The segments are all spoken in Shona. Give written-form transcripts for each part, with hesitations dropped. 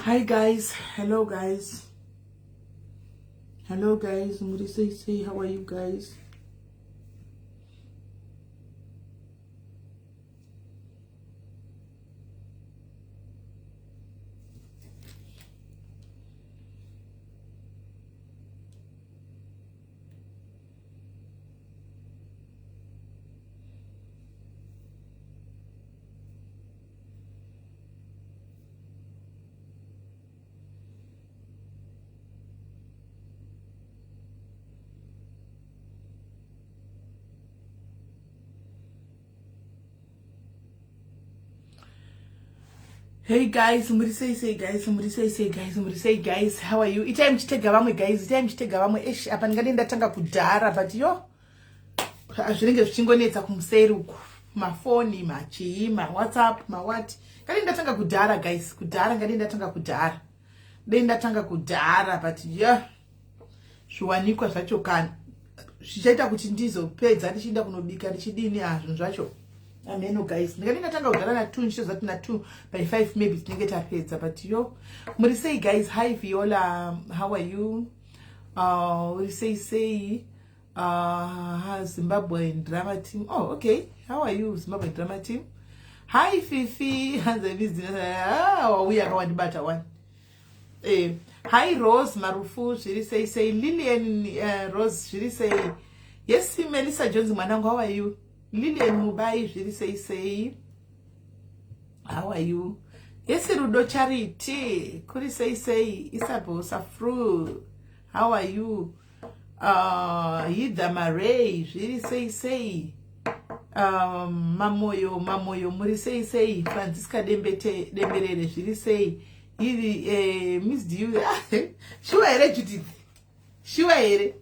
Hi guys, hello guys. Hello guys, muri sei sei, how are you guys? Hey guys, muri sei sei guys, muri sei sei guys, muri sei guys, how are you? Itai muchitega vamwe guys, itai muchitega vamwe. Eish, apa ndingade ndatanga kudhara but yo zvinenge zvichingonetsa kumuseri uku. Mafoni, machii, mawhatsapp, mawhat. Ngade ndatanga kudhara guys, kudhara ngade ndatanga kudhara. Dei ndatanga kudhara but yeah. Zviwanikwa zvacho kana zvichaita kuti ndizopedza ndichienda kunobika ndichidini ah zvinhu zvacho ameno guys ndingati ndatanga kudhara na 2 ndichizoza kuti na 2 by 5 maybe tinenge tapedza but yo muri sei guys hi Viola how are you uri sei sei Zimbabwean drama team oh okay how are you Zimbabwean drama team hi Fifi hanzi business ah wauya akawandibata one Eh, hi Rose Marufu zviri sei sei Lilian Rose zviri sei yes Melissa Jones mwanangu how are you Lilian Mubai zviri sei sei how are you yes Rudo Charity kuri sei sei Isabel Safru how are you Hida Marey zviri sei sei Mamoyo Mamoyo muri sei sei Francisca Dembete Demberere zviri sei iri missed you shuwa here Judith shuwa here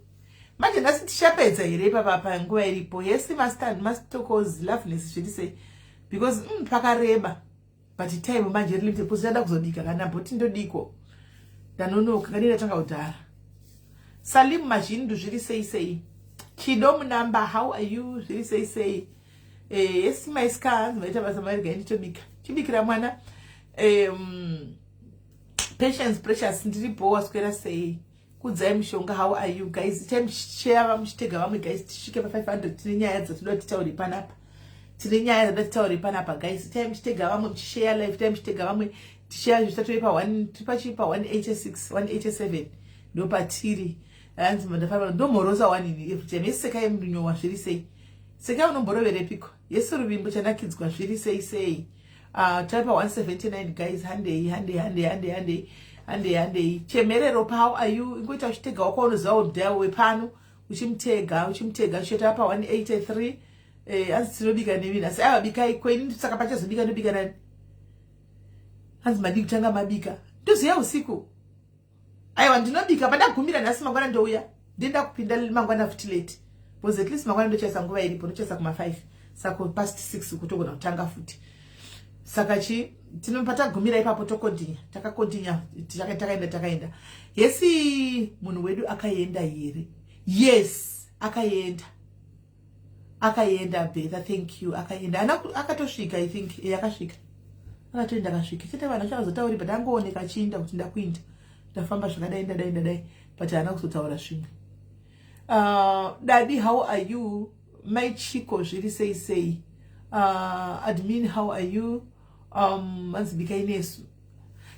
manje nhasi tichapedza here ipapa panguva iripo yes mastand mastokos loveness zviri sei because pakareba but time manje iri limited because ndada kuzobika kana bhoti ndodiko ndanonoka ngadi ndatanga kudhara Salim Mazhindu zviri sei sei Chido Munamba how are you zviri sei sei yes my scar maita basa mairega nditobika chibikira mwana Patience Precious ndiripo waswera sei Kudzai Mushonga how are you guys time share muchitega vamwe guys tisvike pa 500 tine nyaya dzatinoda titaure panapa tine nyaya dzatinoda titaure panapa guys time muchitega vamwe muchishare live time muchitega vamwe tishare zvitatove pa 1 tipachi pa 186 187 ndo patiri hanzi ndafamba ndomhorosa one ini every time yes sekai munyowa zviri sei sekai unomboroverepiko yes ruvimbo chanakidzwa zviri sei sei tari pa 179 guys handei handei handei handei handei handei handei chemerero how are you ingoita uchitega wako unoziva udhaya wepano uchimutega uchimutega uchiita pa 183 hanzi tinobika nemi nhasi aiwa bikai kweni saka pachazobika ndobika nani hanzi madii kutanga mabika ndoziya usiku aiwa ndinobika pandagumira nhasi mangwana ndouya ndenda kupinda mangwana futi late because at least mangwana ndochaisa nguva iripo ndochaisa kuma 5 saka past 6 kutogona kutanga futi saka chi tinopatagumira ipapo tokontinya takakontinya takaenda takaenda yesi munhu wedu akaenda here yes akaenda akaenda Betha thank you akaenda akatosvika I think akasvika akatoenda akasvika chete vanhu vachakazotauri but angooneka achiinda kuti ndakuinda ndafamba zvakadai ndadai ndadai but haana kuzotaura zvimwe Dadi how are you mai Chiko zviri sei sei admin how are you hanzi bikai nesu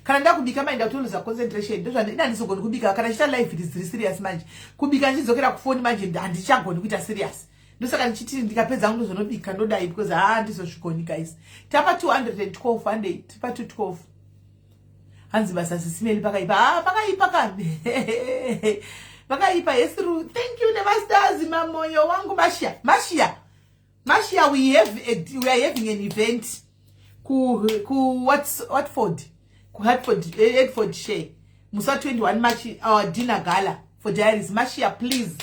kana ndakubika mai ndakutoluza concentration ndozvandina handizogoni kubika kana chiita live it is serious manje kubika ndichidzokera kufoni manje handichagoni kuita serious ndosaka ndichiti ndikapedza hangu ndozonobika ndodai because haa handizozvigoni guys tapa 212 handei tipa 212 hanzi basa sisimeli pakaipa ah pakaipa kani pakaipa yesiru thank you nemastars mamoyo wangu mashia mashia mashia we are having an event ku Watford ku Hertford Hertfordshire musi wa 21 March our dinner gala for diaries mashia please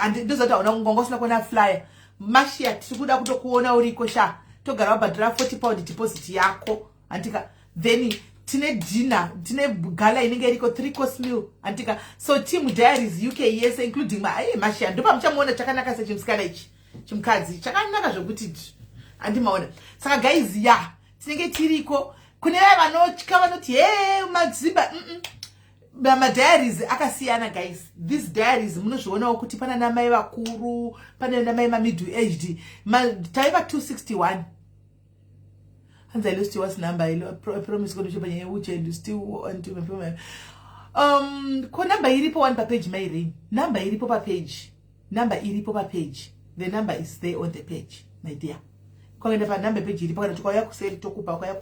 and ndozati hauna kungonga usina kuona flyer mashia tiri kuda kutokuona uriko sha togara wabhadhara 40 pound deposit yako andika then tine dinner tine gala inenge iriko 3 course meal andika so team diaries UK yese including mashia ndopamuchamuona chakanaka sechimusikana ichi chimukadzi chakanaka zvokuti andimaona saka guys ya tinenge tiriko Kune vaya vanotya vanoti he madzimba, madiaries akasiyana guys. These diaries munozvionawo kuti pana namai vakuru, pane namai mamiddle aged. Taiva 261. Hanzi, "I lost your number. I promise kunochepa nyaya yeuche and still want to ko number iripo one papage mairei. Number iripo papage, number iripo papage. The number is there on the page, my dear. Kwaenda panumber page iripo. Kana tikauya kuseri tokupa, ukauya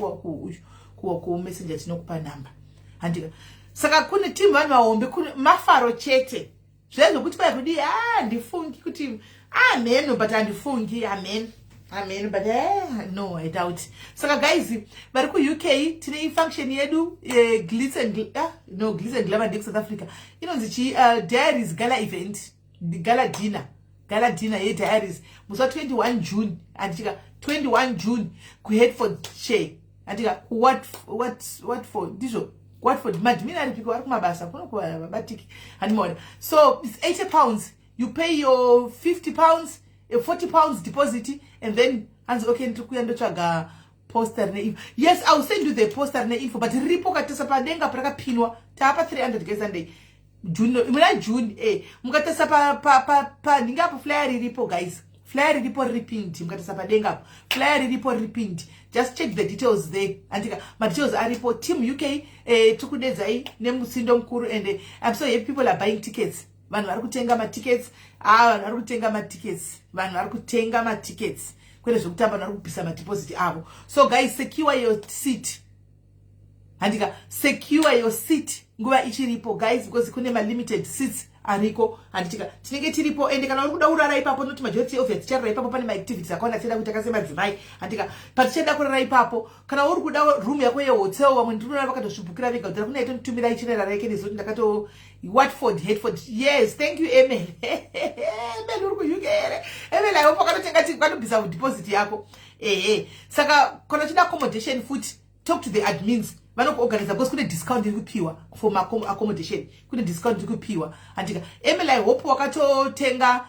kumessenger tinokupa number, handika? Saka kune timu vanhu vahombe, kune mafaro chete. Zvezvokuti kwai kudii, handifungi kuti ameno, but handifungi amen amen, but no, I doubt. Saka guys vari kuUK, tine function yedu, glitz and no, Glitz and Glamour ndekuSouth Africa. Inonzi chii? Diaries gala event, gala dinner, gala dinner yediaries musi wa21 June, handitika? 21 June kuHertfordshire, handika? Watford, ndizvo, Watford. Maadmin aripiko? Vari kumabasa kuno kuvabatiki, handimaona? So it's £80. You pay your £50, £40 deposit, and then hanzi, "Okay, ndiri kuya ndotsvaga poster rine info." Yes, I will send you the poster rine info, but riripo ukatesa padenga parakapinwa. Taapa 300 guys and June, muna June. Mukatesa panhingi apo, flyer riripo guys, flyer riripo riri pinned. Mukatesa padenga apo, flyer riripo riri pinned. Just check the details there, andika? Madetails aripo. Team UK, tikudedzai nemusindo mukuru, and I'm so happy people are buying tickets. Vanhu vari kutenga matickets. Ah, vanhu vari kutenga matickets, vanhu vari kutenga matickets kwete zvekutamba. Vanhu vari kubvisa madeposit avo. So guys, secure your seat, handika? Secure your seat nguva ichiripo guys, because kune malimited seats ariko, handitika? Tinenge tiripo, ende kana uri kuda kurara ipapo, noti majority of ticharara ipapo. Pane maactivities akawanda tichada kuita kasemadzimai, handika? Patichada kurara ipapo, kana uri kuda room yako yehotel, vamwe ndinoona vakatozvibhukira vega kuti rakuna itonitumira itinerary yake nezoti ndakato Watford, Hertford. Yes, thank you, Emel. Emel uri kuUK here? Emel, I hope wakatotenga, wakatobvisa deposit yako. Ehe, saka kana uchida accommodation futi, talk to the admins, vanokuorganiza, because kune discount iri kupiwa for accommodation. Kune discount iri kupiwa, handika? Emil, I hope wakatotenga.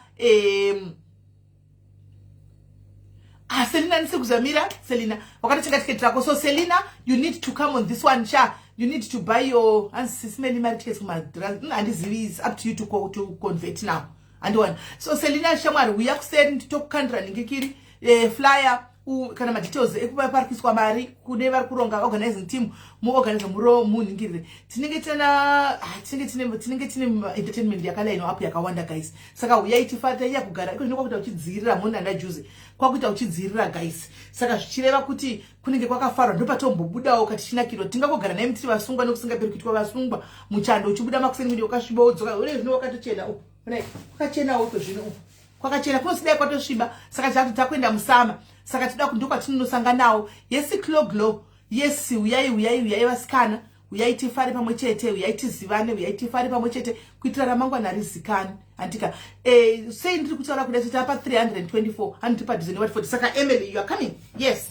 Ah, Selina, ndisikuzamira. Selina, wakatotenga tiketi rako? So Selina, you need to come on this one sha. You need to buy your, hanzi sisimeli mari tickets kumahandizivi. Is up to you to convert now, handiwana? So Selina shamwari, uya kuseri, tokukandira ningikiri flyer kana madetails ekuparikiswa mari kune vari kuronga, organizing team. Muorganize muro munhingirire. Tinenge tina, ah, tinenge tine entertainment yakalainwa up yakawanda guys. Saka uyai tifare. Taiya kugara iko zvino kwakuita uchidzirira munanda juzi, kwakuita uchidzirira guys. Saka zvichireva kuti kunenge kwakafarwa, ndopatombobudawo katichinakirwa. Tingangogara naye tiri vasungwa nekusingaperi, kuitwa vasungwa muchando, uchibuda makuseni mwindi wakasviba, wodzoka une zvino wakatochena. Uku kwakachenawo iko zvino, uku kwakachena, kunosidai kwatosviba. Saka chati takuenda musama, saka tida ndokwatinonosanganawo. Yes, cloglo, yes, uyai, uyai, uyai vasikana, uyai tifare pamwe chete, uyai tizivane, uyai tifare pamwe chete kuitira ramangwana rizikane, handika? Sei ndiri kutaura kudai? Tapa 324, handiti padhuze ne140. Saka Emily, you are coming? Yes.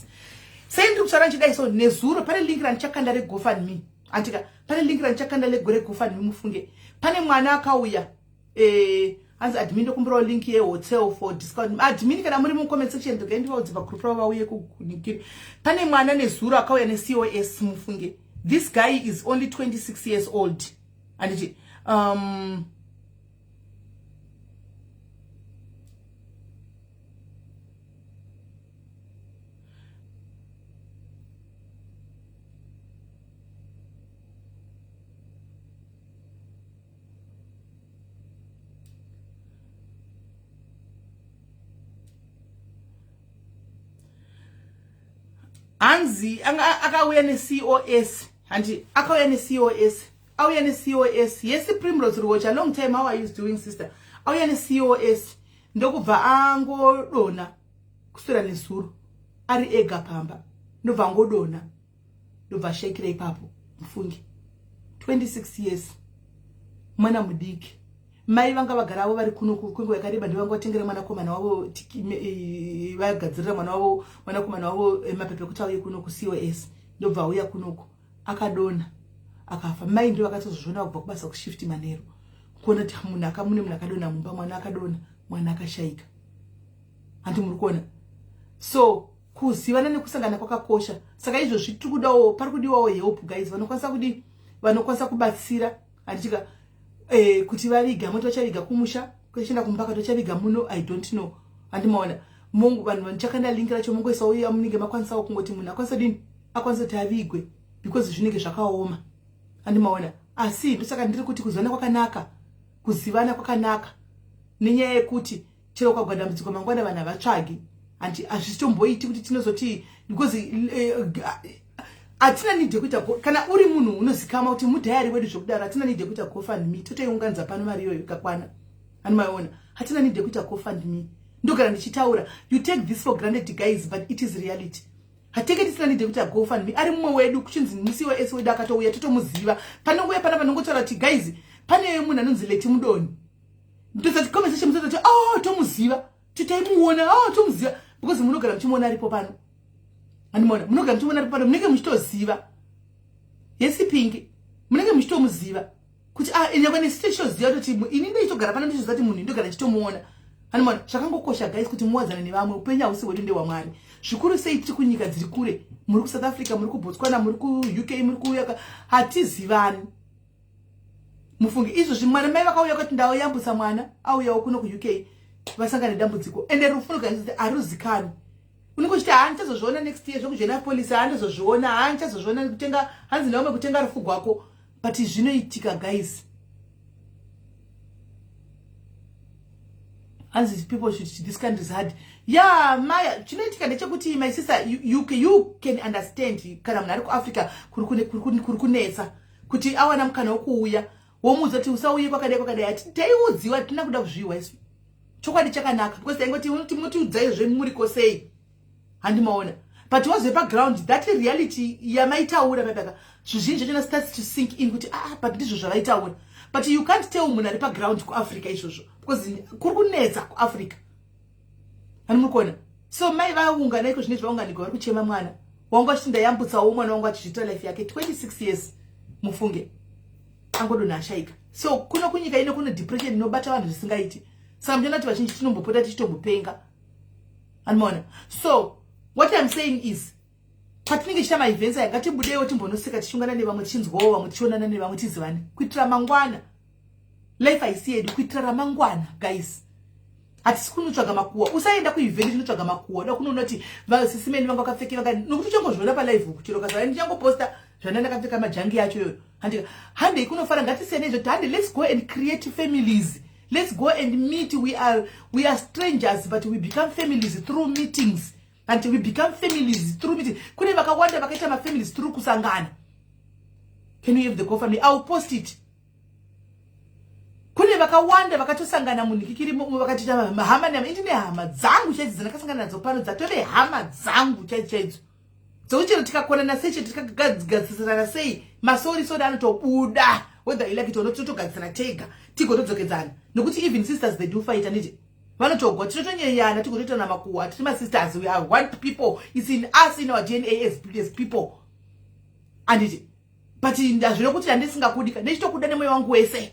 Sei ndiri kutaura nchidai? So nezuro pane link randichakanda reGoFundMe, handika? Pane link randichakanda reGoFundMe. Mufunge pane mwana akauya, hanzi, "Admin, ndokumbirawo link yehotel for discount." Admin, kana muri mucomment section, ndogai ndivaudze pagroup ravo vauye kunikiri. Pane mwana nezuro akauya neCOS. Mufunge this guy is only 26 years old, handiti? Hanzi akauya neCOS, handi? Akauya neCOS, auya neCOS. Yes, Primrose Ruocha, long time. How are you doing, sister? Auya neCOS, ndokubva angodona kuswera nezuro ari ega pamba, ndobva angodona, ndobva ashekera ipapo. Mufunge 26 years, mwana mudiki. Mai vanga vagara avo vari kuno kwenguva yakareba, ndivanga vatengera mwanakomana wavo, vagadzirira mwana wavo, mwanakomana wavo mapepa ekuti auye kuno kuCOS. Ndobva auya kunoku, akadona, akafa. Mai ndo vakatozozviona kubva kubasa kushift manheru, kuona kuti munhu akamune munhu akadona mumba, mwana akadona, mwana akashayika, handi? Muri kuona? So Kuzivana nekusangana kwakakosha. Saka izvozvi tiri kudawo, pari kudiwawo help, guys. Vanokwanisa kudi, vanokwanisa kubatsira, handitika, kuti vaviga moti vachaviga kumusha, kuchienda kumba, tochaviga muno, I don't know. Handimaona mungu vanhu vanichakanda link racho, mungoisawo yamunenge makwanisawo, kungoti munhu akwanisa dini, akwanisa kuti avigwe, because zvinenge zvakaoma. Handimaona. Asi ndosaka ndiri kuti kuzivana kwakanaka, kuzivana kwakanaka, nenyaya yekuti chero ukagwa dambudziko mangwana, vanhu havatsvagi. Handi hazvitomboiti kuti tinozoti because hatina need yekuita. Kana uri munhu unozikama kuti mudiary wedu zvekudaro, hatina need yekuita GoFundMe. Totoiunganidza pano mari iyoyo ikakwana. Hanimaiona, hatina need yekuita GoFundMe. Ndogara ndichitaura, you take this for granted, guys, but it is reality. Hatenge tisina need yekuita GoFundMe. Ari mumwe wedu, kuchinzi musi wes wedu akatouya, totomuziva. Panongouya pana panongotaura kuti, "Guys, pane munhu anonzi Leti Mudoni," ndosati conversation musati, "Oh, tomuziva, titaimuona, oh, tomuziva," because munogara muchimuona aripo pano. Handimaona, munogara muchimuona aripo pano, munenge muchitoziva yesipingi, munenge muchitomuziva kuti, ah, nyangwe nesu tichitoziva kuti ini ndeichitogara pano, ndichiziva kuti munhu ndogara ndichitomuona. Handimaona, zvakangokosha, guys, kuti muwadzane nevamwe. Upenyu hausi hwedu, ndehwamwari. Zvikuru sei tiri kunyika dziri kure, muri kuSouth Africa, muri kuBotswana, muri kuUK, muri kuuyaka, hatizivani. Mufunge izvozvi mwana, mai vakauya kuti ndauyambutsa mwana, auyawo kuno kuUK, vasangana nedambudziko. Ende rufu rugaiti haruzikani. Unenge uchiti, "Ha, ndichazozviona next year zvekujoina polisi, ha, ndizozviona, ha, ndichazozviona kutenga." Hanzi nevamwe, kutenga rufu gwako. But zvinoitika, guys. Hanzi people should, this country is hard. Ya maya, chinoitika ndechekuti, my sister, you can understand kana munhu ari kuAfrica kuri kunetsa kuti awana mukana wekuuya, womuudza kuti usauye kwakadai kwakadai. Taiudziwa, tina kuda kuzviwa isu. Chokwadi chakanaka, because taingoti munotiudzai zvemuriko sei. Handimaona, but wazve paground, that reality yamaitaura papaka, zvizhinji zvachona starts to sink in kuti, ah, but ndizvo zvavaitaura. But you can't tell munhu ari paground kuAfrica izvozvo, because kuri kunetsa kuAfrica. Hani muri kuona? So mai vaungana iko zvine zvaunganigwa, vari kuchema mwana wangu, achiti ndayambutsawo mwana wangu achizviita life yake 26 years. Mufunge, angodonha, ashaika. So kuno kunyika ino kune depression inobata vanhu zvisingaiti. Saka muchiona kuti vazhinji tinombopota tichitombopenga. Handimaona. So what I'm saying is, patinenge tichita maevents aya, ngatibudewo timbonoseka, tichiungana nevamwe, tichinzwawo vamwe, tichionana nevamwe, tizivane, kuitira mangwana. Life haisi yedu, kuitira ramangwana, guys. Hatisi kunotsvaga makuwa. Usaenda kuevent tinotsvaga makuwa, da kunoona kuti vasisimeni vanga vakapfeke vanga, nokuti uchangozviona palive kuchero kasara ndichangoposta zvana ndakapfeka majangi yacho iyoyo. Handika, handei kunofara, ngatisiyanei zvoti hande, let's go and create families, let's go and meet. We are strangers, but we become families through meetings, and we become families through meeting. Kune vakawanda vakaita mafamilies through kusangana. Can you have the GoFundMe? I will post it. Kune vakawanda vakatosangana munhikikiri, vakatoita hama nema. Indine hama dzangu chaidzo dzandakasangana nadzo pano, dzatove hama dzangu chaidzo chaidzo, dzokuti chero tikakonana sei, chero tikagadzisirana sei, masorry sorry anotobuda, whether you like it or not. Totogadzisana tega, tigotodzokedzana, nokuti even sisters, they do fight, handiti? Vanotogwa, tinotonyeyana, tigotoitana makuhwa. Tiri masisters, we are one people. It's in us, in our DNA as people, handiti? But ndazvino kuti handisingakudika, ndichitokuda nemwoyo wangu wese.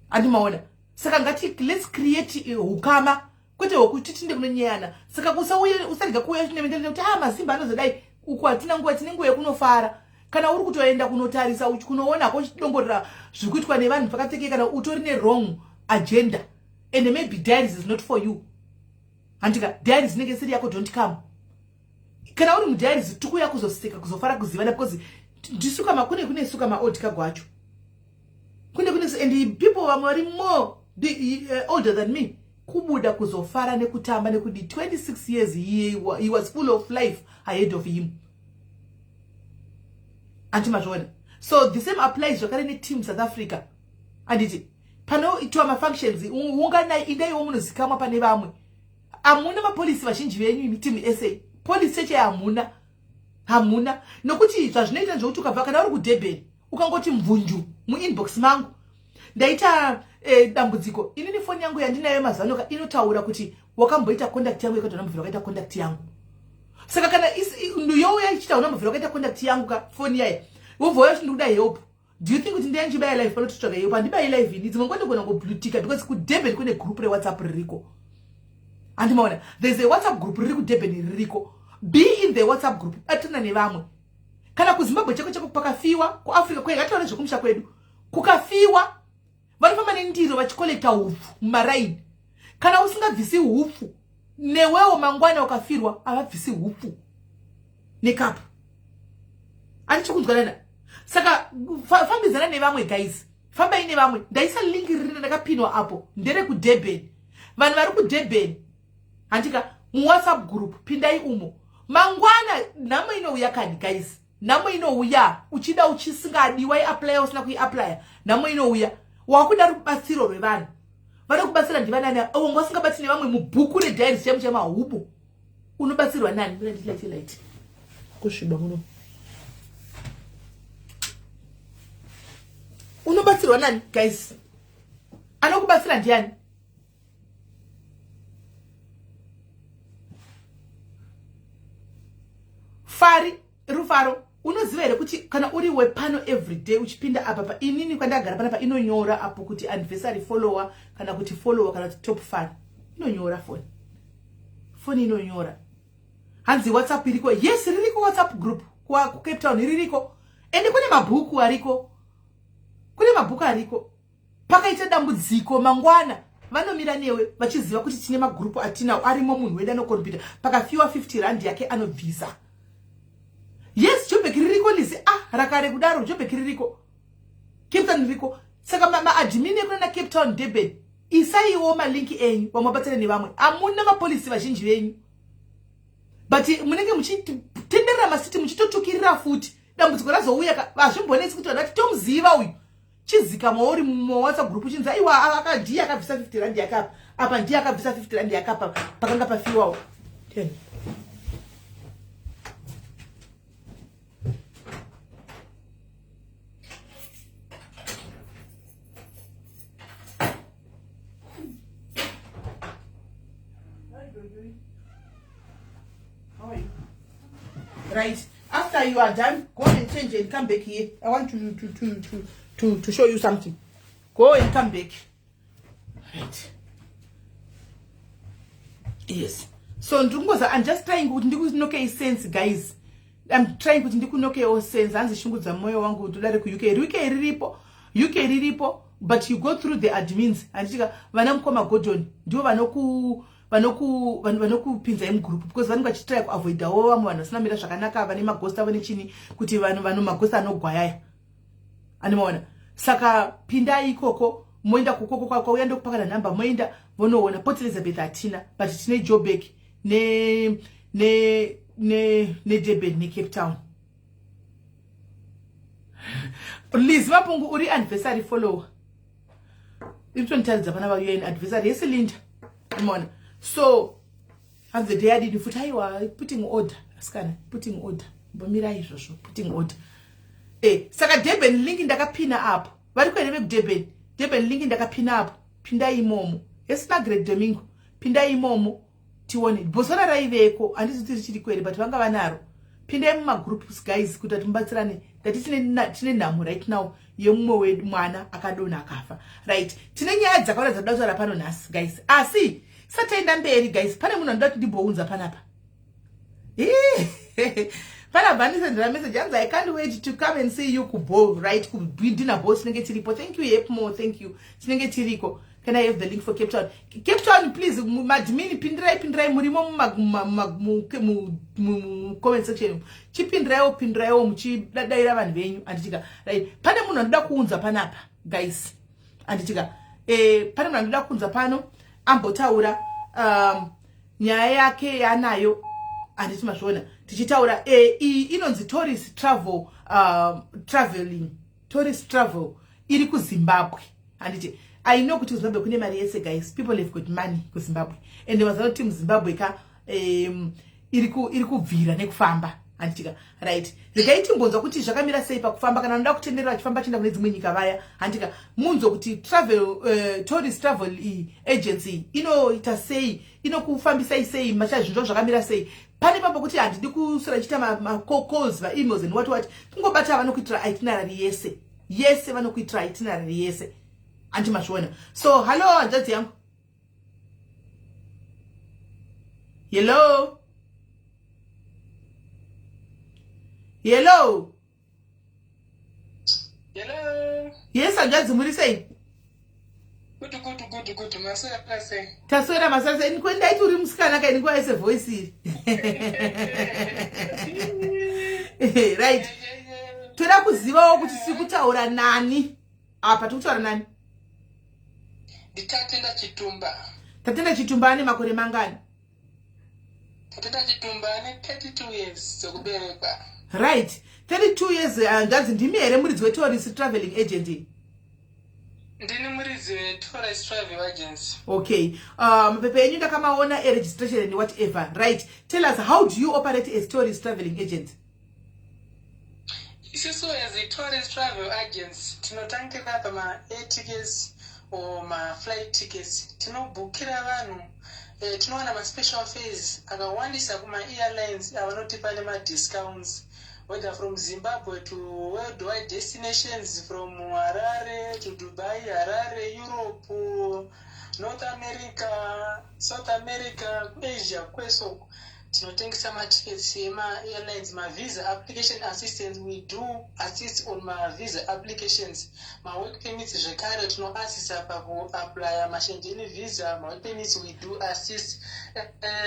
Handimaona. Saka ngati, let's create hukama, kwete hwekuti tinde kunonyeyana. Saka usauye, usarega kuuya kuti, "Ah, masimba anozodai." Uku hatina nguva, tine nguva yekunofara. Kana uri kutoenda kunotarisa, kunoona ko uchidongorera zviri kuitwa nevanhu pakapfekei, kana utori newrong agenda, and maybe diaries is not for you, handika? Diaries inenge isiri yako, don't come. Kana uri mudiaries, tikuuya kuzoseka, kuzofara, kuzivana, because ndisuka makune kune suka maodika gwacho kune kune, and people vamwe vari more older than me, kubuda kuzofara nekutamba nekuti 26 years he was full of life ahead of him. Anti mazviona? So the same applies zvakare neteam South Africa, anditi? Panoitwa mafunctions, unganai, indaiwo munozikamwa pane vamwe. Hamuna mapolisi vazhinji venyu imi team SA, polisi cheche hamuna, hamuna. Nokuti zvazvinoita ndezvekuti ukabva, kana uri kuDurban, ukangoti mvunju muinbox mangu, ndaita dambudziko. Inini foni yangu yandinayo mazuva ano inotaura kuti wakamboita contact yangu, yakati unambobvira wakaita contact yangu. Saka kana youya ichita unambobvira wakaita contact yangu ka, foni yaya, wobva uya uchiti, "Ndikuda help," do you think kuti ndiyanchibaya live pano titsvaga help? Handibayi live ini. Dzimwe nguva ndigona ngoblutika, because kuDurban kune group reWhatsApp ririko. Handimaona, there's a WhatsApp group riri kuDurban ririko. Be in the WhatsApp group, batana nevamwe. Kana kuZimbabwe cheko cheko pakafiwa, kuAfrica kwe, ngatione zvekumusha kwedu, kukafiwa vanofamba nendiro vachikolekta hupfu mumaraini. Kana usingabvisi hupfu, newewo mangwana ukafirwa havabvisi hupfu nekapu. Andichikunzwanana? Saka fambidzana nevamwe, guys, fambai nevamwe. Ndaisa link ririna ndakapinwa apo, nderekuDurban. Vanhu vari kuDurban, handika, muWhatsApp group pindai umo. Mangwana nhamo inouya kani, guys, nhamo inouya uchida uchisingadi, waiapplya usina kuiapplya, nhamo inouya wakuda rubatsiro rwevanhu. Vanokubatsira ndivanani wanga usingabati nevamwe mubhuku rediary chaimo chemahubu? Unobatsirwa nani? Light light, kusviba muno. Unobatsirwa nani, guys? Anokubatsira ndiani? Fari Rufaro, unoziva here kuti kana uri wepano everyday uchipinda apa pa inini kwandagara panapa, inonyora apo kuti anniversary follower, kana kuti follower, kana kuti top fan? Inonyora foni, foni inonyora. Hanzi WhatsApp iriko? Yes, ririko WhatsApp group kuCape Town, ririko. Ende kune mabhuku ariko, kune mabhuku ariko. Pakaita dambudziko mangwana vanomira newe vachiziva kuti tine magurupu atinawo arimo. Munhu wedu anokompyuta, pakafiwa 50 rand yake anobvisa. Yes, Joburg ririko, Lizi. Ah, rakare kudaro Joburg ririko, Cape Town ririko. Saka maadmin ekunana Cape Town, Durban, isaiwo malinki enyu, vamwe vabatsire nevamwe. Hamuna mapolisi vazhinji venyu, but munenge muchitenderera masiti muchitotukirira futi. Dambudziko razouya, hazvimbonetsi kuti vanhu vati tomuziva uyu. Chizikamwa uri muWhatsApp group, chinzi aiwa, aka ndiye akabvisa 50 rand yakapa apa, ndiye akabvisa 50 rand yakapa pakanga pafiwawo. Ten. Right after you are done, go and change and come back here. I want to show you something. Go and come back. Right, yes. So ndikungoza, I'm just trying kuti ndikunokei sense, guys. I'm trying kuti ndikunokewo sense. Hanzi shungu dzamwoyo wangu, tudare kuUK. UK riripo, UK riripo, but you go through the admins, handitika? Vana mukoma Gordon ndivo vanokupinzai mugroup, because vanenge vachitry kuavoidawo vamwe vanhu vasina mira zvakanaka, vane magost avo nechini, kuti vanhu vano magost anogwayaya, animaona. Saka pindai ikoko, moenda kukoko kwauya, ndokupakana nhamba, moenda vonoona. Port Elizabeth hatina, but tine Joburg ne ne ne neDurban neCape Town. Liz Mapungu, uri anniversary follower, iritonitaridza pana vaun adversary yese, Linda, umaona. So hanzi day yadini futi? Aiwa, putting order, asikana, putting order, mbomirai izvozvo, putting order. Saka Durban link ndakapina apo. Vari kuene vekuDurban, Durban link ndakapina apo, pindai imomo. Yes, Margaret Domingo, pindai imomo tione. Botswana raiveko, handisi kuti richiri kwere, but vanga vanaro. Pindai mumagroups, guys, kuti atimubatsirane. Ndati tine nhamo right now yemumwe wedu mwana akadonha akafa. Right, tine nyaya dzakawanda dzatoda kutaura pano nhasi, guys, asi sataenda mberi, guys, pane munhu anoda kuti ndimbounza panapa. Panabva ndisendera message, hanzi, "I can't wait to come and see you kuball." Right, kudinner ball tinenge tiripo. Thank you, Hepmo, thank you, tinenge tiriko. Can I have the link for Cape Town? Cape Town, please, maadmin, pindirai, pindirai, murimo mucomment section, chipindiraiwo, pindiraiwo muchidadaira vanhu venyu, handitika? Right, pane munhu anoda kuunza panapa, guys, handitika? Pane munhu anoda kuunza pano ambotaura nyaya yake yaanayo, handiti mazviona? Tichitaura iyi inonzi tourist travel, traveling, tourist travel iri kuZimbabwe, handiti? I know kuti kuZimbabwe kune mari yese, guys. People have got money kuZimbabwe, and vaziva kuti muZimbabwe ka iri kubvira nekufamba, handitika? Right, regai timbonzwa kuti zvakamira sei pakufamba. Kana unoda kutenderera vachifamba chienda kune dzimwe nyika vaya, handika? Munzwe kuti travel, tourist travel agency inoita sei, inokufambisai sei, machazvinzwa zvakamira sei. Pane papo kuti handidi kuswera chiita macalls, maemails and what what. Kungobata, vanokuitira itinerary yese yese, vanokuitira itinerary yese, handi mazviona? So hallo, hanzvadzi yangu. Hello, hello. Hello. Yes, hanzvadzi, muri sei? Good, good, good, good. Maswera sei? Taswera masasa. Ini kwendaiti uri musikana kaini kwaise voice iri. Right, toda kuzivawo kuti tiri kutaura nani apa. Tiri kutaura nani? NdiTatenda Chitumba. Tatenda Chitumba ane makore mangani? Tatenda Chitumba ane 32 years dzekuberekwa. Right, 32 years. Hanzvadzi, ndimi here muridzi weTourist Traveling Agent iyi? Ndini muridzi weTourist Travel Agency. Okay, mapepa enyu ndakamaona, eregistration and whatever. Right, tell us, how do you operate as tourist traveling agent? Isusu as a tourist travel agency tinotangira pama-air tickets or maflight tickets. Tinobhukira vanhu, tinowana maspecial fares akawandisa kuma-airlines avanotipa nemadiscounts, whether from Zimbabwe to worldwide destinations, from Harare to Dubai, Harare, Europe, North America, South America, Asia, kwese uko tinotengesa matickets ema-airlines. Mavisa application assistance, we do assist on mavisa applications, mawork permits zvekare tinoassista pakuapplya maSchengen visa. Mawork permits we do assist.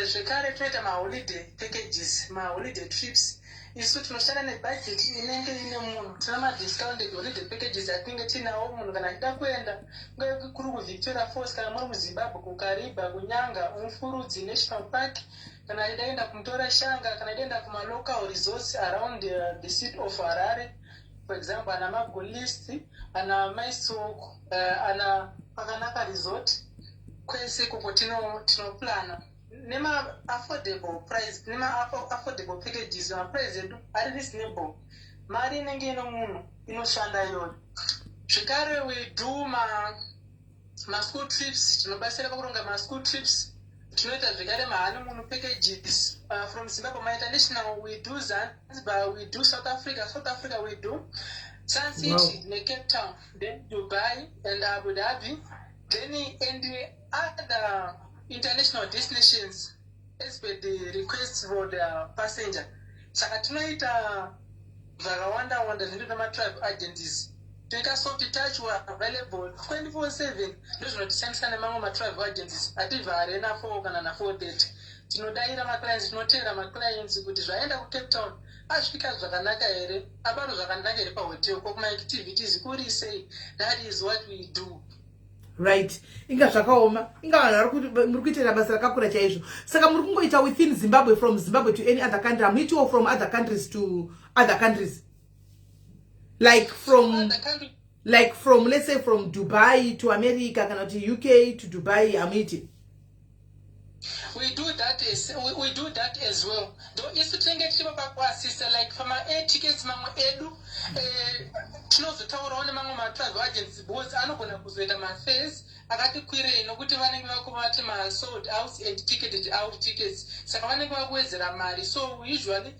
Zvekare tinoita maholiday packages, maholiday trips. Isu tinoshanda nebudget inenge ine munhu. Tina madiscounted holiday packages atinenge tiinawo. Munhu kana achida kuenda, kunge kuri kuVictoria Falls, kana muri muZimbabwe, kuKariba, kuNyanga, Umfurudzi National Park, kana achida kuenda kuMutorashanga, kana achida kuenda kumalocal resorts around the city of Harare, for example ana Magolist, ana Maisok, ana Pakanaka Resort, kwese ikoko tinoplana nema-affordable price, nema-affordable packages. Maprice edu ari reasonable, mari inenge ino munhu inoshanda iyoyo. Zvekare we do maschool trips, tinobatsira pakuronga maschool trips. Tinoita zvekare mahoneymoon packages from Zimbabwe. Mainternational, we do Zanzibar, we do South Africa. South Africa we do Sun City neCape Town, then Dubai and Abu Dhabi, then and the other international destinations as per the request for the passenger. Saka tinoita zvakawanda wanda zvinoitwa nematravel agencies. Tinoita soft touch, we available 24/7. Ndozvinotishandisa nemamwe matravel agencies, hativhare na4 kana na4:30. Tinodayira maclients, tinoteera maclients kuti zvaenda kuCape Town asvika zvakanaka here, abaro zvakanaka here pahotel, kokumaactivities kuri sei. That is what we do. Right, inga zvakaoma. Inga vanhu muri kuitira basa rakakura chaizvo. Saka muri kungoita within Zimbabwe, from Zimbabwe to any other country? Hamuitiwo from other countries to other countries, like from like from, let's say, from Dubai to America, kana kuti UK to Dubai? Hamuiti? We do that as well, though isu tinenge tichiva pakuassista like pama-air tickets mamwe edu. Tinozotaurawo nemamwe matravel agencies because anogona kuzoita mafares akati kwirei nokuti vanenge vakumati masold out and ticketed out tickets, saka vanenge vakuwedzera mari. So we usually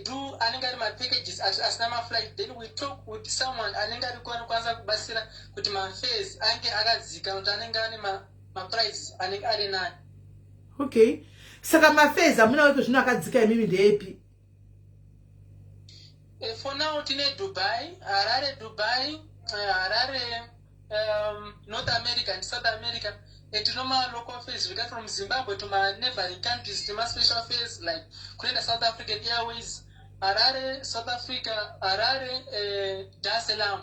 do anenge ari mapackages asina maflight, then we talk with someone anenge ari anokwanisa kubatsira kuti mafares ange akadzika, kuti anenge ane maprices anenge ari nani. Okay, saka mafares amunawo iko zvino akadzika imimi ndeepi? For now tine Dubai, Harare, Dubai, Harare, North America and South America. Tino malocal fares zvika from Zimbabwe to maneighboring countries. Tima special fares like kunoenda South African Airways, Harare, South Africa, Harare, Dar es Salaam.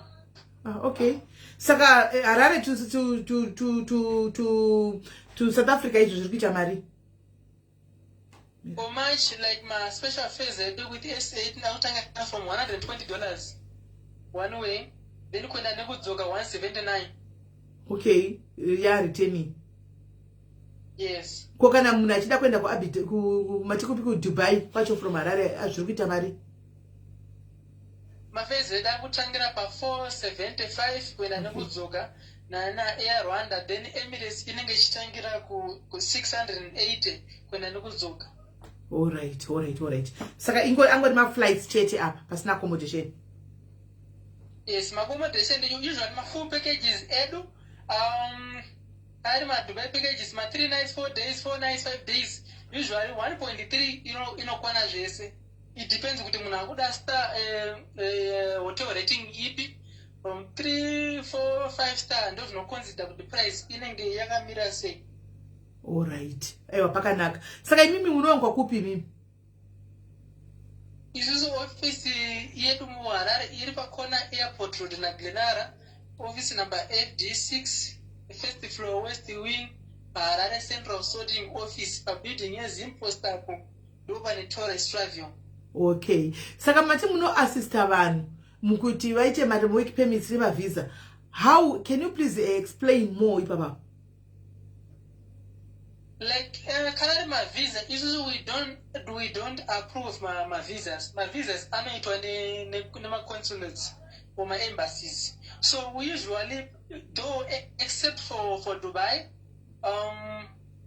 Ah, okay, saka Harare to South Africa izvo zviri kuita mari? For much like ma special fares edu with SA tinakutanga from $120 one way, then kuenda nekudzoka 179. Okay, ya returning? Yes. Ko kana munhu achida kuenda kumatikupi, kuDubai kwacho, from Harare zviri kuita mari? Mafares edu akutangira pa475 kuenda nekudzoka nana Air Rwanda, then Emirates inenge ichitangira ku680 kuenda nekudzoka. Alright, saka ingo angori maflights chete apa, pasina accommodation? Yes, maaccommodation, usually mafull packages edu ari maDubai packages, ma3 nights, 4 days, 4 nights, 5 days. Usually 1.3 inokwana zvese. It depends kuti munhu akuda star hotel rating ipi, from 3, 4, 5 star, ndo zvinoconsider kuti price inenge yakamira sei. Alright, aiwa, pakanaka. Saka imimi munowanikwa kupi imimi? Isusu ofisi yedu muHarare iri pakona Airport Road naGlenara, office number FD6, first floor, west wing, paHarare Central Sorting Office, pabuilding yeZimpost apo, ndo pane Tourist Travel. Okay, saka mati munoassista vanhu mukuti vaite mawork permits nemavisa. How can you please explain more ipapa? Like kana ari mavisa, isusu we don't approve mavisas. Mavisas anoitwa nemaconsulates or maembassies. So we usually though, except for Dubai,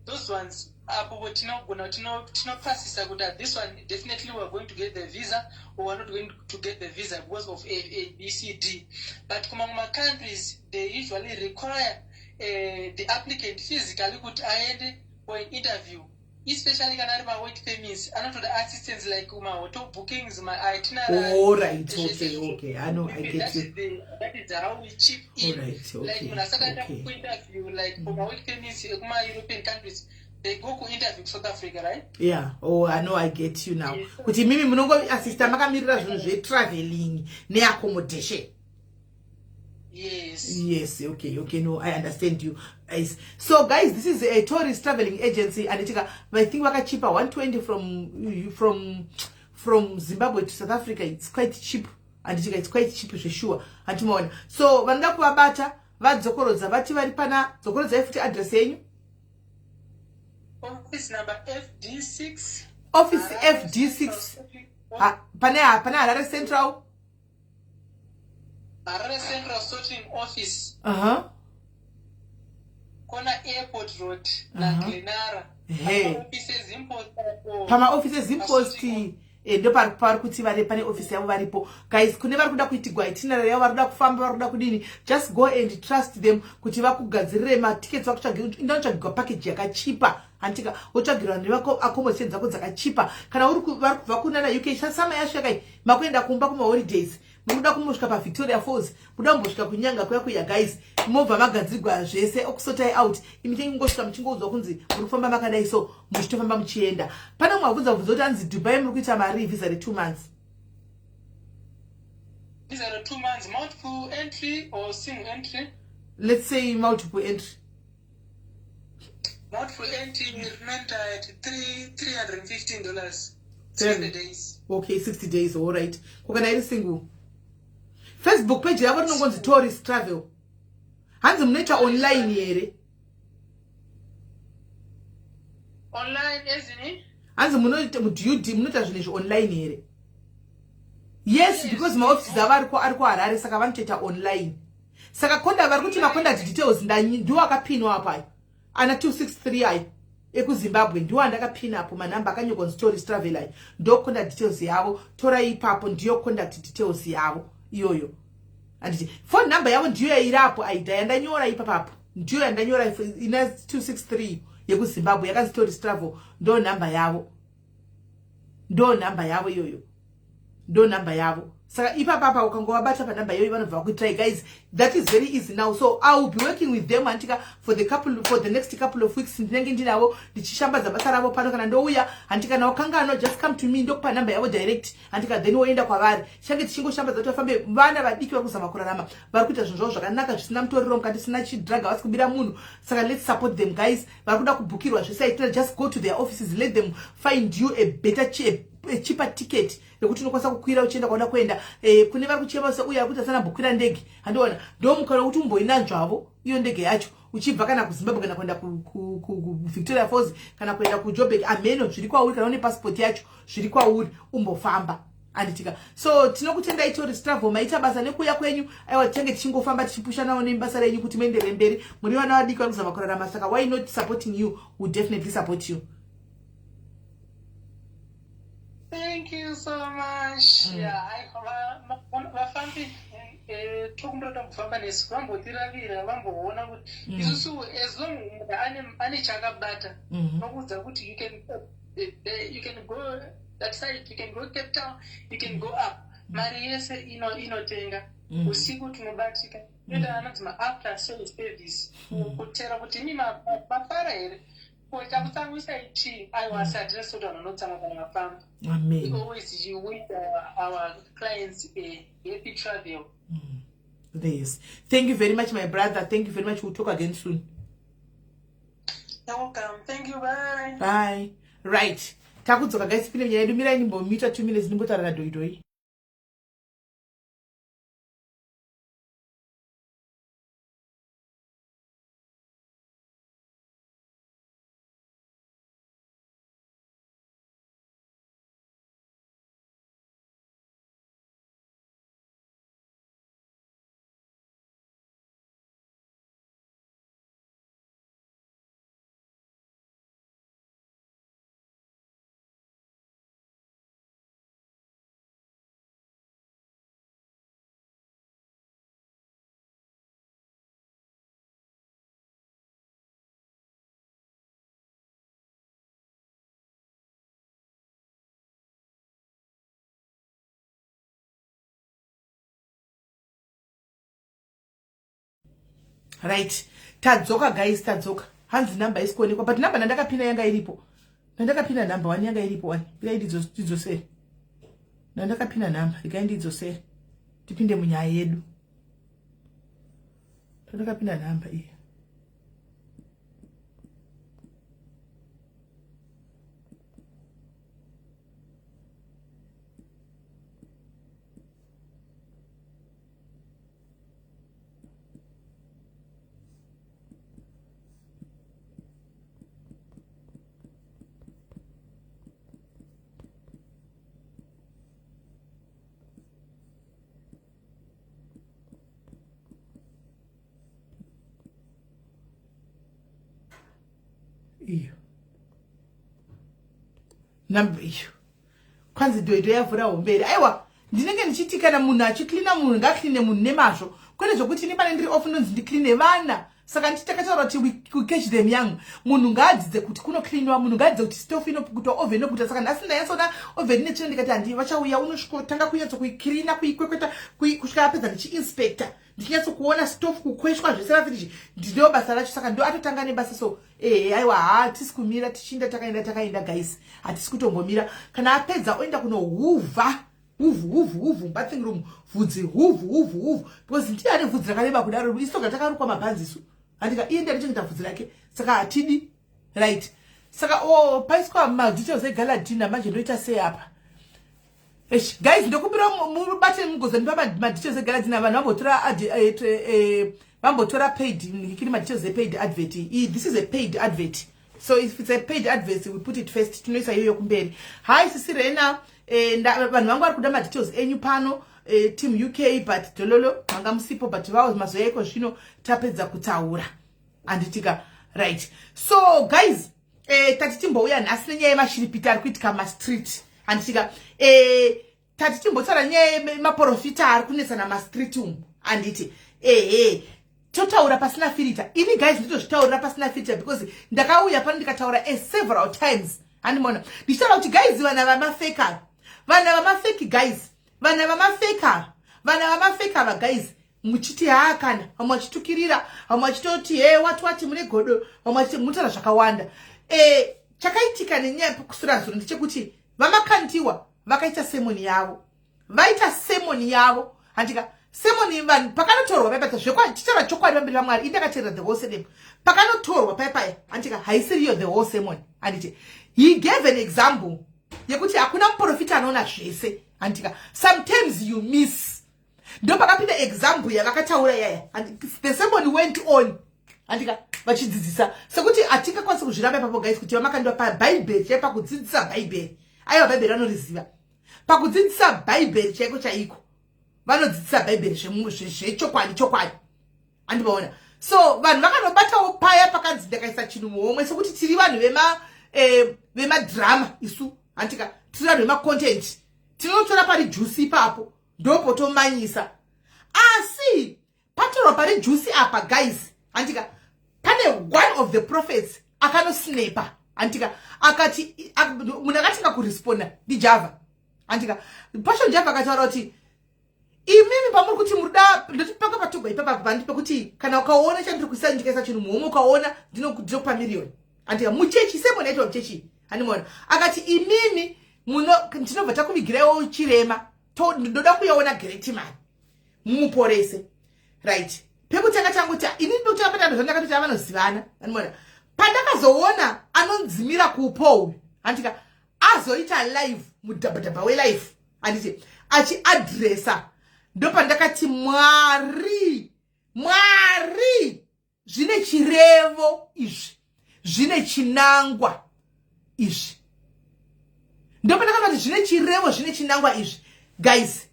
those ones apo tinogona tinopasisa kuti this one definitely we are going to get the visa or we are not going to get the visa because of A, A, B, C, D. But kumamwe macountries, they usually require the applicant physically kuti aende for an interview, especially kana ari mawork permits, anotoda assistance like mahotel bookings, maitinerary. All right, okay, I know, I get you. That is how we chip in. Like munhu asati aenda kuinterview, like for mawork permits ekuma-European countries, they go kuinterview kuSouth Africa, right? Yeah. Oh, I know, I get you now, kuti imimi munongoassista makamirira zvinhu zvetraveling neaccommodation. Yes. Yes, okay, no, I understand you guys. So guys, this is a tourist traveling agency, and itika, I think vakachipa 120 from Zimbabwe to South Africa. It's quite cheap, anditika? It's quite cheap zvesure, handimaona? So vanoda kuvabata, vadzokorodza, vati vari pana, dzokorodzai futi address yenyu. Office number FD6. Office FD6, pane Harare Central. Harare Central Sorting Office, kona Airport Road naGlenara. Office eZimpost. Pamaofisi eZimpost, ndo pari kuti vari pane ofisi yavo varipo. Guys, kune vari kuda kuitigwa itinerary yavo, vari kuda kufamba, vari kuda kudini, just go and trust them kuti vakugadzirire matickets, indotsvagirwa package yakachipa, handitika? Wotsvagirwa neaccommodation dzako dzakachipa. Kana uri vari kubva kunana UK, summer yasvika, makuenda kumba kumaholidays, munoda kumbosvika paVictoria Falls, muda kumbosvika kunyanga kuya kuya, guys, mobva magadzirwa zvese, okusotai out. Imi tingosvika muchingoudzwa kunzi muri kufamba makadai, so muchitofamba muchienda. Pane mumwe abvunza bvunza kuti anzi Dubai muri kuita mari visa re2 months? Visa re2 months, multiple entry or single entry? Let's say multiple entry. Multiple entry rinoita at $315, 60 days. Okay, 60 days, all right. Kokana iri single? Facebook page yavo rinongonzi Tourist Travel. Hanzi munoita online here? Online ezini? Hanzi munoita munoita zvinhu izvi online here? Yes, because maofisi avo ari kuHarare, saka vanotoita online. Saka konda vari kuti macontact details ndiwo akapinwa apayo, ana 263 ayo ekuZimbabwe, ndiwo andakapina apo, manhamba akanyorwa kunzi Tourist Travel ayo, ndo contact details yavo. Torai ipapo, ndiyo contact details yavo iyoyo, handiti? Phone number yavo ndiyo yairapo, aida yandanyora ipapapo, ndiyo yandanyora ina 263 yekuZimbabwe yakanzi Tourist Travel. Ndo nhamba yavo, ndo nhamba yavo iyoyo, ndo nhamba yavo. Saka ipapapa ukangovabata panhamba iyoyo, vanobva vakuitirai. Guys, that is very easy now. So I will be working with them, handitika, for the next couple of weeks ndinenge ndinavo ndichishambadza basa ravo pano. Kana ndouya, handika, nawakanganwa, just come to me, ndokupa nhamba yavo direct, handika? Then woenda kwavari. Tichange tichingoshambadza kuti vafambe. Vana vadiki vari kuzama kurarama, vari kuita zvinhu zvavo zvakanaka, zvisina mutoriro mukati, zvisina chidrug, havasi kubira munhu. Saka let's support them, guys. Vari kuda kubhukirwa zvese, just go to their offices, let them find you a better, a cheaper ticket rekuti unokwanisa kukwira uchienda kwauda kuenda. Kune vari kuchema seuyo ari kuti asana mbokwira ndege, handiona? Ndomukana wekuti umboinanzvavo iyo ndege yacho, uchibva kana kuZimbabwe, kana kuenda kuVictoria Falls, kana kuenda kuJoburg, ameno zviri kwauri. Kana une pasipoti yacho, zviri kwauri, umbofamba, handitika? So tinokutendai, Tourist Travel, maita basa nekuuya kwenyu. Aiwa, tichange tichingofamba tichipushanawo nebasa renyu kuti muendere mberi. Muri vana vadiki vari kuzama kurarama, saka why not supporting you? Will definitely support you. Thank you so much. Yeah, vafambi. eh, tokumbira kuti vambofamba nesu vambotiravira vamboona kuti mm. isusu as long munhu ane chaakabata mm-hmm. nokuudza kuti you can, eh, eh, you can go that side you can go Cape Town you can go up mm. mari yese inotenga mm. usiku tinobatika toita anonzi maafter sales service kutera kuti imi mafara here Ko chakutsamwisa ichii? Aiwa asi hatina soti vanhu vanotsamwa kana vafamba. Amen. We always you wish our clients a happy travel. Yes. Thank you very much my brother. Thank you very much. We'll talk again soon. You're welcome. Thank you. Bye. Bye. Right. Takudzoka guys pine nyaya yedu mirai ndimbomita 2 minutes ndimbotaura naDoidoi. Right, tadzoka guys, tadzoka. Hanzi namba isi kuonekwa, but namba nandakapinda yanga iripo. Nandakapinda namba one yanga iripo one. Regai ndidzosere. Nandakapinda namba, regai ndidzosere. Tipinde munyaya yedu. Nandakapinda namba iyi. Iyo namba iyo kwanzi dhoidho yavhura hombe here? Aiwa, ndinenge ndichiti kana munhu achiklina munhu ngaakline munhu nemazvo, kwete zvokuti ini pane ndiri off ndonzi ndikline vana. Saka nditi takataura kuti we catch them young. Munhu ngaadzidze kuti kunoklinwa, munhu ngaadzidze kuti stofu inopukutwa, oven inopukuta. Saka nhasi ndanyatsoona oven ine tsvina, ndikati handi vachauya, unosvikotanga kunyatsokuiklina, kuikwekweta kusvika apedza, ndichiinspecta, ndichinyatsokuona stofu kukweshwa zvese vafinishi. Ndiro basa racho, saka ndo atotanga nebasa. So ehe, aiwa, hatisi kumira, tichinda takaenda takaenda guys, hatisi kutombomira. Kana apedza oenda kunohuvha huvhu huvhu huvhu bathing room, vhudzi huvhu huvhu huvhu, because ndiye ane vhudzi rakareba kudaro. Isu toga takarukwa mabhanzi isu, handika? Iye ndiye anochengeta vhudzi rake, saka hatidi. Right, saka o oh, paiswa madetails egala dinner manje, ndoita sei apa? Eish, guys, ndokumbira mubate mugozondipa madetails egala dinner. Vanhu vambotora vambotora paid kiri madetails epaid advert iyi. This is a paid advert, so if it's a paid advert we put it first, tinoisa iyoyo kumberi. Hi sisi Rena, vanhu vangu vari kuda madetails enyu pano, team UK, but dololo manga musipo, but vao mazuva eko zvino tapedza kutaura, handitika? Right, so guys, tati timbouya nhasi nenyaya yemashiripiti ari kuitika mastreet, handitika? Tati timbotaura nyaya yemaprofita ari kunetsana mastreet umu, handiti? Ehe, totaura pasina filter. Ini guys, nditozvitaurira pasina filter because ndakauya pano ndikataura a several times, handimona ndichitaura kuti guys, vana vamafeka, vana vamafeki guys, vana vamafeka, vana vamafeka va guys, muchiti haa kana vamwe vachitukirira, vamwe vachitoti he wati wati mune godo, vamwe vachiti mutaura zvakawanda. Chakaitika nenyaya kusura zuro ndechekuti vaMakandiwa vakaita sermon yavo, vaita sermon yavo, handika? Sermon vanhu pakanotorwa paipata zvekwa tichitaura chokwadi pamberi paMwari, indakateerera the whole sermon. Pakanotorwa paipaya, handika, haisiriyo the whole sermon, handiti? He gave an example yekuti hakuna muprofita anoona zvese, handika? Sometimes you miss. Ndo pakapinda example yavakataura yaya. The sermon went on, handika, vachidzidzisa sekuti hatingakwanisi kuzviramba ipapo guys, kuti vaMakandiwa pabhaibheri chai pakudzidzisa bhaibheri, aiwa, bhaibheri vanoriziva. Pakudzidzisa bhaibheri chaiko chaiko, vanodzidzisa bhaibheri zvechokwadi chokwadi, handimaona? So vanhu vakanobatawo paya pakanzi ndakaisa chinhu muhomwe, sekuti tiri vanhu vemadhirama isu, handika? Tiri vanhu vemacontent, tinotora pari juicy ipapo, ndopotomanyisa. Asi patorwa pari juicy apa guys, handika pane one of the prophets akanosnepa, handika akati munhu akatinga kuresponda ndiJava, handika Passion Java akataura kuti imimi pamuri kuti murida ndoti panga patogwa ipapa pandi pekuti kana ukaona chandiri kuisa ndikaisa chinhu muhomwe ukaona ndinokupa miriyoni, handika muchechi semona aitwa muchechi, handimaona akati imimi muno ndinobva takuvigiraiwo chirema, ndoda kuyaona great man mumuporese. Right, pekutanga tanguti ini pekutanga patando zvandakatoti avanozivana, andimaona pandakazoona anonzimira kupo uyu, handika azoita live mudhabhadhabha welife, handiti achiadresa, ndopandakati Mwari, Mwari, zvine chirevo izvi, zvine chinangwa izvi. Ndopandakati zvine chirevo, zvine chinangwa izvi. Guys,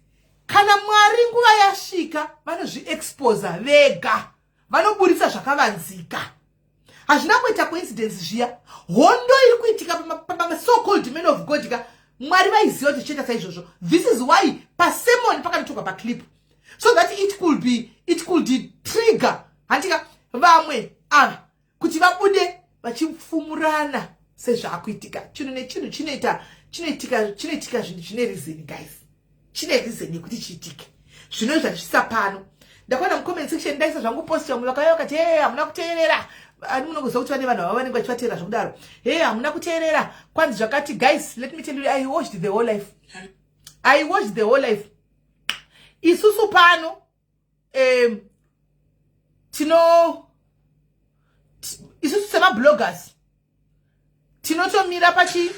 kana Mwari nguva yasvika vanozviexposa vega, vanoburitsa zvakavanzika. Hazvina kuita coincidence zviya. Hondo iri kuitika pama-so called men of God ka, Mwari vaiziva kuti zvichaita saizvozvo. This is why pasermon pakanotorwa paclip so that it could trigger, handika, vamwe ava kuti vabude vachipfumurana sezvaakuitika. Chinhu nechinhu chinoita chinoitika chinoitika zvinhu zvine reason, guys, chine reason yekuti chiitike. Zvino zvazvisa pano, ndakaona mucomment section, ndaisa zvangu post, vamwe vakauya vakati, "He, hamuna kuteerera." Ani munokuziva kuti vane vanhu ava vanenge vachivateerera zvokudaro. "He, hamuna kuteerera, kwanzi zvakati." Guys, let me tell you, I watched the whole live, I watched the whole live. Isusu pano tino isusu semabloggers tinotomira pachi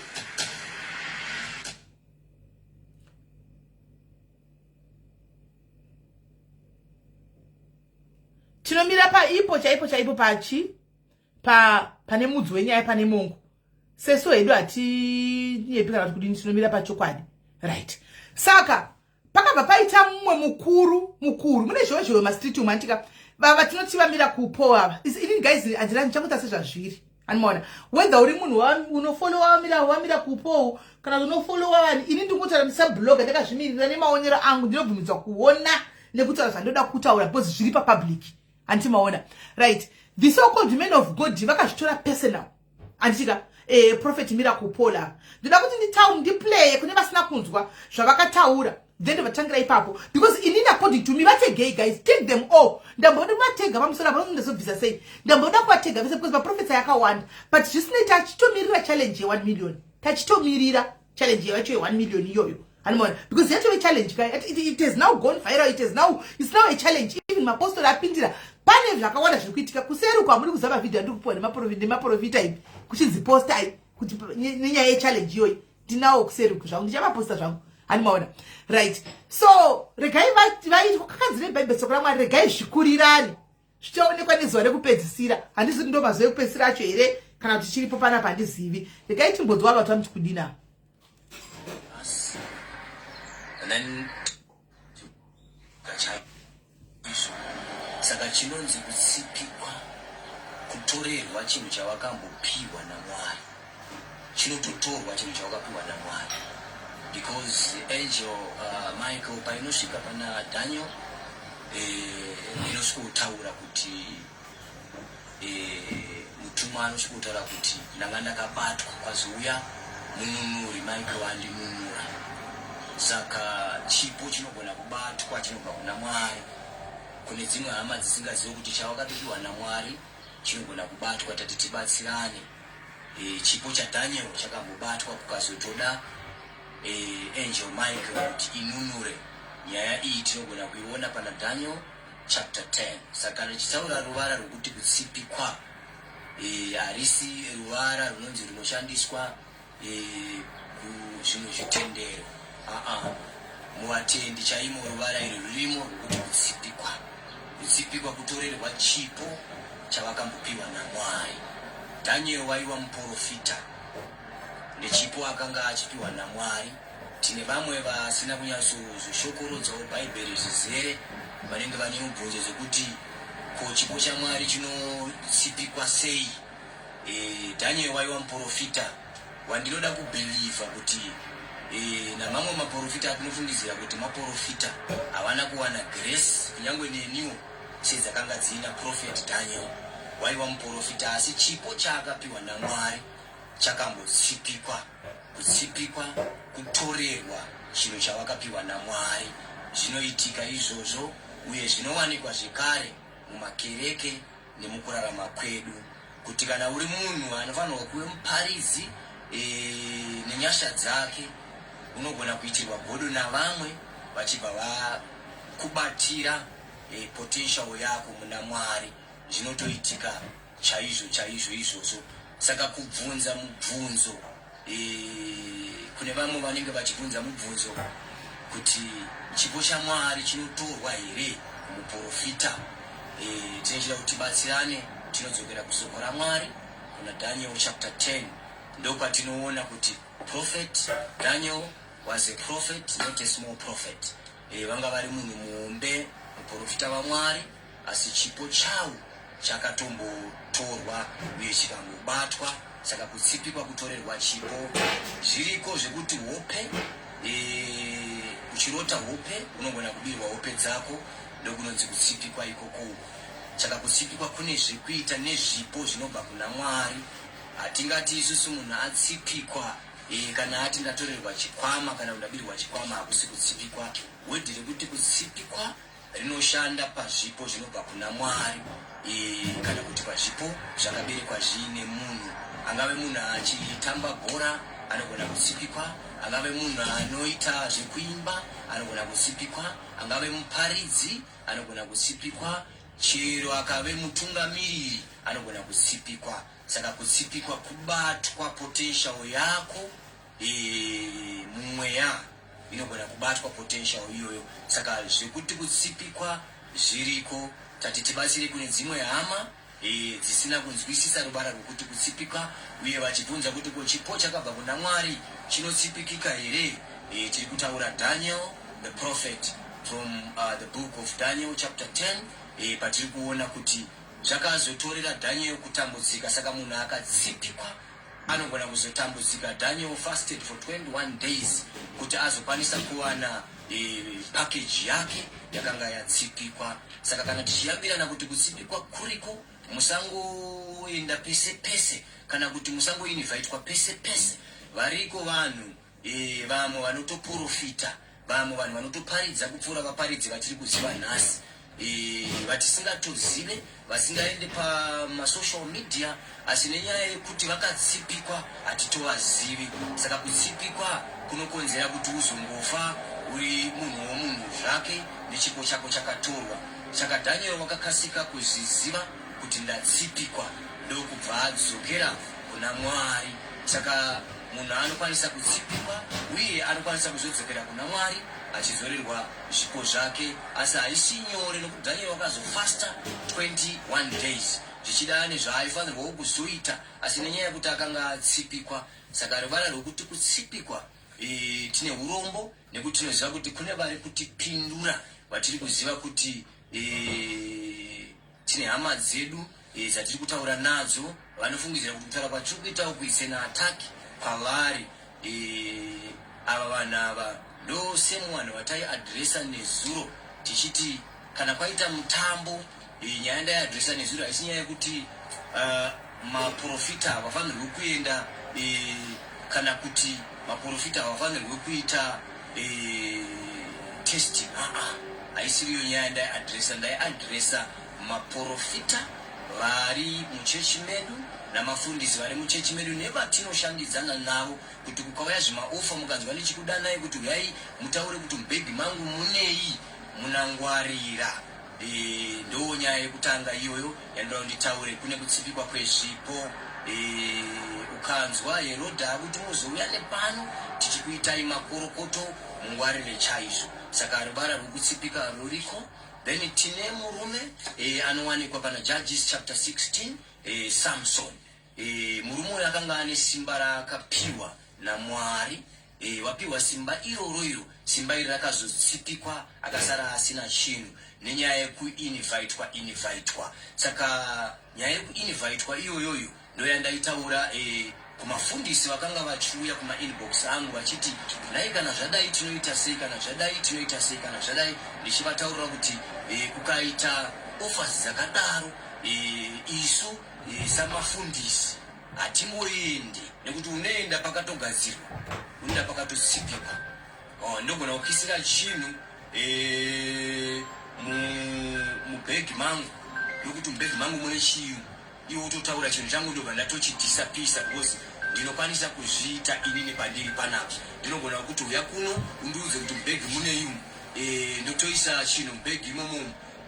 tinomira paipo chaipo chaipo pachi pa pane mudzi wenyaya, pane mongo. Sesu hedu hatinyepi kana kuti kudini, tinomira pachokwadi, right? Saka pakabva paita mumwe mukuru mukuru mune zhowe zhowe mastreet umu, antika vava tinoti vamira kupo ava. Inini guys, handina ndichangoita sezvazviri, animaona whether uri munhu unofollowa wamira kupo kana kuti unofollowa vanhu. Ini ndingotaura ndisablogger, ndakazvimirira nemaonero angu, ndinobvumidzwa kuona nekutaura zvandoda kutaura because zviri papublic, handiti maona? Right, the so called men of God vakazvitora personal, handitika Prophet Miracle Paul ava, ndoda kuti nditau ndiplaye kune vasina kunzwa zvavakataura, then vatangira ipapo, because inini according to me vategei. Guys, take them all. Ndamboda kuvatega pamusoro apa, ndazobvisa sei? Ndamboda kuvatega vese because maprofets ayakawanda, but zvisinei tachitomirira challenge ye1 million, tachitomirira challenge yacho ye1 million iyoyo, handimaona, because yatove challenge ka. It has now gone viral. It's now a challenge. Even mapostori apindira. Pane zvakawanda zviri kuitika kuseri uko. Hamuri kuziva mavhidhio andiri kupiwa nemaprofita ipi kuchinzi postai kuti nenyaya yechallenge iyoyi. Ndinawo kuseri uku zvangu, ndichavaposta zvangu, handimaona? Right, so regai vakanzi nebhaibheri, soko raMwari, regai zvikurirane, zvichaonekwa nezuva rekupedzisira. Handizi ndo mazuva ekupedzisira acho here kana kuti chiripo panapa, handizivi. Regai timbonzwa vatu vanoti kudina. Us. And then chaizvo saka chinonzi kutsipikwa kutorerwa chinhu chawakambopiwa naMwari. Chinototorwa chinhu chawakapiwa naMwari because angel Michael painosvika pana Daniel inosvikotaura kuti mutumwa anosvikotaura kuti ndanga ndakabatwa, kwazouya mununuri Michael andinunura. Saka chipo chinogona kubatwa chinobva kuna Mwari. Kune dzimwe hama dzisingazivi kuti chawakatopiwa naMwari chinogona kubatwa, tati tibatsirane. Chipo chaDaniel chakambobatwa, kukazotoda angel Michael kuti inunure nyaya iyi. Tinogona kuiona pana Daniel chapter 10. Saka kana tichitaura ruvara rwekuti kutsipikwa, harisi ruvara runonzi runoshandiswa kuzvimwe zvitendero. Aa, muvatendi chaimo ruvara iri rurimo rwekuti kutsipikwa. Kutsipikwa kutorerwa chipo chavakambopiwa naMwari. Daniel waiva muprofita nechipo akanga achipiwa naMwari. Tine vamwe vasina kunyatsozoshokorodzawo Bhaibheri zvizere vanenge vane mubvunzo dzekuti ko chipo chaMwari chinotsipikwa sei? Daniel waiva muprofita wandinoda kubhilivha kuti Namamwe maprofita atinofungidzira kuti maprofita havana kuwana grace kunyange neniwo sedzakanga dziina Prophet Daniel. Waiva muprofita, asi chipo chaakapiwa naMwari chakambotsipikwa. Kutsipikwa kutorerwa chinhu chawakapiwa naMwari. Zvinoitika izvozvo uye zvinowanikwa zvekare mumakereke nemukurarama kwedu, kuti kana uri munhu anofanirwa kuve muparidzi nenyasha dzake, unogona kuitirwa godo navamwe vachibva vakubatira potential yako muna Mwari. Zvinotoitika chaizvo chaizvo izvozvo. Saka kubvunza mubvunzo, kune vamwe vanenge vachibvunza mubvunzo kuti chipo chaMwari chinotorwa here kumuprofita, tinochida kuti tibatsirane. Tinodzokera kusoko raMwari kuna Daniel chapter 10. Ndopatinoona kuti Prophet Daniel was a prophet, not a small prophet. Vanga vari munhu muhombe, muprofita waMwari, asi chipo chawo chakatombotorwa uye chikangobatwa. Saka kutsipikwa kutorerwa chipo. Zviriko zvekuti hope, uchirota hope unogona kubirwa hope dzako, ndokunonzi kutsipikwa ikoko. Saka kutsipikwa kune zvekuita nezvipo zvinobva kuna Mwari. Hatingati isusu munhu atsipikwa kana ati ndatorerwa chikwama kana kundabirwa chikwama, hakusi kutsipikwa. Word rekuti kutsipikwa rinoshanda pazvipo zvinobva kuna Mwari kana kuti pazvipo zvakaberekwa zviine munhu. Angave munhu achitamba bhora, anogona kutsipikwa. Angave munhu anoita zvekuimba, anogona kutsipikwa. Angave muparidzi, anogona kutsipikwa. Chero akave mutungamiriri, anogona kutsipikwa. Saka kutsipikwa kubatwa potential yako mumweya, inogona kubatwa potential iyoyo. Saka zvekuti kutsipikwa zviriko, tati tibatsire kune dzimwe hama dzisina kunzwisisa ruvara rwekuti kutsipikwa, uye vachibvunza kuti ko chipo chakabva kuna Mwari chinotsipikika here? Tiri kutaura Daniel the prophet from the book of Daniel chapter 10, patiri kuona kuti zvakazotorera Daniel kutambudzika. Saka munhu akatsipikwa anogona kuzotambudzika. Daniel fasted for 21 days kuti azokwanisa kuwana package yake yakanga yatsipikwa. Saka kana tichiyambirana kuti kutsipikwa kuriko, musangoenda pese pese kana kuti musangoinvitwa pese pese. Variko vanhu, vamwe vanotoprofita, vamwe vanhu vanotoparidza kupfuura vaparidzi vatiri kuziva nhasi, vatisingatozive, vasingaende pamasocial media, asi nenyaya yekuti vakatsipikwa hatitovazivi. Saka kutsipikwa kunokonzera kuti uzongofa uri munhu womunhu zvake nechipo chako chakatorwa. Saka Daniel wakakasika kuzviziva kuti ndatsipikwa, ndokubva adzokera kuna Mwari. Saka munhu anokwanisa kutsipikwa uye anokwanisa kuzodzokera kuna Mwari achizorerwa zvipo zvake, asi haisi nyore nokuti Daniel wakazofasta 21 days zvichida nezvaaifanirwawo kuzoita, asi nenyaya yekuti akanga atsipikwa. Saka ruvara rwekuti kutsipikwa, tine urombo nekuti tinoziva kuti kune vari kutipindura vatiri kuziva kuti tine hama dzedu dzatiri kutaura nadzo vanofungidzira kuti kutaura kwatiri kuita uku it's an attack kwavari. Ava vanhu ava ndo same vanhu vataiadresa nezuro tichiti kana kwaita mutambo. Nyaya ndaiadresa nezuro haisi nyaya yekuti maprofita havafanirwi kuenda kana kuti maprofita havafanirwi kuita testing. Aa, haisiriyo nyaya ndaiadresa. Ndaiadresa maprofita vari muchechi medu namafundisi vari muchechi medu nevatinoshandidzana navo, kuti kukauya zvimaoffer, mukanzwa ndichikudanai kuti uyai mutaure kuti mubhegi mangu munei, munangwarira. Ndo nyaya yekutanga iyoyo yandoda nditaure. Kune kutsipikwa kwezvipo. Ukanzwa Herodha akuti muzouya nepano tichikuitai makorokoto, mungwarire chaizvo. Saka ruvara rwekutsipika ruriko. Then tine murume anowanikwa pana Judges chapter 16, Samson. Murume uyu akanga ane simba raakapiwa naMwari. Wapiwa simba iroro, iro simba iri rakazotsipikwa, akasara asina chinhu nenyaya yekuinvitwa invitwa. Saka nyaya yekuinvitwa iyoyoyo ndo yandaitaura. Kumafundisi vakanga vachiuya kumainbox angu vachiti nhai kana zvadai tinoita sei, kana zvadai tinoita sei, kana zvadai, ndichivataurira kuti e, kukaita offers dzakadaro e, isu e, samafundisi hatingoendi nekuti unoenda pakatogadzirwa, unoenda pakatotsipikwa. Oh, ndogona kukisira chinhu e, mubhegi mangu nokuti mubhegi mangu mune chiyungu iwe wototaura chinhu changu ndobva ndatochidisapisa because ndinokwanisa kuzviita inini pandiri panapa ndinogona kuti uya kuno undiudze kuti mubhegi munei umu e, ndotoisa chinhu mubhegi imomo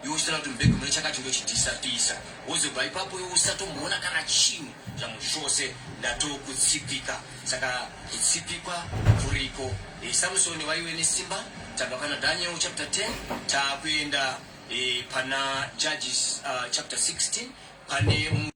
iwe uchitaura kuti mubhegi mune chakati ndochidisapisa wozobva ipapo iwe usatomboona kana chinhu zvangu zvose ndatokutsipika saka kutsipikwa kuriko e, samusoni waiwe nesimba tabva pana daniel chapter 10 taakuenda e, pana Judges chapter 16 pane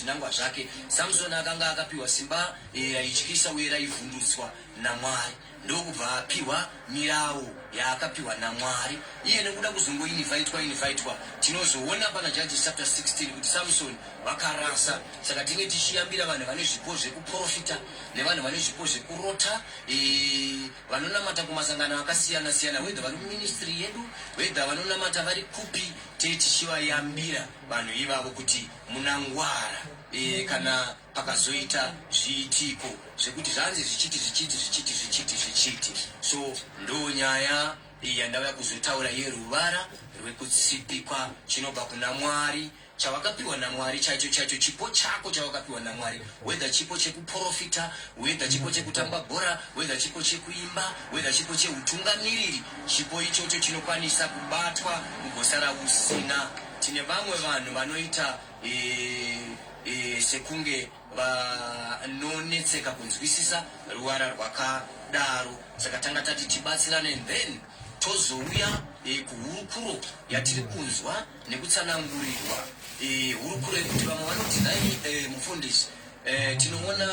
zvinangwa zvake. Samsoni akanga akapiwa simba eh, raityisa uye raivhundutswa naMwari, ndokubva apiwa mirawo yaakapiwa naMwari. Iye nekuda kuzongoinivhaitwa inivhaitwa, tinozoona pana Judges chapter 16 kuti Samsoni vakarasa. Saka tinge tichiyambira vanhu vane zvipo zvekuprofita nevanhu vane zvipo zvekurota e, vanonamata kumasangano akasiyana siyana, whether vari muministry yedu, whether vanonamata vari kupi, tee tichivayambira vanhu ivavo kuti munangwara e, kana pakazoita zviitiko zvekuti zvanzi zvichiti zvichiti zvichiti zvichiti zvichiti. So ndo nyaya yandauya kuzotaura yeruvara rwekutsipikwa chinobva kuna Mwari, chavakapiwa naMwari chaicho chaicho, chipo chako chavakapiwa naMwari, whether chipo chekuprofita, whether chipo chekutamba bhora, whether chipo chekuimba, whether chipo cheutungamiriri, chipo ichocho chinokwanisa kubatwa ugosara usina. Tine vamwe vanhu vanoita e, e, sekunge vanonetseka kunzwisisa ruvara rwakadaro, saka tanga tati tibatsirane and then tozouya e, kuhurukuro yatiri kunzwa nekutsanangurirwa e, hurukuro yekuti vamwe vanoti nhai e, mufundisi e, tinoona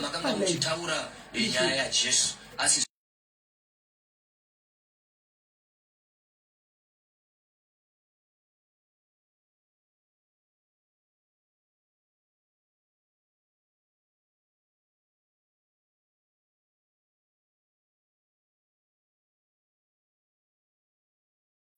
makanga muchitaura e, nyaya yaJesu asi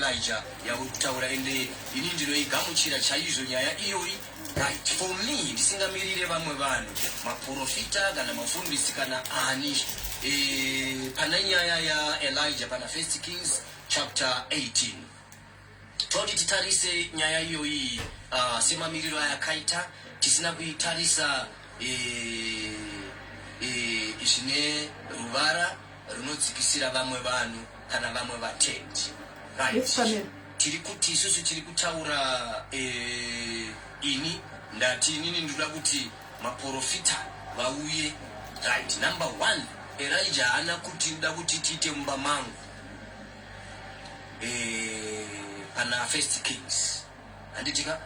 Elijah yauri kutaura ende ini ndinoigamuchira chaizvo nyaya iyoyi. Right, for me ndisingamirire vamwe vanhu maprofita kana mafundisi kana ani e, pana nyaya yaElijah pana First Kings chapter 18 toti titarise nyaya iyoyi semamiriro ayakaita tisina kuitarisa e, e, zvine ruvara runodzikisira vamwe vanhu kana vamwe vatendi. Right, Yes, Pamela. tiri kuti isusu tiri kutaura e, ini ndati inini ndinoda kuti maprofita vauye. Right, number one, Elijah haana kuti ndoda kuti tiite mumba mangu e, pana First Kings, handitika?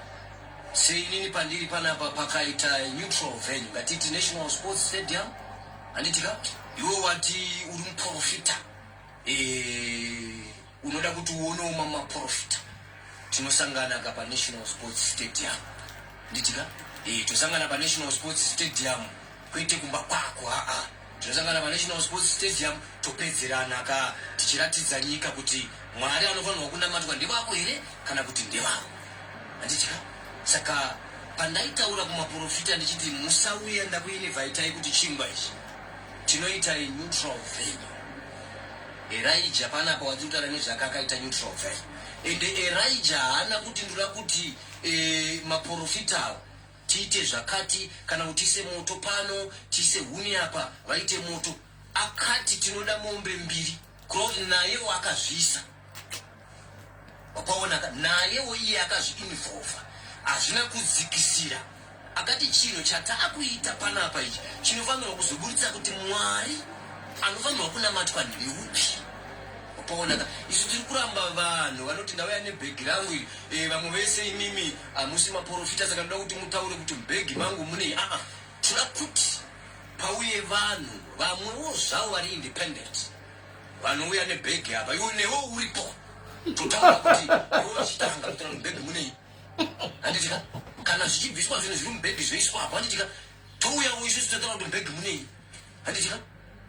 Seinini pandiri panapa pakaita neutral venue, ngatiti National Sports Stadium, handitika? Iwe wati uri muprofita e, unoda kuti uonewo mamaprofita, tinosangana ka paNational Sports Stadium, nditika? E, tosangana paNational Sports Stadium, kwete kumba kwako, aa, tinosangana paNational Sports Stadium topedzerana ka, tichiratidza nyika kuti Mwari anofanirwa kunamatwa ndevako here kana kuti ndevako, handitika? Saka pandaitaura kumaprofita ndichiti musauya, ndakuinivhaitai kuti chingwa ichi tinoita neutral venue. Elijah panapa watiri kutaura nezvake akaita neutral venue, ende Elijah haana kuti ndoda kuti e, maprofita awa tiite zvakati kana kuti tiise moto pano, tiise huni apa, vaite moto. Akati tinoda mombe mbiri, kureva kuti nayewo akazviisa. Wakaona, nayewo iye akazviinvolva, hazvina kudzikisira. Akati chinhu chataakuita panapa ichi chinofanirwa kuzoburitsa kuti Mwari anofanirwa kunamatwa ndeupi. Wapaonaka, isu tiri kuramba vanhu vanoti ndauya nebhegi rangu iri. Vamwe vese imimi hamusi maprofita, saka ndoda kuti mutaure kuti mubhegi mangu munei. Aa, tinoda kuti pauye vanhu vamwewo zvavo vari independent vanouya nebhegi apa, iwe newe uripo, totaura kuti iwe uchitanga kutaura mubhegi munei, handitika? Kana zvichibviswa zvinhu zviri mubhegi zvoiswa apo, handitika? Touyawo isusu totaura kuti mubhegi munei, handitika?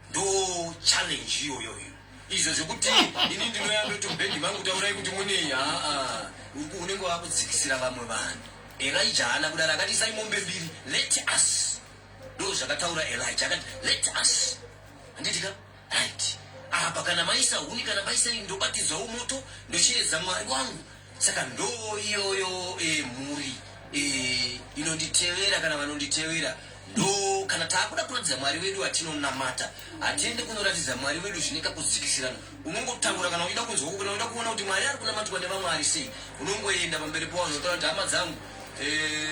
Ndo challenge iyoyo iyo. Izvo zvekuti ini ndinoya ndoti mubhegi mangu taurai kuti munei, aa, unenge wakudzikisira vamwe vanhu. Elijah haana kudaro, akati isai mombe mbiri, let us. Ndo zvakataura Elijah, akati let us, handitika? Right apa kana maisa huni, kana maisa, ndobatidzawo moto, ndochiedza Mwari wangu. Saka ndo iyoyo mhuri inonditevera kana vanonditevera. Ndo kana taakuda kuratidza Mwari wedu atinonamata, hatiende kunoratidza Mwari wedu zvine kakudzikisirana. Unongotaura kana uchida kunzwa, kana uchida kuona kuti Mwari ari kunamatwa nevamwe ari sei, unongoenda pamberi pevanhu, otaura kuti hama dzangu,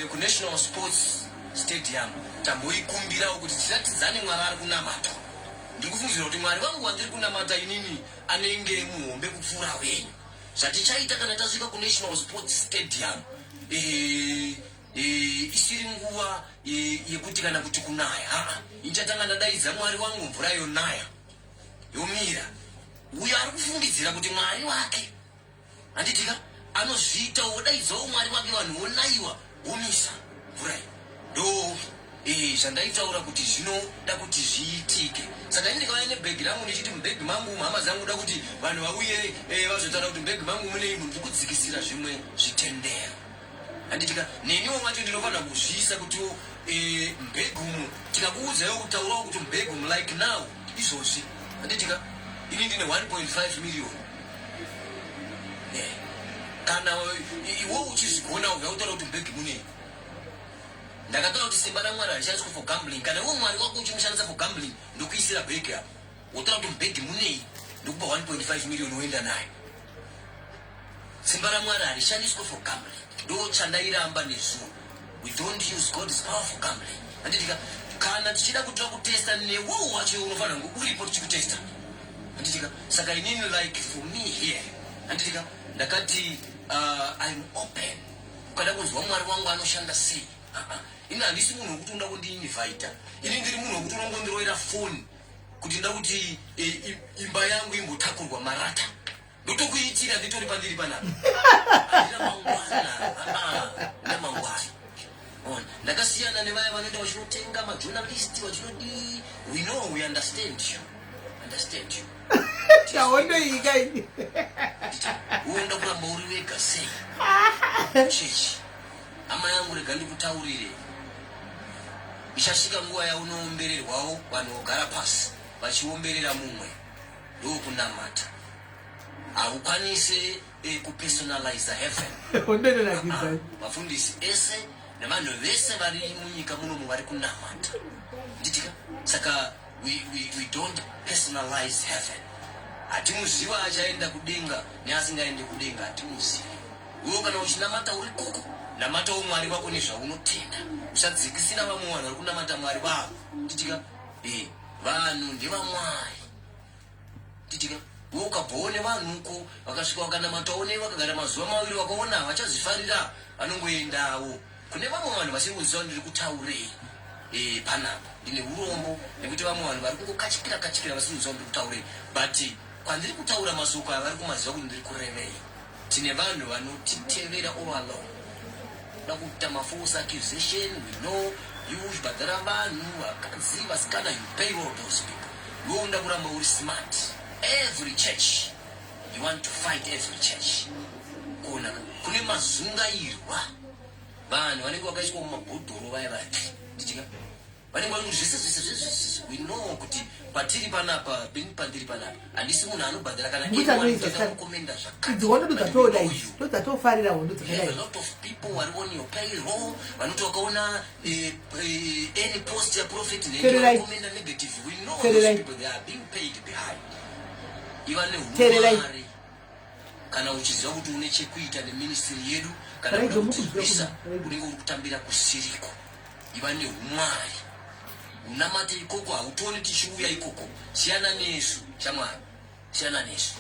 kuNational Sports Stadium tamboikumbirawo kuti tiratidzane Mwari ari kunamatwa. Ndiri kufungidzira kuti Mwari vangu wandiri kunamata inini anenge muhombe kupfuura wenyu. Zvatichaita kana tasvika kuNational Sports Stadium, isiri nguva yekuti kana kuti kunaya, haa, ichatanga ndadaidza Mwari wangu, mvura yonaya, yomira. Uyo ari kufungidzira kuti Mwari wake, handitika, anozviita, wodaidzawo Mwari wake, vanhu vonayiwa, womisa mvura iyi. Ndo zvandaitaura kuti zvinoda kuti zviitike. Saka ini ndikauya nebhegi rangu ndichiti mubhegi mangu, hama dzangu, da kuti vanhu vauye vazotaura kuti mubhegi mangu munei, munhu ndikudzikisira zvimwe zvitendero, handitika? Neniwo wacho ndinofanira kuzviisa kutiwo mubhegi umu, tikakuudzaiwo kutaurawo kuti mubhegi umu, like now, izvozvi, handitika, ini ndine 1.5 million. Kana iwe uchizvigona, uya utaura kuti mubhegi munei. Ndakataura kuti simba raMwari harishandiswi for gambling. Kana iwe Mwari wako uchimushandisa for gambling, ndokuisira bhegi apo, wotaura kuti mubhegi munei, ndokupa 1.5 million, woenda nayo. Simba raMwari harishandiswi for gambling, ndo chandairamba nezuro. We don't use God's power for gambling, handitika? Kana tichida kutora kutesta, newewo wacho unofanira kunge uripo tichikutesta, handitika? Saka inini, like for me here, handitika, ndakati I'm open. Ukada kunzwa Mwari wangu anoshanda sei, ini handisi munhu wekuti unoda kundiinvita. Ini ndiri munhu wekuti unongondiroera foni kuti nda kuti imba yangu imbotakurwa marata, ndotokuitira nditori pandiri panapa. Handina mangwana, ndamangwana. Ona, ndakasiyana nevaya vanoenda vachinotenga majournalist vachinodii. We know, we understand you, understand you. Chaondoika ini. Unoda kuramba uri wega sei chechi? Hama yangu, rega ndikutaurire, ichasvika nguva yaunoombererwawo, vanhu vogara pasi vachiomberera mumwe. Ndokunamata. Haukwanise kupersonalize heaven. Ondonakidza. Vafundisi ese nevanhu vese vari munyika munomu vari kunamata, nditika? Saka we don't personalize heaven. Hatimuziva achaenda kudenga neasingaende kudenga, hatimuzivi. Iwe kana uchinamata uri koko, namatawo Mwari vako nezvaunotenda. Usadzikisira vamwe vanhu vari kunamata Mwari vavo, nditika? Vanhu ndevamwari, nditika? Iwe ukabvawo nevanhu uko vakasvika vakanamatawo nei, vakagara mazuva 2, vakaona havachazvifarira, vanongoendawo kune vamwe vanhu vasiri kunziva ndiri kutaurei panapa. Ndine urombo nekuti vamwe vanhu vari kungokachikira kachikira vasiri kunziva ndiri kutaurei, but kwandiri kutaura masoko aya vari kumaziva kuti ndiri kurevei. Tine vanhu vanotitevera all along, da kuita mafalse accusation. We know you uchibhadhara vanhu, vakadzi, vasikana, you pay all those people. Iwe unoda kuramba uri smart. Every church you want to fight, every church. Kuona kune mazungairwa, vanhu vanenge vakaiswa mumabhodhoro vaya vaya, ndichika. Vanenge vari zvese zvese zvese zvese. We know kuti patiri panapa, beni pandiri panapa, handisi munhu anobhadhara kana Mukuita anyone noise kutoita asati. kukomenda zvakati. Idzi hondo But we ndodzatoda know idzi, you. ndodzatofarira hondo We have a dzakadai. lot of people who are on your payroll vanoti vakaona any post yaprophet Tererai. nekukomenda negative. We know those Tererai. people, they are being paid behind. Iva Tererai. neumwari kana uchiziva kuti une chekuita neministry yedu kana Raidzo, kuda mukuziva kutirwisa, kuna- unenge uri kutambira kusiriko. Iva neumwari, unamate ikoko, hautioni tichiuya ikoko. Siyana nesu shamwari, siyana nesu,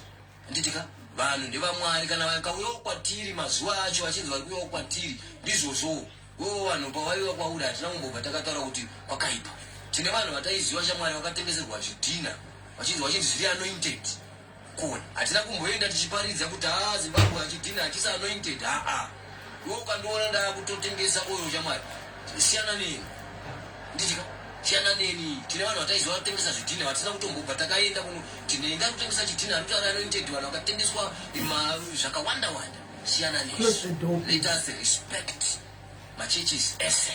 handitika? Vanhu ndevamwari, kana vakauyawo kwatiri mazuva acho vachinzi vari kuuyawo kwatiri, ndizvozvo. Ivo vanhu pavaiva kwauri, hatina kumbobva takataura kuti kwakaipa. Tine vanhu vataiziva shamwari vakatengeserwa zvidhina vachinzi zviri anointed kona. Hatina kumboenda tichiparidza kuti haa, Zimbabwe hachidhina hachisi anointed. Haa, iwe ukandiona ndaakutotengesa oyo shamwari, siyana neni, nditika? Siyana neni. Tine vanhu vataiziva kutengesa zvidhina, vatina kutombobva takaenda kuno tinenga kutengesa chidhina, ari kutaura anointed. Vanhu vakatengeswa zvakawanda wanda. Siyana Close nesu. the door, Let please. us respect machurches ese.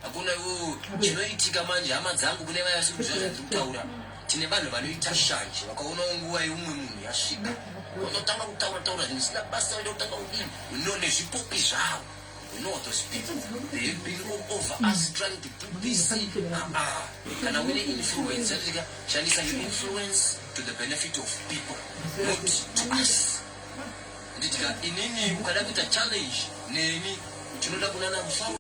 Hakuna iwo chinoitika manje, hama dzangu, kune vaya vasiri kuziva zvandiri kutaura. Tine vanhu vanoita shanje, vakaonawo nguva yeumwe munhu yasvika, vanotanga kutaura taura zvinhu zvisina basa, vaida kutanga kudini no nezvipopi zvavo. We know those people, they have been all over us trying to do this. Ah, ah. Kana uine influence yatika, shandisa your influence to the benefit of people, not to us, nditika? Inini ukada kuita challenge neni, tinoda kunana kufamba.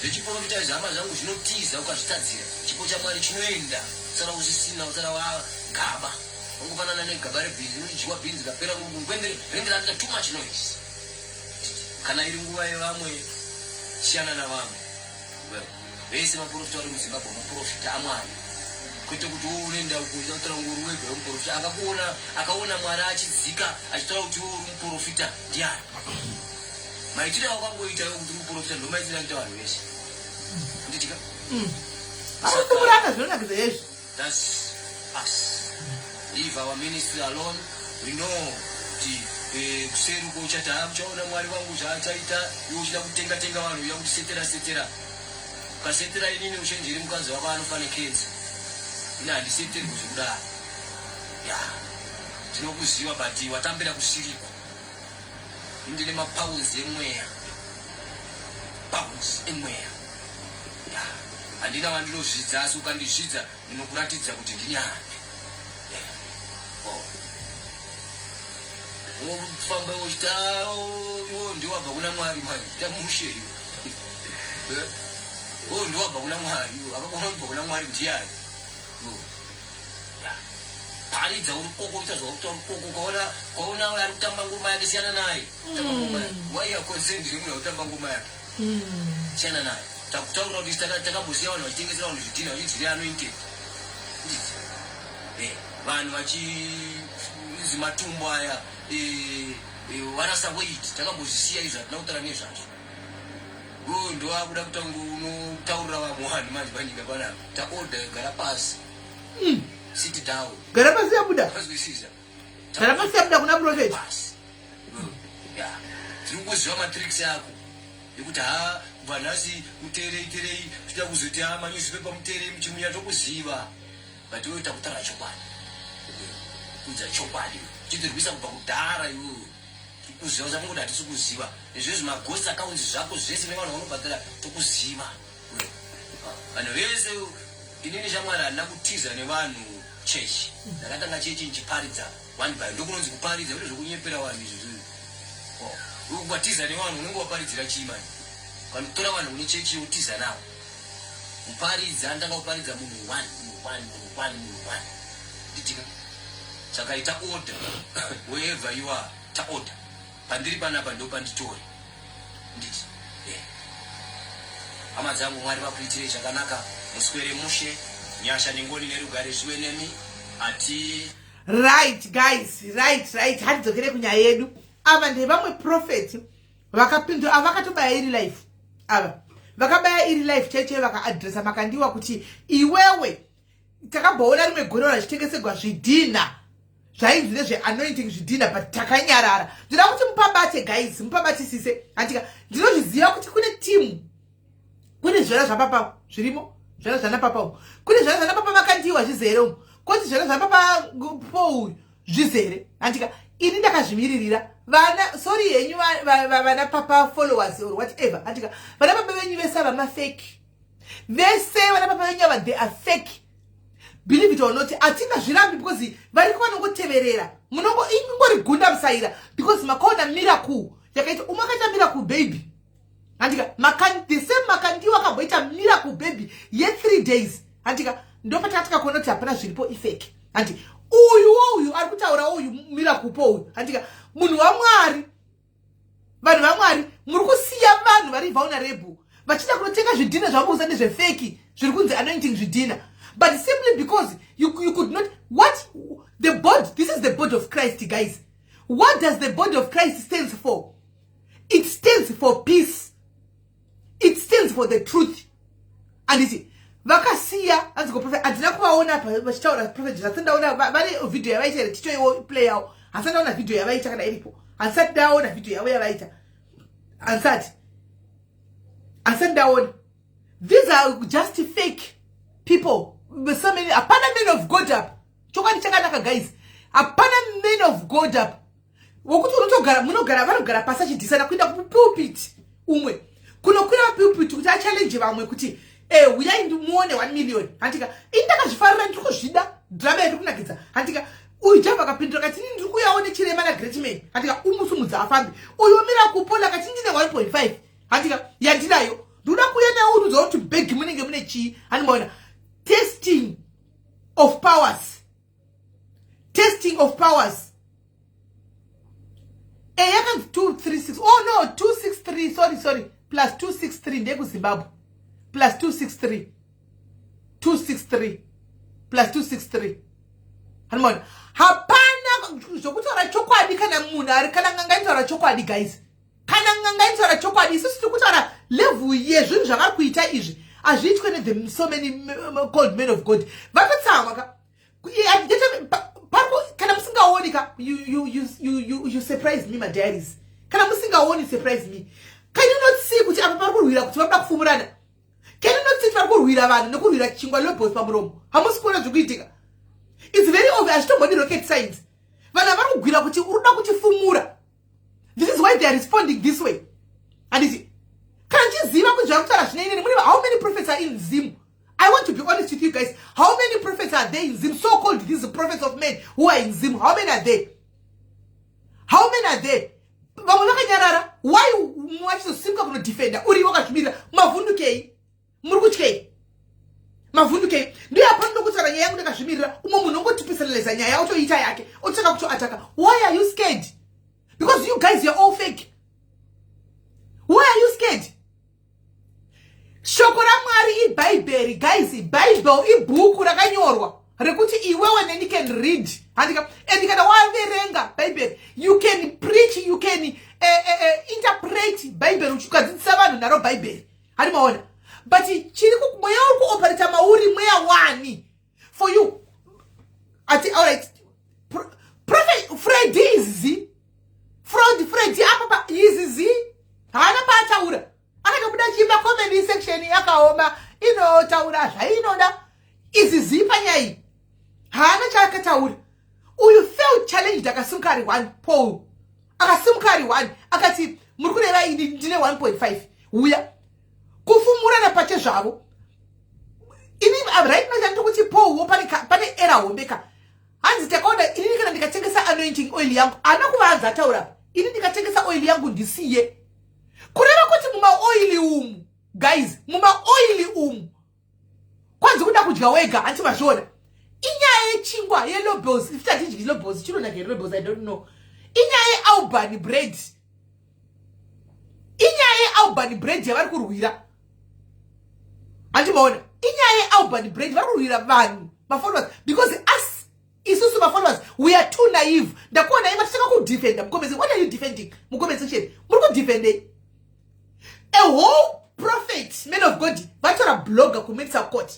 Zvechiprofita izvi, hama zvangu, zvinotiza. Ukazvitadzira, chipo chamwari chinoenda, usara usisina, usara wagaba, wangofanana negaba rebhinzi rinodyiwa, bhinzi kapera, ngwende rinenge rakuita too much noise. Kana iri nguva yevamwe, siyana navamwe. Well, vese maprofita vari muZimbabwe maprofita amwari, kwete kuti wo unoenda kuita kutaura ngori wega wemuprofita. Akakuona, akaona Mwari achidzika achitaura kuti iwe uri muprofita ndiani? Maitiro awakangoita iwe kuti uri muprofita ndo maitiro anoita vanhu vese, nditika? Vanosumurana, zvinonakidza izvi. That's us. Leave our ministry alone. We know kuti Kuseri uko uchati, "Ha, muchaona Mwari wangu zvaachaita." Iwe uchida kutenga tenga vanhu, uya kutisetera setera. Ukasetera inini, uchenjeri, mukadzi wako anofa nekenza. Ini handiseterwi zvekudaro. Ya, tinokuziva, but watambira kusiriko. Ndine mapounds emweya, pounds emweya. Ya, handina wandinozvidza, asi ukandizvidza ndinokuratidza kuti ndini ani. Oh. Unofamba uchiti, "Ah, iwo ndiwabva kuna Mwari." Mani tamushe iwe, o ndiwabva kuna Mwari. Iwe akakona kubva kuna Mwari ndiani? Ya. Paridza uri koko, ita zvakuita uri koko. Ukaona uyo ari kutamba ngoma yake, siyana naye. Tamba ngoma yake. Why you are concerned nemunhu ari kutamba ngoma yake? Siyana naye. Takutaurira kuti takambosiya vanhu vachitengesera vanhu zvidhina, vachiti zviri anointed. Nditi vanhu vachizi matumbo aya, varasa weight. Takambozvisiya izvo, hatina kutaura nezvazvo. Iwe ndowakuda kutanga unotaurira vamwe vanhu manje panyika panapa. Taorder, gara pasi, sit down. Gara pasi yabuda. Azwisisa. Gara pasi yabuda kuna prophet. Pasi ya, tiri kuziva matricks ako ekuti, ha, kubva nhasi muteerei terei, toda kuzoti, ha, manewspaper muteerei muchimunya. Tokuziva, but iwe takutaura chokwadi, kudza chokwadi, chitirwisa kubva kudhara. Iwewe tikuziva zvamungoda, hatisi kuziva izvezvi maghost accounts zvako zvese nevanhu vanobhadhara. Tokuziva vanhu vese. Inini shamwari, handina kutiza nevanhu chechi. Ndakatanga chechi ndichiparidza one by, ndokunonzi kuparidza, kuti zvokunyepera vanhu izvi. Ukatiza nevanhu, unenge waparidzira chii mani? Kanotora vanhu kune chechi, wotiza navo. Muparidza anotanga kuparidza munhu one, munhu one, munhu one, munhu one. Nditika saka ita order wherever you are. Taorder pandiri panapa, ndo panditori. Nditi hama dzangu, Mwari vakuitirei zvakanaka, muswere mushe. Nyasha nengoni nerugare zvive nemi. Ati Right guys, right. Hatidzokere kunyaya yedu. Ava ndevamwe prophet vakapindura ava, vakatobaya iri live. Ava vakabaya iri live chaichai, vakaadresa Makandiwa kuti, "Iwewe, takamboona rimwe gore vanhu vachitengesegwa zvidhina zvainzi nezveanointing zvidhina, but takanyarara." Ndinoda kuti mupabate guys, mupabatisise. Handika ndinozviziva kuti kune timu, kune zvana zvapapa zvirimo, zvana zvanapapa umu, kune zvana zvanapapa Makandiwa zvizere umu, koti zvana zvapapa Paul zvizere. Handika ini ndakazvimiririra vana. Sorry henyu vana papa followers or whatever. Handika vana papa venyu vese ava mafake, vese vana papa venyu ava, they are fake, believe it or not. Hatingazvirambi because variko vanongoteverera. Munongo ingori gunda musaira because makaona miracle yakaita umwe, akaita miracle baby. Handika the same Makandiwa akamboita miracle baby ye3 days. Handika ndopatakatika kuona kuti hapana zviripo, ifake. Handi uyuwo uyu ari kutaura uyu miracle po uyu. Handika munhu waMwari, vanhu vaMwari, muri kusiya vanhu vari vulnerable vachida kunotenga zvidhina zvamouza nezvefake zviri kunzi anointing zvidhina, but simply because you could not what the body. This is the body of Christ, guys. What does the body of Christ stands for? It stands for peace, it stands for the truth. Anditi vakasiya hanzi prophet, handina kuvaona vachitaura prophet. Hasati ndaona vane vhidhiyo yavaita here? Titoiwo play yawo. Handisati ndaona vhidhiyo yavaita. Kana iripo, handisati ndaona vhidhiyo yavo yavaita. Handisati ndaona. These are just fake people, so many. Hapana man of God up. Chokwadi chakanaka guys, hapana man of God up wokuti unotogara, munogara, vanogara pasi achidhisana kuenda kupulpit, umwe kunokwira pulpit kuti achallenge vamwe kuti uyai muone 1 million. Handika ini ndakazvifarira, ndiri kuzvida drama yandiri kunakidza. Handika uyu Java akapindura kati, "Ini ndiri kuuyawo nechirema nagreat man." Handika umusumudza afambi uyu omira kupola kati, "Ndine 1.5, handika yandinayo, ndinoda kuuya nayo." Unoziva kuti bhegi munenge mune chii? Handimbaona testing of powers, testing of powers. Yakanzi 236. Oh no, 263, sorry, sorry, plus 263 ndekuZimbabwe, plus 263, 263, plus 263. Hanimona hapana zvokutaura chokwadi. Kana munhu ari, kana n'anga inotaura chokwadi guys, kana n'anga inotaura chokwadi. Isusu tiri kutaura level yezvinhu zvavari kuita izvi, hazviitwe nethe so many called men of God. Vatotsamwa ka. Kana Kana musingaoni ka, you surprise me, madiaries. Kana musingaoni, surprise me. Can you not see kuti apa pari kurwira kuti vakuda kufumurana? Can you not see kuti vari kurwira vanhu nekurwira chingwa, lobos pamuromo? Hamusi kuona zviri kuitika? It's very obvious, hazvitombodi rocket science. Vanhu vari kugwira kuti uri kuda kutifumura. This is why they are responding this way, handiti? Kana ndichiziva kuti zvari kutaura zvine inini mune. How many prophets are in Zim? I want to be honest with you guys. How many prophets are there in Zim, so called these prophets of men who are in Zim? How many are there? How many are there? Vamwe vakanyarara. Why vachizosimuka kunodefenda? Uri wakazvimirira, mavhundukei? Muri kutyei? Mavhundukei? Ndiyo apanoda kutaura nyaya yangu ndakazvimirira. Umwe munhu ongotipersonaliza nyaya, otoita yake, ototanga kutoataka. Why are you scared? Because you guys, you're all fake. Why are you scared? Shoko raMwari ibhaibheri, guys. Bible ibhuku rakanyorwa rekuti iwewe neni can read, handika? And kana waverenga Bhaibheri, you can preach, you can interpret Bhaibheri, ukadzidzisa vanhu naro Bhaibheri, handi maona? But chiri mweya uri kuoperata mauri mweya wani for you? Ati alright, Prophet Freddy izizi fraud. Freddy apa izizi haana paataura, akatobuda chiimba. Comment section yakaoma, inotaura zvainoda. Izizi panyaya iyi haana chaakataura. Uyu felt challenged, akasimuka ari one. Paul akasimuka ari one, akati, "Muri kureva ini ndine 1.5?" Uya kufumurana pache zvavo. Ini right now chandiri kuti, Paul, pane era hombe ka. Hanzi takaona inini kana ndikatengesa anointing oil yangu, haana kuvanza ataura, ini ndikatengesa oil yangu ndisiye. Kureva kuti mumaoili umu, guys, mumaoili umu kwanzi kuda kudya wega, hanti mazviona? Inyaya yechingwa yelobels. If tatidyi lobels, chinonaka here lobels? I don't know. Inyaya yeAlbany bread, inyaya yeAlbany bread yavari kurwira, handimaona? Inyaya yeAlbany bread vari kurwira vanhu, mafollowers, because us, isusu mafollowers, we are too naive. Ndakuona iva tichaka kudefenda mucomment. What are you defending mucomment section? Muri kudefendei? A whole prophet, man of God, vatora blogger kumuendesa court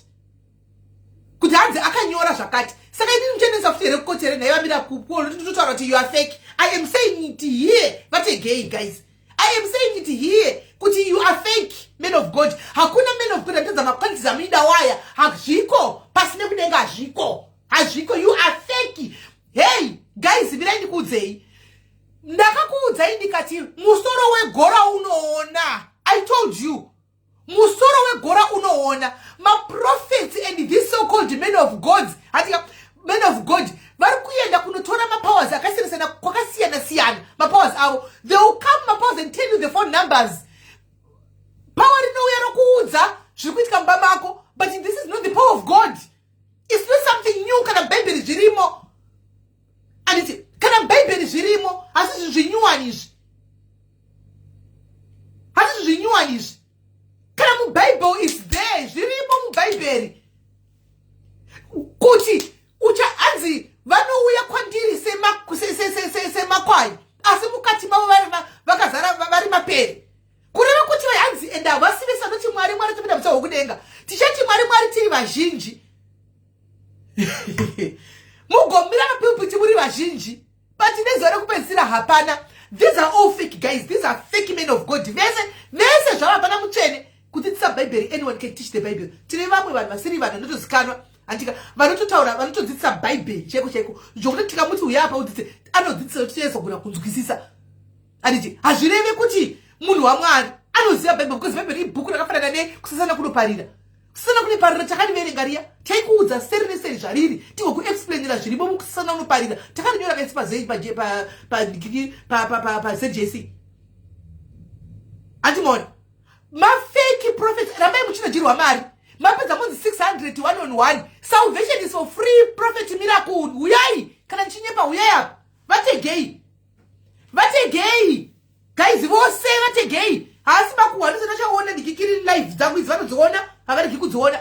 kuti hanzi akanyora zvakati. Saka inini muchendesa futi here kukoti here? Nhaivamira kutotaura kuti you are fake. I am saying it here. Vategei, guys. I am saying it here kuti you are fake, man of God. Hakuna man of God atadza maqualities amuida waya. Hazviko pasi nekudenga, hazviko, hazviko. You are fake. Hey guys, mirai ndikuudzei. Ndakakuudzai ndikati musoro wegora unoona. I told you, musoro wegora unoona. Maprophets and this so called men of gods, hatika men of God, vari kuenda kunotora mapowers akasiyana-siyana kwakasiyana-siyana. Mapowers avo, they will come, mapowers, and tell you the phone numbers. Power rinouya rokuudza zviri kuitika mumba mako, but this is not the power of God. It's not something new. Kana Bhaibheri zvirimo, anditi? Kana Bhaibheri zvirimo, asi zvinhu zvinyuwani izvi, hasi zvinhu zvinyuwani izvi. Kana muBhaibheri is there, zvirimo muBhaibheri kuti ucha hanzi vanouya kwandiri semakwai, asi mukati mavo vakazara vari mapere. Kureva kuti hanzi ende havasi vese vanoti, "Mwari, Mwari," topinda musa hwokudenga. Tichati, "Mwari, Mwari," tiri vazhinji, mugomira mapulpiti muri vazhinji, but nezuva rekupedzisira hapana. These are all fake, guys. These are fake men of God vese vese zvavo. Hapana mutsvene. Kudzidzisa Bhaibheri, anyone can teach the Bible. Tine vamwe vanhu vasiri vanhu vanotozikanwa, andika? Vanototaura, vanotodzidzisa Bhaibheri chaiko chaiko, zvokuti tikamuti uya apa udzidze, anodzidzisa, totoezogona kunzwisisa, anditi? Hazvireve kuti munhu waMwari anoziva Bhaibheri, because Bhaibheri ibhuku rakafanana nekusasana kunoparira. Kusasana kunoparira takariverenga riya, taikuudza seri neseri zvariri, tigokuexplainira zvirimo mukusasana unoparira. Takarinyora kaisi paZJC, handimaona? Mafake prophets, rambai muchinodyirwa mari. Mapedza monzi 600 one on one. Salvation is for free. Prophet Miracle, uyai. Kana ndichinyepa, uyai apa. Vategei, vategei, guys, vose vategei. Haasi makuhwa ndisina chaona. Ndikikiri live dzangu idzi vanodziona, havaregi kudziona.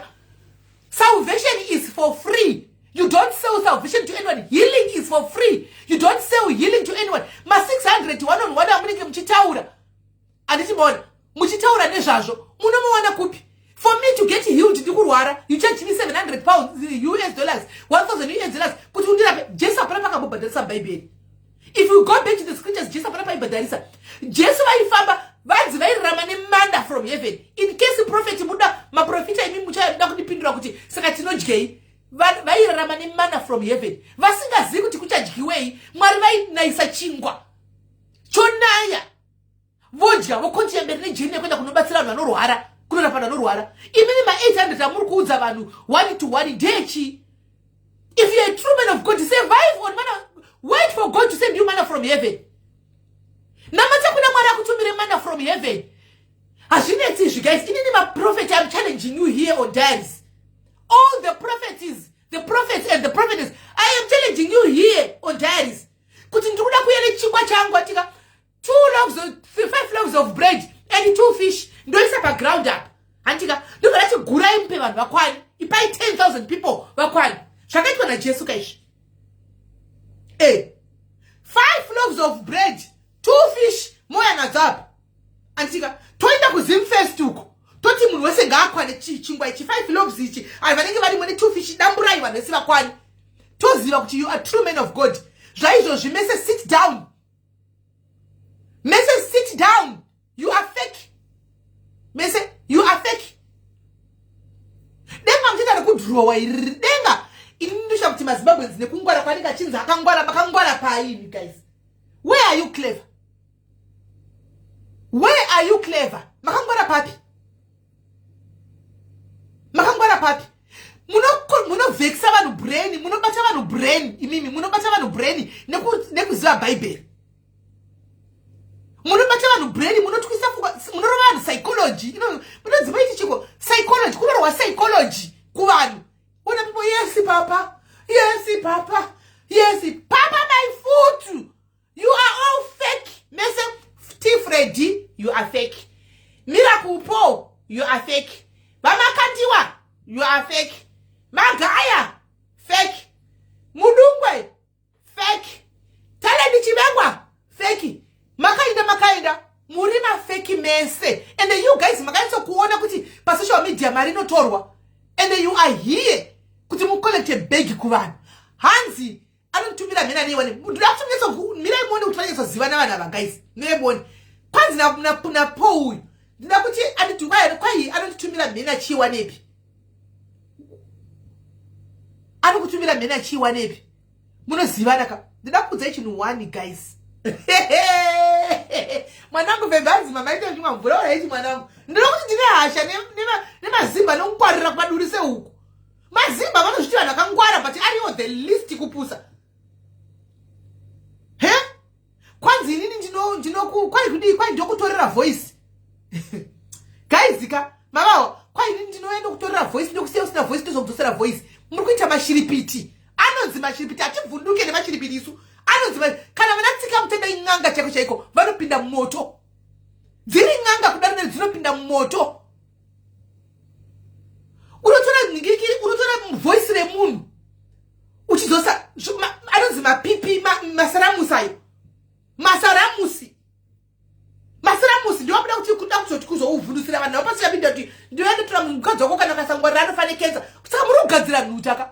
Salvation is for free. You don't sell salvation to anyone. Healing is for free. You don't sell healing to anyone. Ma600 one on one amunenge muchitaura, handiti maona muchitaura nezvazvo, munomuwana kupi? For me to get healed, ndikurwara, you charge me £700, US dollars, 1000 US dollars kuti undirape. Jesu hapana pakambobhadharisa Bhaibheri. If you go back to the scriptures, Jesu hapana paibhadharisa. Jesu vaifamba, vanzi vairarama nemanna from heaven. In case prophet muda maprofita, imi muchada kundipindura kuti saka tinodyei? Vairarama nemanna from heaven, vasingazivi kuti kuchadyiwei. Mwari vainayisa chingwa, chonaya, vodya, vokontinya mberi nejourney yekuenda kunobatsira vanhu vanorwara, kunorapa vanhu vanorwara. Imimi ma800 amuri kuudza vanhu one to one ndechi? If you're a true man of God, survive on manna. Wait for God to send you manna from heaven. Namata kuna Mwari akutumire manna from heaven. Hazvinetsi izvi, guys. Inini maprophet, I'm challenging you here on Diaries, all the prophecies, the prophets and the prophetess, I am challenging you here on Diaries kuti ndiri kuda kuuya nechingwa changu atika two loaves of, five loaves of bread and two fish, ndoisa paground apa, handika? Ndobva ndati gurai, mupe vanhu vakwani, ipai 10,000 people vakwani. Zvakaitwa naJesu kaizvi. Five loaves of bread, two fish, moya nadzo apa, andika? Toenda kuZimfest uko, toti munhu wese ngaakwane chingwa ichi, five loaves ichi, ai vanenge varimo netwo fish, damburai, vanhu vese vakwani. Toziva kuti you are true man of God. Zvaizvozvi mese sit down, mese sit down. You are fake mese, you are fake. Denga muchiita rekudhirowa iri denga. Ini ndosha kuti maZimbabweans nekungwara kwanenge achinzi akangwara, makangwara paini, guys? Where are you clever? Where are you clever? Makangwara papi? Makangwara papi? Munovhekisa vanhu brain, munobata vanhu brain. Imimi munobata vanhu brain nekuziva Bhaibheri. Munobata vanhu brain, munotwisa pfungwa, munorova vanhu psychology. Munodziva ichi chiko psychology, kunorohwa psychology kuvanhu. Ona people, "Yes papa, yes papa, yes papa," my foot. You are all fake mese. T Freddy, you are fake. Miracle Paul, you are fake. VaMakandiwa, you are fake. Magaya, fake. Mudungwe, fake. Talent Chivengwa, fake. Makaenda, makaenda, muri mafake mese. And you guys makanyatsokuona kuti pasocial media mari inotorwa, and you are here kuti mucollecte bag kuvanhu. Hanzi anotumira mhena neiwane. Ndoda kuti mirai muone kuti vanyatsozivana vanhu ava, guys. Mirai muone. Kwanzi naPaul uyu, ndida kuti anditi kwai anonditumira mhena chiiwanepi? Anokutumira mhena chiiwanepi? Munozivana ka? Ndida kuudzai chinhu one, guys. Mwanangu vebhanzi, mama ite chimwa mvura uraiti. Mwanangu, ndinoda kuti ndine hasha nemazimba nokungwarira kumaduri sehuku. Mazimba vanozviti vanhu vakangwara, but ariwo the least kupusa. He, kwanzi inini ndinoku kwai kudii? Kwai ndokutorera voice, guys ka. Mavawa, kwai inini ndinoenda kutorera voice, ndokusiya usina voice, ndozokudzosera voice. Muri kuita mashiripiti, anonzi mashiripiti. Hatibvunduke nemashiripiti isu. Anonzi kana vanatsika mutenda in'anga chaiko chaiko, vanopinda mumoto. Dziri n'anga kudaro, dzinopinda mumoto. Unotora nhingirikiri, unotora voice remunhu uchidzosa. Anonzi mapipi, masaramusi ayo, masaramusi, masaramusi. Ndiwabuda kuti kuda kuzoti kuzouvhundusira vanhu vapasira media kuti ndinoendotora mukadzi wako, kana akasangwarira anofa nekensa. Saka muri kugadzira nhuta ka,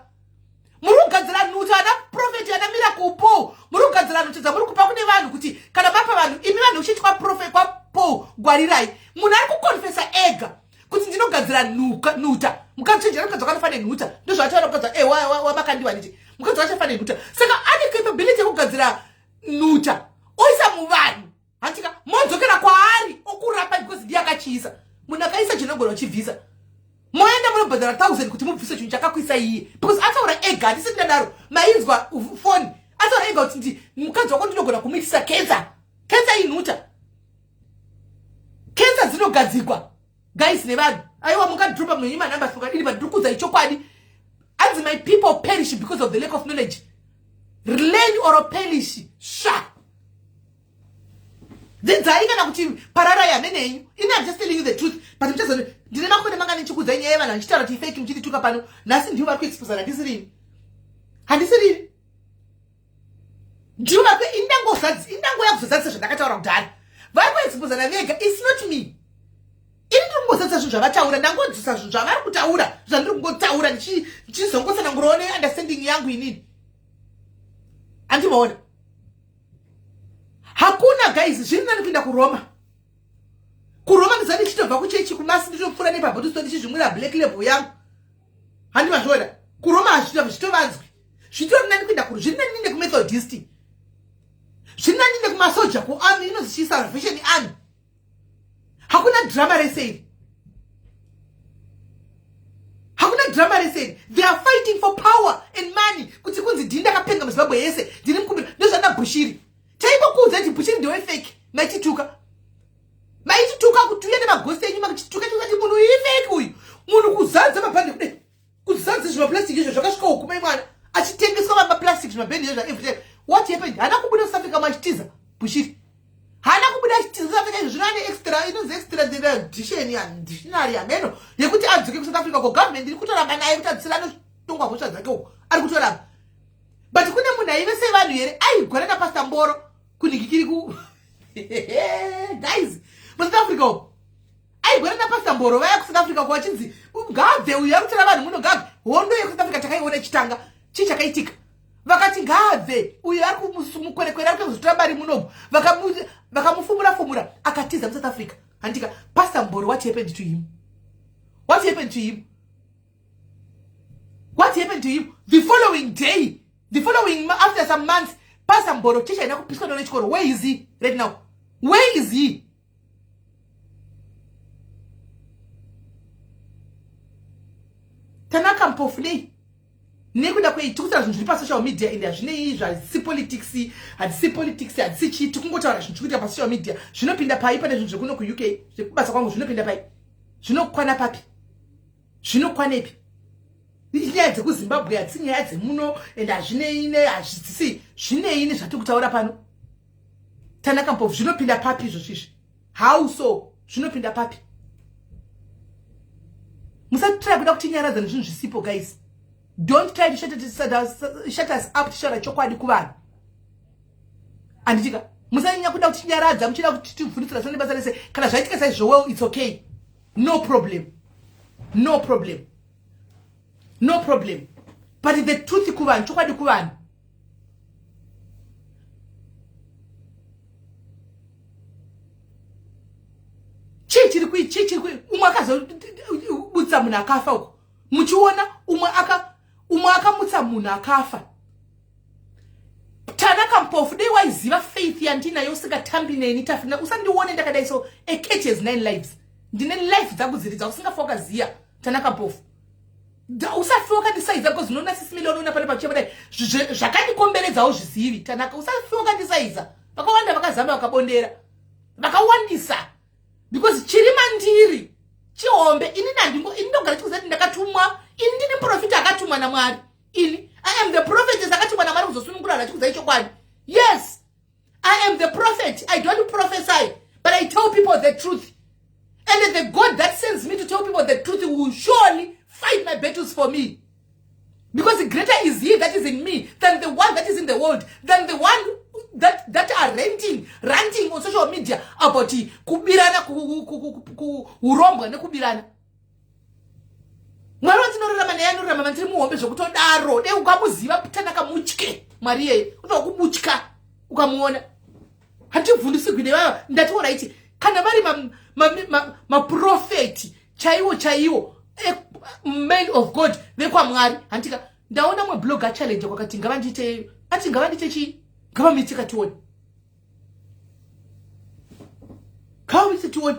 muri kugadzira nhuta. Ana prophet, ana Miracle Paul, muri kugadzira nhuta dzamuri kupa kune vanhu kuti kana mapa vanhu imi vanhu uchiitwa prophet kwaPaul, gwarirai. Munhu ari kuconfessa ega kuti ndinogadzira nhuta. Mukadzi chenjera, mukadzi wakanofa nenhuta. Ndozvaataura mukadzi waMakandiwa nditi mukadzi wachafa nenhuta. Saka ane capability yekugadzira nhuta, oisa muvanhu, hantika? Modzokera kwaari okurapa because ndiye akachiisa. Munhu akaisa chinogona kuchibvisa. Moenda munobhadhara 1000 kuti mubvise chinhu chakakuisa iye, because ataura ega. Handisi ndadaro, mainzwa foni, ataura ega kuti ndi mukadzi wako ndinogona kumuitisa kensa. Kensa inhuta, kensa dzinogadzikwa, guys, nevanhu. Aiwa, mungadropa munhu manamba mukadini, but ndiri kuudzai chokwadi. Anzi my people perish because of the lack of knowledge. Learn or perish. Sha, dzidzai kana kuti pararai hamene henyu. Ini am just telling you the truth, but muchazo ndine makore manga ndichikuudzai nyaya yevanhu vachitaura kuti fake, muchitituka pano. Nhasi ndivo vari kuexposana. Handisirini, handisirini, ndivo vari. Indangoya kuzozadzisa zvandakataura kudhara. Vari kuexposana vega. It's not me. Ini ndiri kungozadzisa zvinhu zvavataura, ndangodzisa zvinhu zvavari kutaura, zvandiri kungotaura ndichizongotsanangurawo neunderstanding yangu inini. Andimaona hakuna guys, zviri nani kuenda kuRoma. KuRoma ndiza ndichitobva kuchechi kumasi, nditopfuura nepabhotisto ndichizvimwira black label yangu. Handi mazviona, kuRoma hazvitovanzwi. Zvitori nani kuenda kuru, zviri nani nekuMethodist, zviri nani nekumasoja, kuarmy inozi chii, Salvation Army. Hakuna drama rese iri, hakuna drama rese iri. They are fighting for power and money, kuti kunzi ndini ndakapenga muZimbabwe yese, ndini mukumbira. Ndozvana Bushiri. Taimbokuudza kuti Bushiri ndewe fake, maitituka, maitituka kuti uye nemagosi enyu makachituka tikati munhu uyu ifake uyu. Munhu kuzadza mabhande kudai, kuzadza zvimaplastic izvo zvakasvika uku, mai mwana achitengeswa maplastic, zvimabhendi izvo every time. What happened? Haana kubuda South Africa machitiza. Bushiri haana kubuda achitiza South Africa. Izvo zvino ane extra, inonzi extra edition, dictionary ameno yekuti adzoke kuSouth Africa ko. Government iri kutoramba naye kuti adzisira, anotongwa mhosva dzake uko, ari kutoramba. But kune munhu aive sevanhu here aigwara naPastor Mboro kunhikikiri ku guys muSouth Africa uko? Aigwara naPastor Mboro vaya kuSouth Africa ko, vachinzi ngaabve uyu, ari kutora vanhu muno, ngaabve. Hondo yekuSouth Africa takaiona ichitanga. Chii chakaitika? Vakati ngaabve uyu, ari mukwerekwere, ari kuzotora mari munomu. Vakamufumura fumura, akatiza muSouth Africa, handika? Pastor Mboro, what happened to him? What happened to him? What happened to him? The following day, the following, after some months, Pastor Mboro, chechi haina kupiswa nechikoro? Where is he right now? Where is he? Tanaka Mpofu, nei nekuda kwei tikutaura zvinhu zviri pasocial media? Ende hazvinei, zvasi politics, hadzisi politics, hadzisi chii. Tikungotaura zvinhu zviri kuitika pasocial media. Zvinopinda pai pane zvinhu zvekuno kuUK, zvekubasa kwangu? Zvinopinda pai? Zvinokwana papi? Zvinokwanepi? Inyaya dzekuZimbabwe, hadzisi nyaya dzemuno, and hazvinei nehazvisi zvinei nezvatiri kutaura pano. Tanaka Mpofu, zvinopinda papi izvozvo izvi? How so? Zvinopinda papi? Musatry kuda kutinyaradza nezvinhu zvisipo, guys. Don't try to shut us up. Tichitaura chokwadi kuvanhu, handitika? Musanyanya kuda kutinyaradza muchida kuti tivhundisira sane basa rese. Kana zvaitika saizvo, well, it's okay, no problem, no problem, no problem. But the truth kuvanhu, chokwadi kuvanhu. Chii chiri kui, chii chiri kui? Umwe akazobudisa munhu akafa uko muchiona, umwe aka umwe akamutsa munhu akafa. Tanaka Mpofu, dei waiziva faith yandinayo, usingatambi neni. Tafina, usandione ndakadai so. A cat has nine lives. Ndine life dzangu dziri dzausingafa wakaziya. Tanaka Mpofu, usafi wakandisaiza, because unoona sisimile, unoona pane pachichema dai zvakandikomberedzawo zvizivi. Tanaka, usafi wakandisaiza. Vakawanda vakazama, vakabondera, vakawandisa, because chiri mandiri chihombe. Ini nandingo, ini ndogara chikuziva kuti ndakatumwa. Ini ndini muprofita akatumwa naMwari. Ini I am the prophet akatumwa naMwari kuzosunungura vanhu, achikuziva chokwadi. Yes, I am the prophet. I don't prophesy, but I tell people the truth, and the God that sends me to tell people the truth will surely fight my battles for me, because greater is he that is in me than the one that is in the world, than the one that are ranting on social media about kubirana, urombwa nekubirana. Mwari watinorarama naye anorarama mandiri muhombe zvekutodaro. Dei ukamuziva, Tanaka, mutye Mwari iyeye, unoda kumutya ukamuona. Hativhundusigwi nevava. Ndati alright, kana vari maprofeti chaiwo chaiwo, man of God vekwaMwari, handika? Ndaona mwe blogger challenge kwakati ngavandiite, ati ngavandiite chii, ngavamuite katione, ngavamuite tione.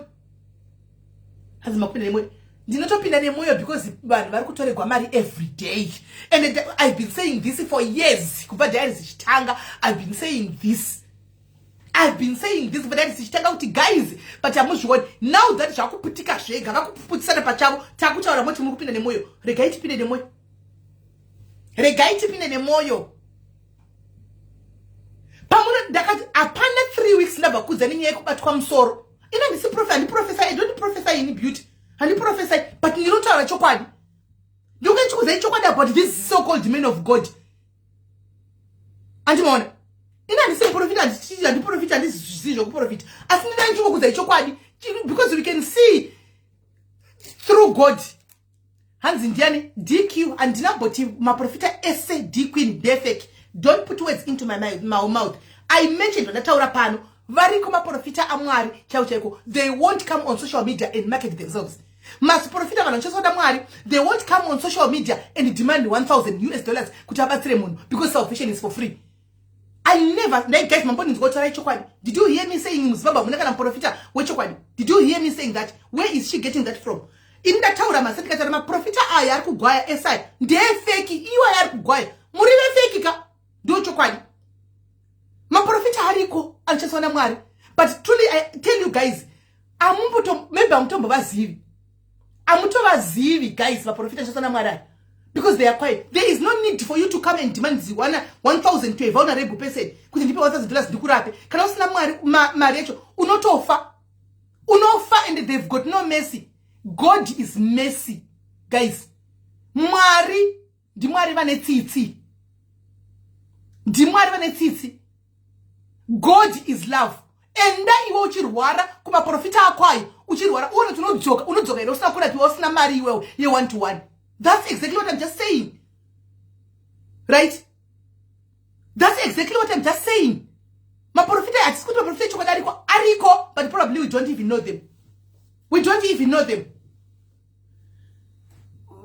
Hanzi makupinda nemwoyo. Ndinotopinda nemwoyo because vanhu vari kutoregwa mari every day, and I've been saying this for years. Kubva diary zichitanga, I've been saying this, I've been saying this kubva diary zichitanga kuti guys, but hamuzvioni. Now that zvakuputika zvega, vakuputisana pachavo, takutaura moti muri kupinda nemwoyo. Regai tipinde nemwoyo, regai tipinde nemwoyo. Pamuno ndakati hapana 3 weeks ndabva kudza nenyaya yekubatwa musoro. Ina ndisi prophet, handiprophesy, I don't prophesy ini, Beauty, handiprophesy, but ndinotaura chokwadi. Ndikuchikuzai chokwadi about this so called man of God. Andimaona, ina handisi muprofita, handiprofita, handizii zvokuprofita, asi ndinai ndichingokudzai chokwadi because we can see. Through God. Hanzi ndiani? DQ. Handina mboti maprofita ese, D Queen, ndefake. Don't put words into my mouth. I mentioned, vandataura pano variko maprofita aMwari chaivo chaiko. They won't come on social media and market themselves. Masiprofita, vanhu vachisoda Mwari, they won't come on social media and demand US$1000 kuti abatsire munhu, because salvation is for free. I never, ndai, guys, mambondinzwa kutaura chokwadi? Did you hear me saying muZimbabwe hamuna kana muprofita wechokwadi? Did you hear me saying that? Where is she getting that from? Ini ndataura masi, ndikataura maprofita aya ari kugwaya esaya ndefake. Iwo aya ari kugwaya, muri vefake ka. Ndo chokwadi. Maprofita ariko anoshandiswa naMwari, but truly I tell you guys, amumboto, maybe hamutombovazivi, hamutovazivi guys, vaprofita anoshandiswa naMwari aya, because they are quiet. There is no need for you to come and demand 1000 to a vulnerable person kuti ndipe $1000 ndikurape. Kana usina Mwari, mari yacho unotofa, unofa. And they've got no mercy. God is mercy, guys. Mwari ndiMwari vane tsitsi, ndiMwari vane tsitsi. God is love. Enda iwe uchirwara kumaprofita ako ayo, uchirwara, uone kuti unodzoka. Unodzoka here usina kurapiwa, usina mari iwewe ye1 to 1? That's exactly what I'm just saying, right? That's exactly what I'm just saying. Maprofita, hatisi kuti maprofita echokwadi ariko, ariko, but probably we don't even know them. We don't even know them.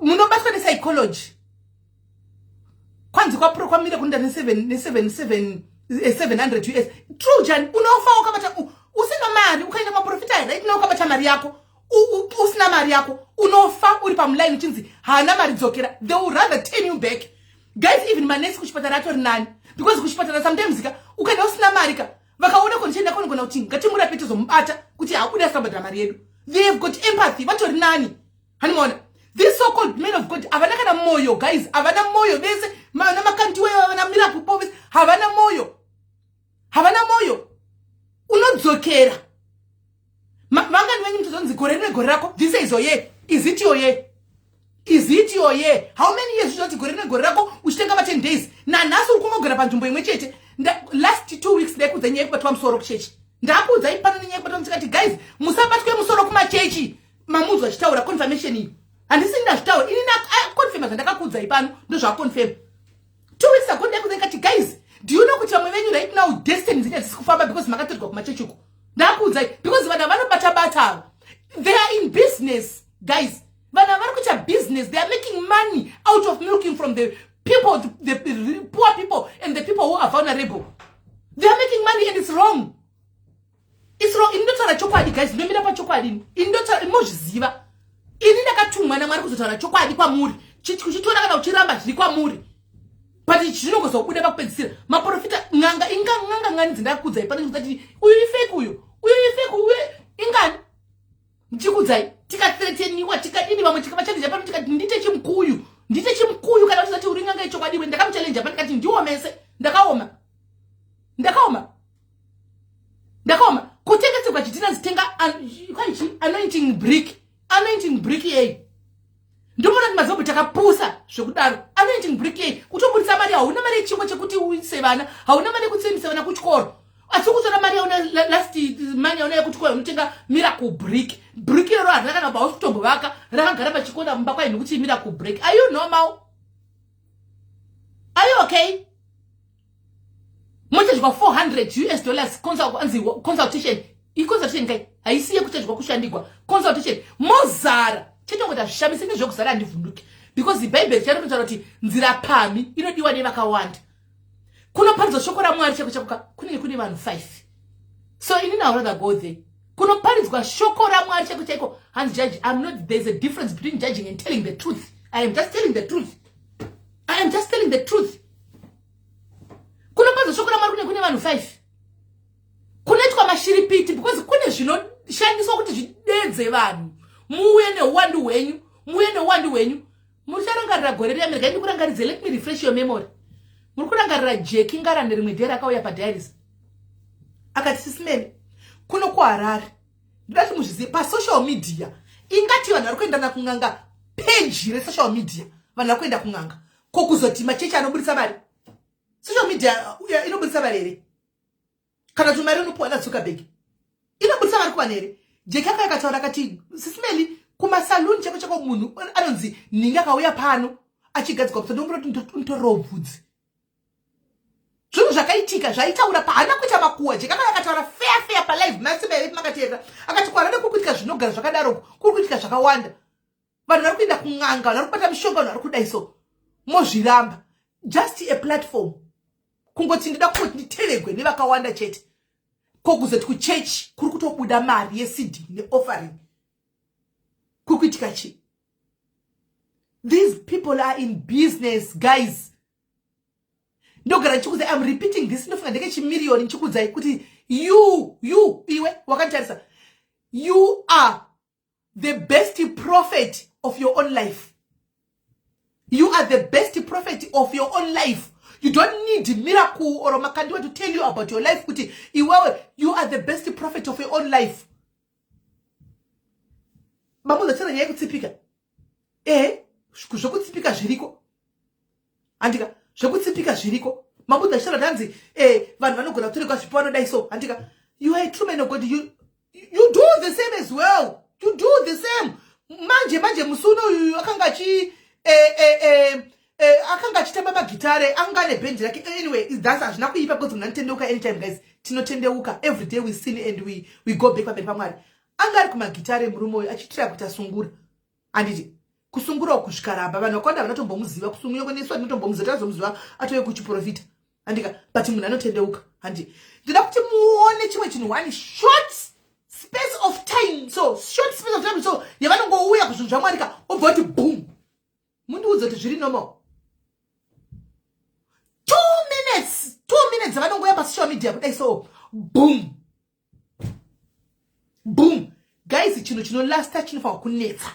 Munobatwa nepsychology. Kwanzi kwamire kunda ne7 700 US. True, Jan. Unofa ukabata usina mari. Ukaenda maprofita right now, ukabata mari yako, usina mari yako, unofa uri pamulaini uchinzi haana mari, dzokera. They will rather turn you back, guys. Even manesi kuchipatara atori nani, because kuchipatara sometimes ka, ukaenda usina mari ka, vakaona condition yako, unogona kuti ngatimurape, tozomubata kuti habude asingabhadhara mari yedu. They have got empathy, vatori nani. Hanimaona this so called men of God havana kana moyo, guys, havana moyo vese. Vana Makandiweyo, vana Miracle Paul, vese havana moyo, havana moyo. Unodzokera. Vangani venyu mutozonzi gore rine gore rako? This is your year. Is it your year? Is it your year? How many years uchitoti gore rine gore rako, uchitenga ma10 days? Nanhasi uri kungogara panzvimbo imwe chete. Last 2 weeks ndaikudza nyaya yekubatwa musoro kuchechi. Ndakuudzai pano nenyaya yekubatwa, ndikati, "Guys, musabatwe musoro kumachechi." Mamudzwa achitaura confirmation iyi. Handisi ndazvitaura ini, confirma zvandakakuudzai pano, ndozvaconfirm. 2 weeks ago ndaikudza, ndikati, "Guys, do you know kuti vamwe venyu right now destiny dzenyu hadzisi kufamba because makatorwa kumachechi uko?" Ndakuudzai, because vanhu vanobata bata ava, they are in business, guys. Vanhu vari kuita business. They are making money out of milking from the people, the poor people and the people who are vulnerable. They are making money and it's wrong, it's wrong. Ini ndotaura chokwadi, guys. Ndomira pachokwadi. Ini ndotaura, mozviziva, ini ndakatumwa naMwari kuzotaura chokwadi kwamuri. Kuchitora kana uchiramba, zviri kwamuri, but zvinongozobuda pakupedzisira. Maprofita, n'anga, inga n'anga ngani dzindakudzai pano kuti uyu ifake, uyu, uyu ifake, uyu ingani? Ndichikudzai, tikathreateniwa, tikadini, vamwe tikavachallenja pano, tikati ndite chimukuyu, ndite chimukuyu. Kana uchizati uri n'anga yechokwadi iwe, ndakamuchallenja pano, ndikati ndiomese. Ndakaoma, ndakaoma, ndakaoma. Kutengeserwa chitina, zitenga kwaichi anointing brick. Anointing brick yei? Ndomona kuti madzibaba takapusa zvekudaro. Anointing brick yei? Kutobudisa mari, hauna mari yechingwa chekuti uise vana, hauna mari yekuti uendese vana kuchikoro, asi kutora mari yauna, last mari yauna yekuchikoro, unotenga miracle brick. Brick iroro harina kana bausi kutombovaka, rakagara pachikona mumba kwai nekuti miracle brick. Are you normal? Are you okay? Mochadyiwa US$400 consultation. Iconsultation kai, haisi yekuchadyiwa kushandigwa. Consultation mozara chetongoti hazvishamisi nezvekuzara. Handivhunduki, because Bhaibheri charinotaura kuti nzira pami inodiwa nevakawanda. Kunoparidzwa shoko raMwari chako chakoka kunenge kune vanhu 5. So inini I rather go there kunoparidzwa shoko raMwari chako chaiko. Hanzi judge, I'm not. There's a difference between judging and telling the truth. I am just telling the truth. I am just telling the truth. Kunoparidzwa shoko raMwari kunenge kune vanhu 5. Kunoitwa mashiripiti, because kune zvinoshandiswa kuti zvidedze vanhu, muuye neuwandu hwenyu, muuye neuwandu hwenyu. Mucharangarira gore reAmerica, ndikurangaridze, let me refresh your memory. Muri kurangarira Jeki Ngarande, rimwe day rakauya padiaries akati, "Sis Melly, kuno kuHarare, ndoda kuti muzvizive, pasocial media ingati vanhu vari kuendana kun'anga, peji resocial media vanhu vari kuenda kun'anga. Ko kuzoti machechi anobudisa mari? Social media inobudisa mari here? Kana kuti mari inopiwa naZuckerberg inobudisa mari kuvanhu here?" Jeki aka akataura akati, "Sis Melly, Kumasaluni chako chako munhu anonzi nhingi akauya pano achigadzikwa musoro ndokuti unotorerawo bvudzi. Zvinhu zvakaitika zvaitaura paana kuita makuwa jekaka akataura fair fair palive masimba yaipi makateerera akati kwarada kuri kuitika zvinogara zvakadaro kuri kuitika zvakawanda. Vanhu vari kuenda kun'anga, vanhu vari kubata mishonga, vanhu vari kudai so mozviramba. Just a platform kungoti ndida kungoti nditeregwe nevakawanda chete. Ko kuzoti kuchechi kuri kutobuda mari yeseed neoffering kuri kuitika chii? These people are in business guys. Ndogara ndichikuudzai, I'm repeating this, ndofunga ndeke chimiriyoni ndichikuudzai kuti you iwe wakanditarisa, you are the best prophet of your own life. You are the best prophet of your own life. You don't need miracle or Makandiwa to tell you about your life kuti iwewe you are the best prophet of your own life. Mamuzotaura nyaya yekutsipika. Zvekutsipika zviriko. Handika, zvekutsipika zviriko. Mabuda achitaura tanzi vanhu vanogona kutoregwa zvipo vanodai so. Handika, you are a true man of God. You do the same as well. You do the same. Manje manje musi uno uyu akanga achi akanga achitamba magitare, anga ane bhendi rake. Anyway, that's hazvina kuipa because munhu anotendeuka anytime guys. Tinotendeuka every day, we sin and we go back pamberi paMwari. Anga ari kumagitare murume uyu achitira kuita sungura. Handiti kusungura kusvika ramba vanhu vakawanda vanotombomuziva kusungura nesu tinotombomuziva, tazomuziva atove kuchiprofita. Handika, but munhu anotendeuka. Handi ndida kuti muone chimwe chinhu one short space of time, so short space of time so yavanongouya kuzvinhu zvaMwari ka, obva kuti boom. Mundiudze kuti zviri normal. 2 minutes, 2 minutes avanongouya pasocial media kudai so, boom boom. Guys, chinhu chinolasta chinofanirwa kunetsa.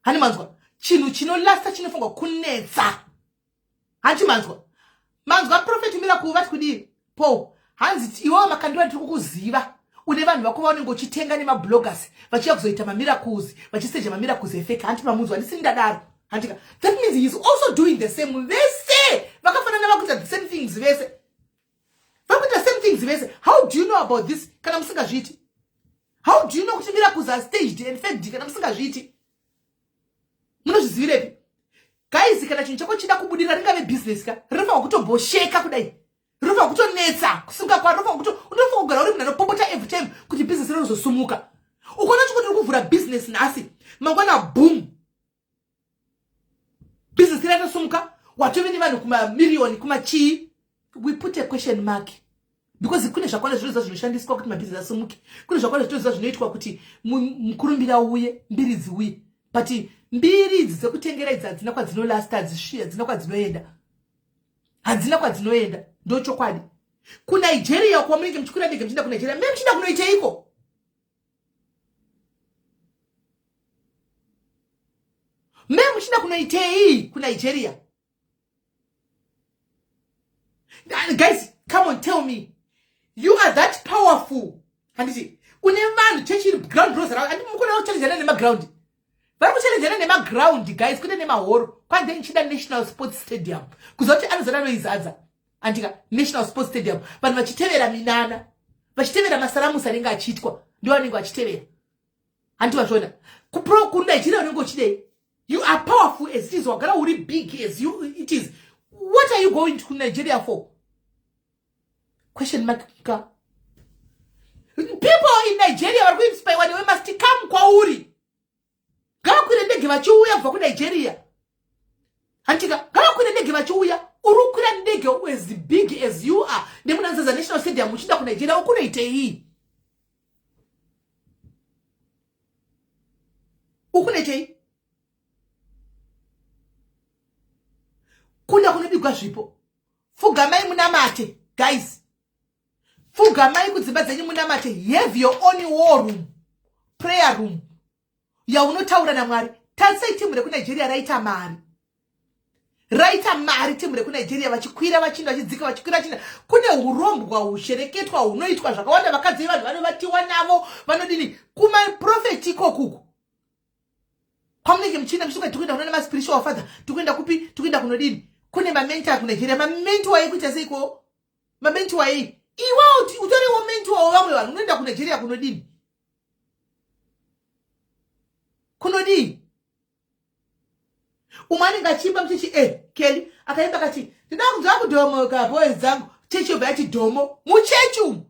Hani manzwa? Chinhu chinolasta chinofanirwa kunetsa. Hanti manzwa? Manzwa Prophet Miracle vati kudii? Paul hanzi iwewe Makandiwa tiri kukuziva, une vanhu vako vaunenge uchitenga nemabloggers vachiya kuzoita mamiracles, vachiseja mamiracles efake. Hanti mamunzwa? Handisini ndadaro. Handika, that means he is also doing the same. Vese vakafanana, vakuita the same things vese, vakuita same things vese. How do you know about this kana musingazviiti? How do you know kuti miracles are staged and faked kana musingazviiti? Munozvizivirepi guys? Kana chinhu chako chida kubudira, ringave business ka, rinofanwa kutombosheka kudai, rinofanwa kutonetsa kusimuka kwaro, unofanwa kugara uri munhu anopopota every time kuti business rinozosumuka. Ukaona chikuti uri kuvhura business nhasi, mangwana boom, business ratosumuka, watove nevanhu kumamiriyoni kumachii, we put a question mark because kune zvakawanda zvinoziva zvinoshandiswa kuti mabhizinesi asumuke. Kune zvakawanda zvinoziva zvinoitwa kuti mukurumbira uye, mbiri dziuye. But mbiri idzi dzekutengera idzi hadzina kwadzinolasta, hadzina kwadzinoenda, hadzina kwadzinoenda. Ndo chokwadi. KuNigeria kwamunenge muchikwira ndege muchienda kuNigeria, me muchienda kunoiteiko? Me muchienda kunoitei kuNigeria? Guys, come on, tell me. You are that powerful, handiti? Une vanhu chechi ground rose, andi mukona kuchallenjana nemaground, vari kuchallenjana nemaground guys, kwete nemahoro. Kwanze ndichida National Sports Stadium kuziva kuti anozana anoizadza. Andika, National Sports Stadium, vanhu vachitevera minana, vachitevera masaramusi anenge achiitwa, ndo vanenge vachitevera. Handi vazviona kuNigeria unenge uchidei? You are powerful as it is, wagara uri big as you it is. What are you going to Nigeria for? Question mark ka. People in Nigeria vari kuinspirewa newe must come kwauri. Ngavakwire ndege vachiuya kubva kuNigeria. Handika, ngavakwire ndege vachiuya. Uri kukwira ndege as big as you are nemunanzaza National Stadium uchida kuNigeria, ukunoitei? Ukunoitei? Kunda kunobigwa zvipo. Pfugamai munamate guys, pfugamai kudzimba dzenyu munamate. Have your own war room, prayer room yaunotaura naMwari. Tarisai timu rekuNigeria raita mari, raita mari timu rekuNigeria, vachikwira vachinda, vachidzika, vachikwira vachinda. Kune urombwa hushereketwa hunoitwa zvakawanda, vakadzi vevanhu vanovatiwa navo, vanodini kumaprofeti ikokuku kwamunenge muchienda muchituka. Tikuenda kuna nemaspiritual father, tikuenda kupi, tikuenda kunodini? Kune mamentor kuNigeria. Mamentor ekuita seiko? Mamentor ei? Iwe utoriwo mentor wavamwe vanhu, unoenda kuNigeria kunodini? Kunodii? Umwe anenge achiimba muchechi e eh, Kelly akaimba akati ndinoda kunzwa kudhomoka boys dzangu, chechi yobva yati dhomo muchechi umu.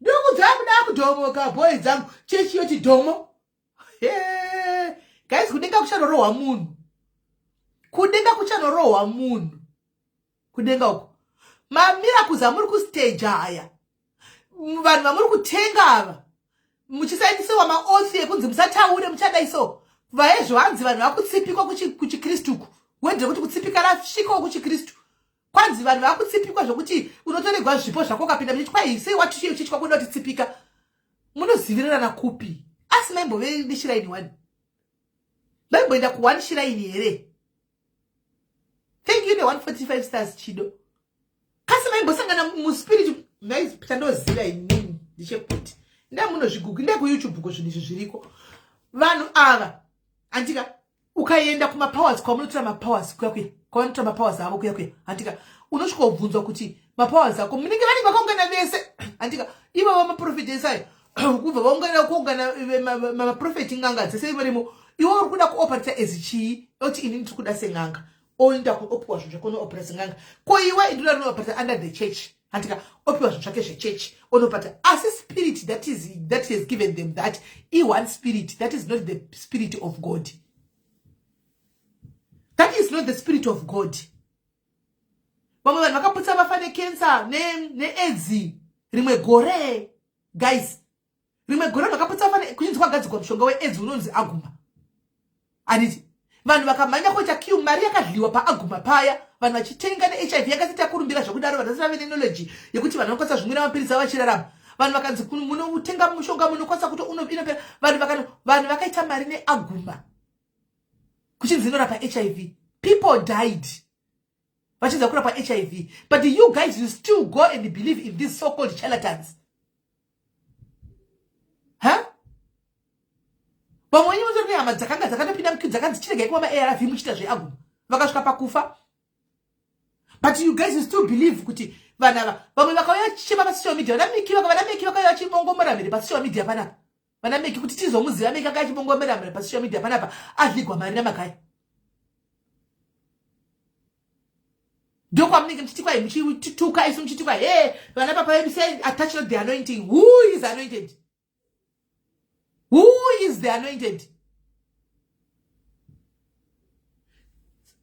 Ndinokunzwa kuda kudhomoka boys dzangu, chechi yoti dhomo. Guys, kudenga kuchanorohwa munhu, kudenga kuchanorohwa munhu, kudenga uko. Mamiracles amuri kustage aya, vanhu vamuri kutenga ava muchisainisiwa maothi ekunzi musataure muchadai so vaezvo, hanzi vanhu vakutsipikwa kuchikristu uku. Wedze kuti kutsipika rasvikawo kuchikristu, kwanzi vanhu vakutsipikwa zvokuti unotoregwa zvipo zvako ukapinda muchechi. Kwai sei wati chechi kwakuda kutitsipika? Munozivirirana kupi? Asi maimbove neshiraini one, maimboenda kuone shiraini here? Thank you ne145 stars Chido. Kasi maimbosangana muspirit? Chandoziva inini ndechekuti ndamunozvigugi ndekuYouTube ko zvinhu izvi zviriko. Vanhu ava andika ukaenda kumapowers kwamunotora mapowers kuya kuya, kwavanotora mapowers avo kuya kuya, handika unosvika ubvunzwa kuti mapowers ako munenge vanenge vakaungana vese, handika ivo vamaprofeti esai kubva vaungana kuungana maprofeti, n'anga dzese varimo. Iwe uri kuda kuoperata as chii? Oti ini ndiri kuda sen'anga, oenda kuopiwa zvinhu zvake, unooperata sen'anga. Ko iwe ndinoda rinoperata under the church, handika opiwa zvinhu zvake zvechechi, onopata. Asi spirit that has given them that i one spirit, that is not the spirit of God. That is not the spirit of God. Vamwe vanhu vakaputsa vafa necancer neAIDS rimwe gore. Guys, rimwe gore vanhu vakaputsa vafa kuchinzi kwagadzirwa mushonga weAIDS unonzi Aguma, handiti? Vanhu vakamhanya kuita queue, mari yakadliwa paAguma paya, vanhu vachitenga. NeHIV yakasati yakurumbira zvekudaro, vanhu vasati vave neknowledge yekuti vanhu vanokwanisa zvimwira mapirisi avo vachirarama. Vanhu vakanzi munotenga mushonga, munokwanisa kuti inopera. Vanhu vakaita mari neAguma kuchinzi inorapa HIV. People died vachinzi kurapa HIV, but you guys, you still go and believe in these so called charlatans, huh? Vamwe venyu mutori nehama dzakanga dzakatopinda muqueue, dzakanzi chiregai kumwa maARV muchiita zveAguma, vakasvika pakufa. But you guys, you still believe kuti vanhu ava, vamwe vakauya chichema pasocial media, vana Miki, vana Miki vakauya vachibongomora mhere pasocial media panapa. Vana Miki, kuti tizomuziva, Miki akauya achibongomera mhere pasocial media panapa, avhigwa mari naMakai. Ndokwamunenge muchiti kwai muchituka isu, muchiti kwai he vana papa vedu say attach not the anointing. Who is anointed? Who is the anointed?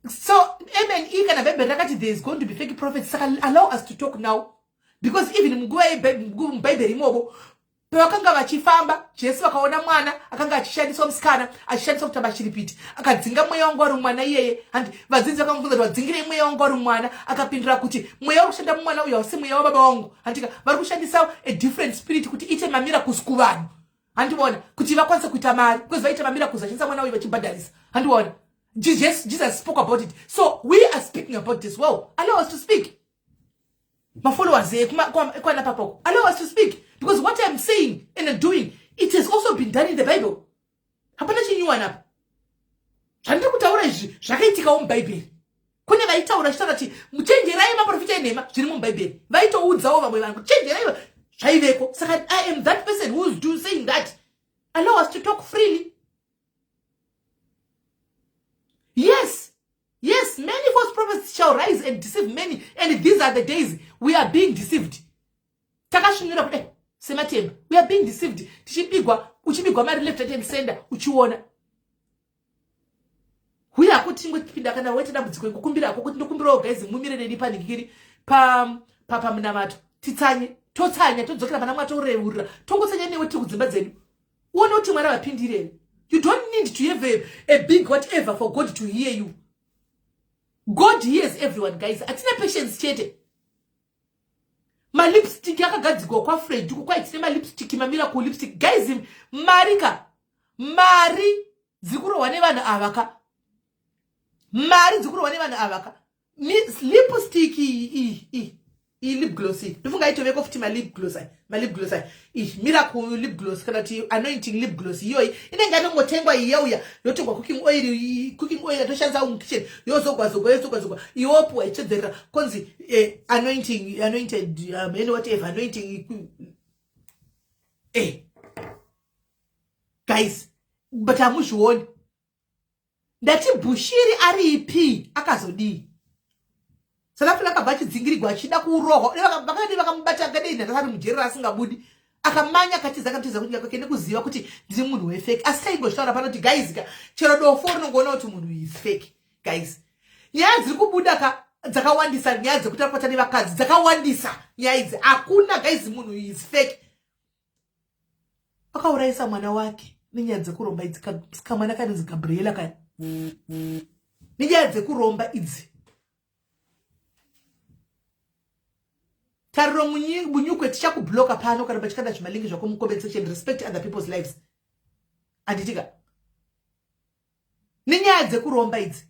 So mne kana Bhaibheri rakati there is going to be fake prophets, saka allow us to talk now, because even munguva yemuBhaibheri imomo, pavakanga vachifamba, Jesu vakaona mwana akanga achishandiswa, musikana achishandiswa kutamba chiripiti. Akadzinga mweya wangu wari mwana iyeye, handi? Vadzidzi vakamubvunza kuti vadzingirei mweya wangu wari mwana. Akapindura kuti mweya uri kushanda mumwana uyu hausi mweya wababa wangu, handika? Vari kushandisa a different spirit kuti ite mamiracles kuvanhu, handiona, kuti vakwanise kuita mari, because vaita mamiracles vachishandisa mwana uyu vachibhadharisa, handiona? Jesus spoke about it, so we are speaking about this. Well, allow us to speak. Mafollowers ekwana papako, allow us to speak, because what I'm saying and doing, it has also been done in the Bible. Hapana chinyuwani apa. Zvandiri kutaura izvi zvakaitikawo muBhaibheri. Kune vaitaura chitaura kuti muchenjerai maprofita enhema, zviri muBhaibheri. Vaitoudzawo vamwe vanhu kuti chenjerai, zvaiveko. Saka I am that person who is saying that allow us to talk freely. Yes, many false prophets shall rise and deceive many, and these are the days we are being deceived. Takasvinura kudai sematemba, we are being deceived, tichibigwa, uchibigwa mari left, right and center. Uchiona huya hako tingopinda. Kana waita dambudziko, ingokumbira hako kuti ndokumbirawo guys, mumire neni panhingiri pamunamato, titsanye, totsanya, todzokera pana Mwari, toreurira, tongotsanya newe tiri kudzimba dzedu. Uone kuti Mwari avapindire here. You don't need to have a big whatever for God to hear you. God hears everyone, guys. Hatina patience chete. Malipstick akagadzirwa kwaFred uko, kwai tine malipstick, mamiracle lipstick. Guys, mari ka, mari dziri kurohwa nevanhu ava ka, mari dziri kurohwa nevanhu ava ka. Lipstick iyi, iyi lip gloss iyi, ndofunga itoveko futi malip gloss aya, malip gloss aya, iyi miracle lip gloss kana kuti anointing lip gloss iyoyi inenge yatongotengwa iyauya yotengwa cooking oil, cooking oil yatoshandisa mukitchen, yozogwazogwa, yozogwazogwa, iwopuwa ichedzerera konzi anointing, anointed, any whatever anointing. Guys, but hamuzvioni. Ndati Bushiri aripi akazodii? South Africa akabva achidzingirigwa achida kurohwa. Vakadii vakamubata akadii nhasi ari mujeri raasingabudi. Akamanya akatiza akatiza kunyika kwake nekuziva kuti ndiri munhu wefake. Asi taingozvitaura pano kuti guys ka chero dofo rinongoona kuti munhu is fake. Guys, nyaya dziri kubuda ka dzakawandisa, nyaya dzekuti ari kubata nevakadzi dzakawandisa nyaya idzi. Hakuna guys munhu is fake. Akaurayisa mwana wake nenyaya dzekuromba idzi, kamwana kanonzi Gabriela kaya nenyaya dzekuromba idzi. Tariro Munyukwe, tichakubloka pano kana pachikanda zvimalingi zvako mucomment section. Respect other people's lives. Anditika nenyaya dzekuromba idzi.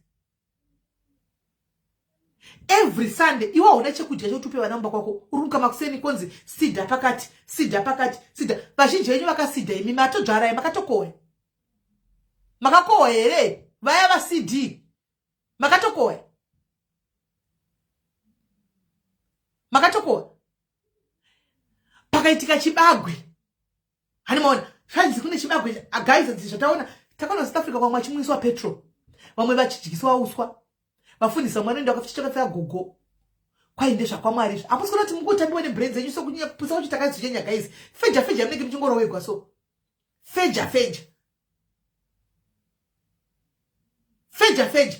Every Sunday iwe hauna chekudya chekuti upe vana mumba kwako. Uri kukama kuseni konzi sidha pakati, sidha pakati, sidha. Vazhinji venyu vakasidha imi matodzvarai, makatokohwa. Makakohwa here vaya vaCD? Makatokohwa, makatokohwa. Pakaitika chibagwe hani maona zvanzi kune chibagwe guys, zvataona takaona South Africa kwamwe vachimwiswa petrol, vamwe vachidyiswa uswa, vafundisi vamwe vanoenda vakaficha gogo kwainde zvakwamwari izvi. Hamusi kuona kuti mukutambiwa nebrain dzenyu sokunyanya kupusa kuti takazonyanya guys. Feja feja munenge muchingorowegwa so feja feja feja feja.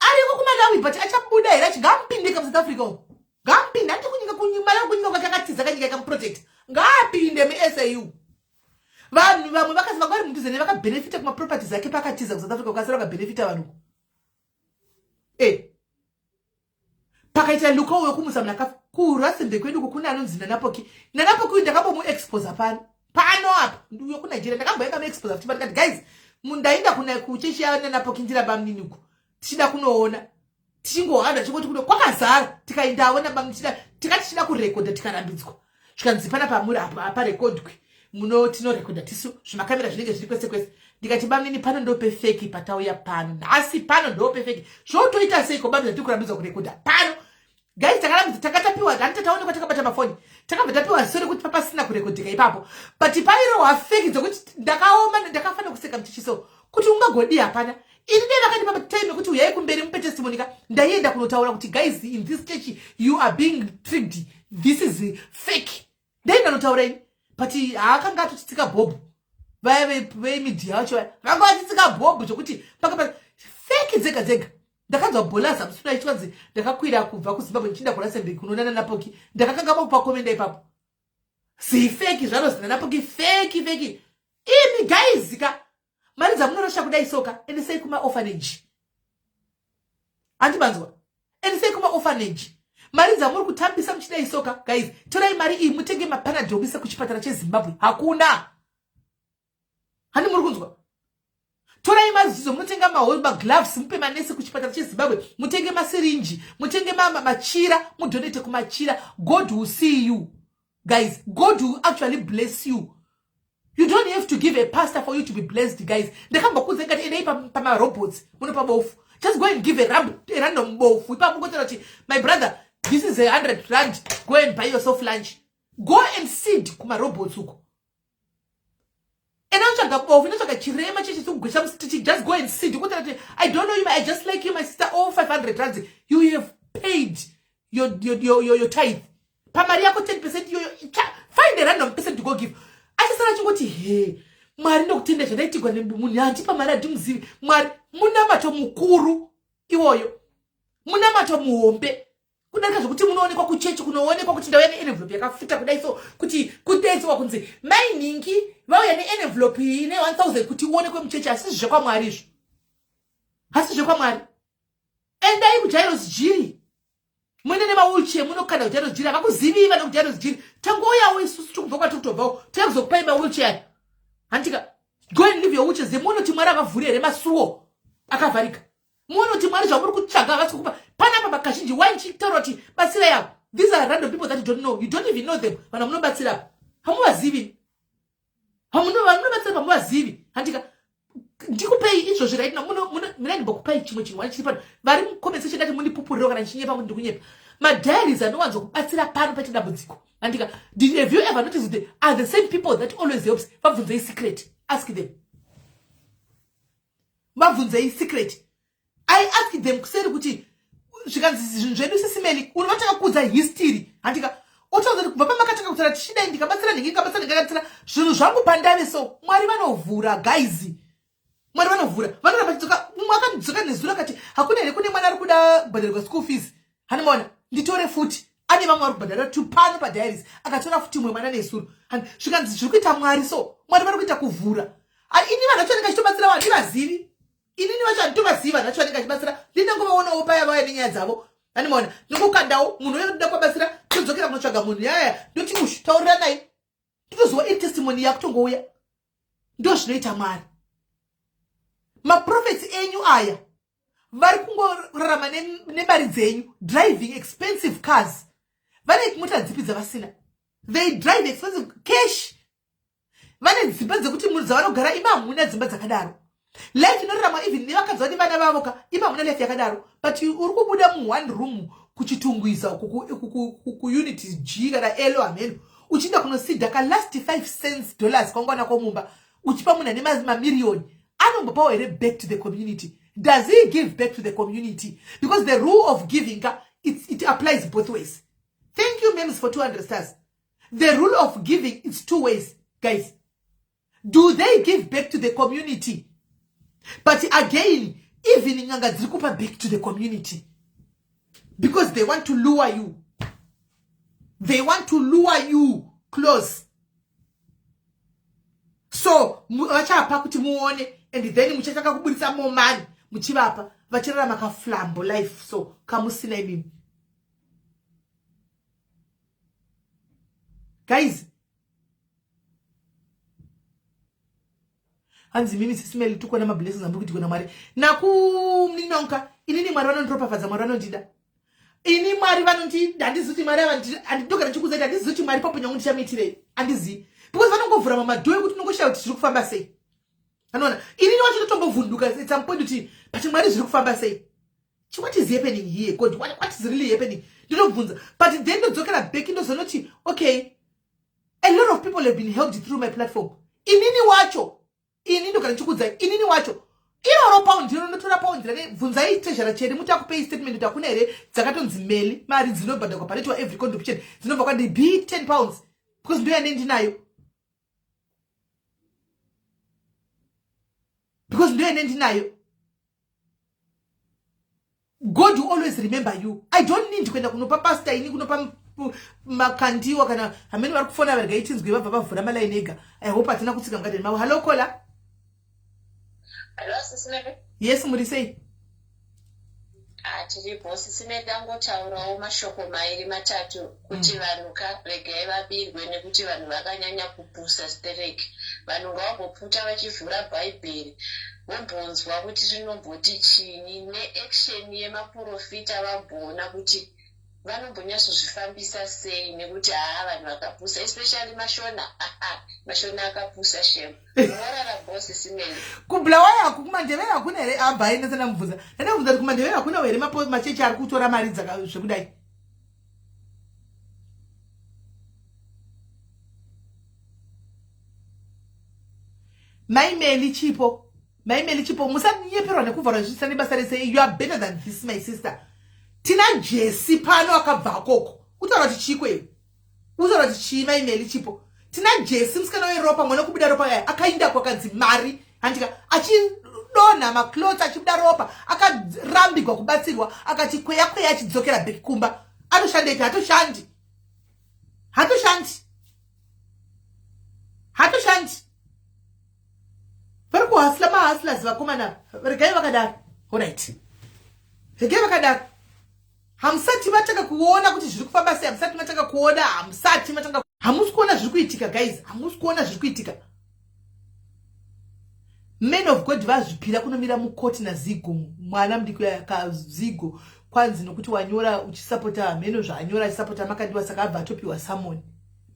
Ariko kuMalawi but achabuda here? Achi ngaamupinde kamuSouth Africa uko, ngaamupinde. Andi kunyika kuMalawi, kunyika kwake akatiza kanyika ikamuprotect, ngaapinde muSAU. Vanhu vamwe vakazi vanga vari mudhuze vakabhenefita kumaproperties ake pakatiza kuSouth Africa, ukasara vakabhenefita vanhu pakaita luka wekumusa munhu akafa. KuRustenburg kwedu uko kune anonzi Nanapoki. Nanapoki uyu ndakambomuexposa pano pano apa, uyo kuNigeria ndakamboenda muexposa futi. Ndikati guys, ndaenda kuna kuchechi yaNanapoki ndiramba munini uko tichida kunoona, tichingohanda chingoti kuno kwakazara, tikaendawo nabamchida, tikati tichida kurekodha tikarambidzwa, zvikanzi pana pamuri apa aparekodwi muno, tinorekodha tisu, zvimakamera zvinenge zviri kwese kwese. Ndikati bamnini, pano ndopefeki patauya pano nhasi, pano ndopefeki. Zvotoita seiko bamni zvatiri kurambidzwa kurekodha pano? Guys, takarambidza, takatapiwa hanti tataonekwa takabata mafoni, takabva tapiwa ziso rekuti papasina kurekodheka ipapo, but pairohwa feki dzekuti ndakaoma, ndakafanira kuseka muchichiso kuti ungagodii. Hapana ini dai vakandipa time yekuti uyai kumberi mupe testimony ka, ndaienda kunotaura kuti guys, in this church you are being tricked, this is fake. Ndaenda notaura ini, but haakanga atochitsika bhobho. Vaya vemedia vacho vaya vanga vachitsika bhobho zvokuti paka feki dzega dzega. Ndakanzwa bholaza musuna ichwanzi ndakakwira kubva kuZimbabwe ndichienda kuRustenburg kunoonana naPoki, ndakakanga makupa komenda ipapo zifeki zvaro zina naPoki feki feki. Imi guys ka, mari dzamunorasha kudai soka, endesei kumaorphanage. Handimanzwa, endesei kumaorphanage mari dzamuri kutambisa muchidai soka. Guys, torai mari iyi mutenge mapanadol mise kuchipatara cheZimbabwe. Hakuna hani muri kunzwa? Torai mazizo munotenga magloves mupe manesi kuchipatara cheZimbabwe, mutenge masirinji, mutenge machira, mudonate kumachira. God will see you guys, God will actually bless you. You don't have to give a pastor for you to be blessed guys. Ndakambokuudza ngati endai pamarobots munopa bofu. Just go and give a random bofu ipapo, ngotaura kuti my brother, this is 100 rand, go and buy yourself lunch. Go and seed kumarobots uko. Enda utsvaga bofu, inotsvaga chirema chechikugwesha mustreet. Just go and seed kutaura kuti I don't know you, I just like you my sister, all 500 rands. You have paid your tithe pamari yako 10% iyoyo. Find a random person to go give, achasara achingoti he Mwari ndokutenda zvandaitigwa nemunhu handipa mari handimuzivi. Mwari, munamato mukuru iwoyo, munamato muhombe kudarika zvokuti munoonekwa kuchechi, kunoonekwa kuti ndauya neenvelope yakafuta kudai so, kuti kudaidziwa kunzi mainhingi vauya neenvelope iyi ne1000 kuti uonekwe muchechi. Asi zvekwamwari izvo hasi zvekwamwari. Endai kuJairos Jiri muende nemawheelchair, munokanda kuJairos Jiri. Havakuzivi vana kuJairos Jiri. Tangouyawo isusu tikubva kwatiri kutobvawo, touya kuzokupai mawheelchair. Handika go and leave your wheelchairs. Munoti Mwari avavhuri here masuo akavharika? Munoti Mwari zvamuri kutsvaga havasi kukupa? Panapa makazhinji wai ndichitaura kuti batsirai avo, these are random people that you don't know, you don't even know them. Vanhu vamunobatsira apa hamuvazivi, vamunobatsira pamuvazivi. Handika ndikupei izvozvi right now, mina ndimbokupai chimwe chinhu wani chiri pano. Vari mucomment section ndati mundipupuriro kana ndichinyepa kuti ndikunyepa. Madiaries anowanzokubatsira pano paita dambudziko, handika? Have you ever noticed they are the same people that always helps? Vabvunzei secret, ask them. Vabvunzei secret. I ask them kuseri kuti zvikanzi zvinhu zvedu sisimeli unovatanga kuudza history handika otaudza kuti kubva pamakatanga kutaura tichidai ndikabatsira nhingi ndikabatsira ndikabatsira zvinhu zvangu pandave so Mwari vanovhura guys. Mwari vanovhura vanoramba chidzoka. Mumwe akandidzoka nezuro akati hakuna here kune mwana ari kuda kubhadharirwa school fees handimaona nditore futi ane vamwe vari kubhadhara tu pano padiaries akatora futi umwe mwana nezuro zvikanzi zviri kuita Mwari so Mwari vari kuita kuvhura. Ini vanhu vacho vanenge vachitobatsira vanhu ndivazivi inini vacho handitovazivi vanhu vacho vanenge vachibatsira ndinongovaonawo paya vauya nenyaya dzavo handimaona ndingokandawo munhu uyo ndoda kuvabatsira todzokera kunotsvaga munhu yaya ndoti ushu tauriranai totoziwa iri testimony yakutongouya. Ndo zvinoita Mwari. Maprofets enyu aya vari kungorarama nemari dzenyu, driving expensive cars. Vane mota dzipi dzavasina? They drive expensive cash. Vane dzimba dzekuti munhu dzavanogara ima hamuna dzimba dzakadaro. Life inorarama even nevakadzi vane vana vavo ka ima hamuna life yakadaro. But uri kubuda mu one room kuChitungwiza kuunit G kana L hameno uchienda kunosidha ka last 5 cents dollars kwangwana kwomumba uchipa munhu ane mamiriyoni. Anombopawo here back to the community? Does he give back to the community? Because the rule of giving ka, it applies both ways. Thank you mems for 200 stars. The rule of giving is two ways, guys. Do they give back to the community? But again, even n'anga dziri kupa back to the community because they want to lure you. They want to lure you close. So vachapa kuti muone and then muchatanga kuburitsa more money muchivapa vachirarama kaflambo life so kamusina imimi. Guys, hanzi mimi sisimeli tukona mablessings amuri kuti kona Mwari nakuminonka. Inini Mwari vanondiropafadza, Mwari vanondida. Ini Mwari vanondida, handizivi kuti Mwari andidogara ndichikuudza kuti handizivi kuti Mwari papo nyangu ndichamuitirei, handizivi because vanongovhura mamadhoo ekuti unongoshaya kuti zviri kufamba sei. Anoona inini wacho ndotombovhunduka at some point kuti but Mwari zviri kufamba sei? What is happening here, God? What is really happening? Ndinobvunza, but then ndodzokera back ndozonoti okay, a lot of people have been helped through my platform. Inini wacho ini ndogara ndichikuudzai inini wacho iroro paundi rinotora paundi rane bvunzai treasurer cheri muti akupei statement kuti hakuna here dzakatonzi meli mari dzinobhadharwa panoitwa every contribution dzinobva kwandi b 10 pounds because ndoyane ndinayo because ndoyane ndinayo. God will always remember you. I don't need kuenda kunopa pastor ini kunopa makandiwa kana hamene vari kufona varega itinzwe vabva vavhura malaini ega. I hope hatina kutsika mugadeni mavo. Hello caller. Hello, Sisi Mary. Yes, muri sei? Ah, tiripo Sisi Mary, dangotaurawo mashoko mairi matatu kuti vanhu ka regai vabirwe nekuti vanhu vakanyanya kupusa stereki. Vanhu ngavambopfuta vachivhura Bhaibheri vombonzwa kuti rinomboti chinyi neaction yemaprofita vamboona kuti vanombonyatsozvifambisa sei nekuti haa vanhu vakapusa, especially Mashona. Mashona akapusa shem. Morara boss Simeli. KuBulawayo haku kuMandevere hakuna here? Abva ainetsa ndamubvunza. Ndandamubvunza kuti kuMandevere hakuna here machechi ari kutora mari zvekudai? Mai Meli Chipo, Mai Meli Chipo, musanyeperwa nekuvharwa zvisina nebasa rese. You are better than this, my sister. Tina Jesi pano akabva akoko. Utaura kuti chii kweyo? Utaura kuti chii, Mai Meli Chipo? Tina Jesi musikana weropa, mwana kubuda ropa yaya akaenda kwakanzi mari handika achidonha maclothes achibuda ropa akarambigwa kubatsirwa akati kweya kweya achidzokera back kumba. Anoshandepi? Hatoshandi. Hatoshandi. Hatoshandi. Vari kuhasla mahustlers vakomana. Regai vakadaro. Alright. Regai vakadaro. Hamusati matanga kuona kuti zviri kufamba sei, hamusati matanga kuona, hamusati matanga, hamusi kuona zviri kuitika guys, hamusi kuona zviri kuitika. Men of God vazvipira kunomira mukoti naZigo, mwana mudiki kaZigo kwanzi nokuti wanyora uchisapota hameno zvaanyora achisapota Makandiwa saka abva atopiwa summon.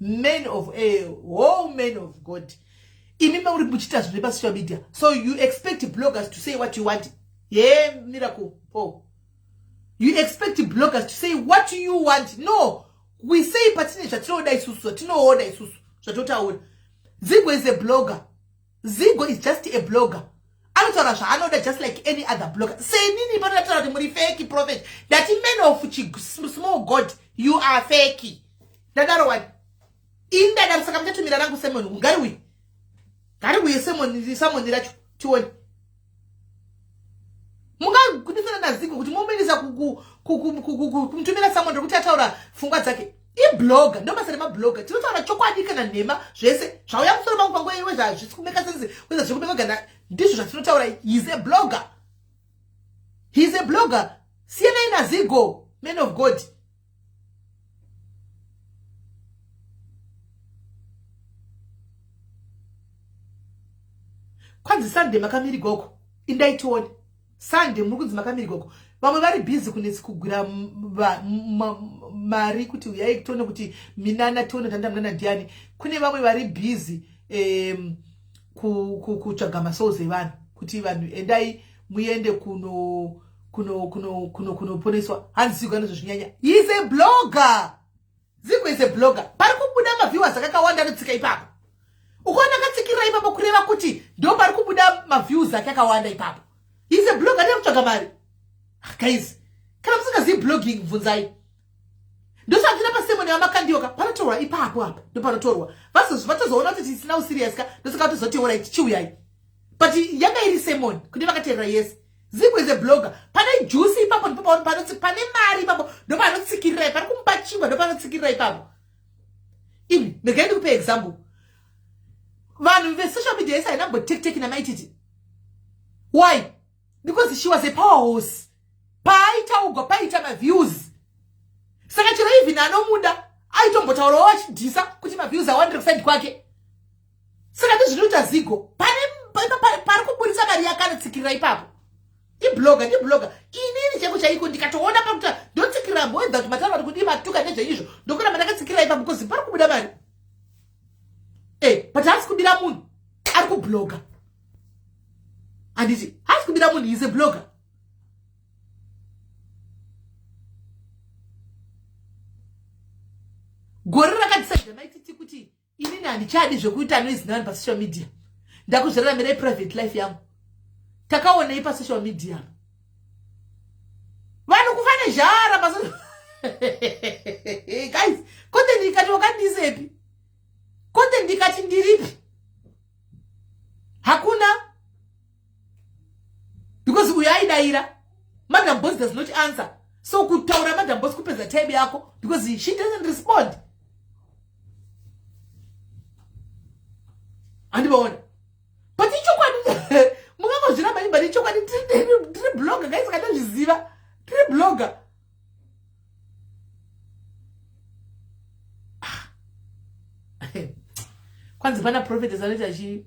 Men of a whole man of God. Imi mauri muchiita zvinhu pasocial media. So you expect bloggers to say what you want. Yeah, miracle. Oh. You expect bloggers to say what you want. No. We say patine zvatinoda isusu, zvatinoona isusu, zvatotaura. Zigo is a blogger. Zigo is just a blogger. Anotaura zvaanoda just like any other blogger. Senini pano ndataura kuti muri fake prophet. Ndati man of small god, you are fake. Ndadaro wani. Ini ndadaro, saka muchatumira rangu sermon ngariuye. Ngariuye sermon, sermon racho tione. Mungagudisana naZigo kuti muminisa kumutumira sermon rekuti ataura pfungwa dzake. Iblogger, ndo basa remablogger. Tinotaura chokwadi kana nhema, zvese zvauya musoro mangu panguva iwe zvazvisi kumeka sense, weza zviri kumeka gana, ndizvo zvatinotaura. He's a blogger, he's a blogger. Siyanai naZigo, man of God. Kwanzi Sunday makamiri goko, indai tione. Sunday muri kunzi makamiri goko. Vamwe vari busy kunetsi kugwira mari kuti uyai tione kuti minana, tione tanda munana ndiani. Kune vamwe vari busy kutsvaga masouls evanhu kuti vanhu endai muende kuno kuno kuno kuno kunoponeswa. Hanzi Zigo anozozvinyanya. He's a blogger. Zigo is a blogger. Pari kubuda maviewers akakawanda anotsika ipapo. Ukaona akatsikirira ipapo, kureva kuti ndo pari kubuda maviews ake akawanda ipapo. He's a blogger, ndiye kutsvaga mari. Ah, guys, kana musingazivi blogging, bvunzai. Ndosaka pasermon yaMakandiwa panotorwa ipapo, apa ndo panotorwa. Vatozoona kuti tisina userious ka, ndosaka vatozotiora chiuyai. But yanga iri sermon kune vakateerera. Yes, Zigo is a blogger. Pane juice ipapo, ndipo pane mari ipapo, ndo panotsikirira. Pari kumupa chingwa, ndo panotsikirira ipapo. Imi regai ndikupe example. Vanhu vesocial media yese haina kumbotekiteki naMaititi. Why? Because she was a power horse. Paaitaugwa paita maviews, saka chero even anomuda aitombotaurawo achidhisa kuti maviews awandire kuside kwake. Saka ndizvinoita Zigo. Pane pari kuburitsa mari yake, anotsikirira ipapo. Iblogger, ndiblogger. Inini chaiko chaiko ndikatoona pakuti ndotsikirira mboedza kuti mataura kuti kudii, matuka nezveizvo, ndokuramba ndakatsikirira ipapo because pari kubuda mari. But haasi kubira munhu, ari kubloga. Handiti haasi kubira munhu, is a blogger. Gore rakadecida Maititi kuti inini handichadi zvekuita noise nevanhu pasocial media, ndakuzviraramirai private life yangu. Takaonei pasocial media? Vanhu kufa nezhara. Guys, content ikati wakandisepi, content ikati ndiripi, hakuna, because uyo aidayira. Madam Boss does not answer, so kutaura Madam Boss kupedza time yako because she doesn't respond. Handivaona, but ichokwadi, mungangozviramba, but ichokwadi. Tiri blogger, guys, katozviziva, tiri blogger. Ah. Kwanzi pana prophetess anoita chi,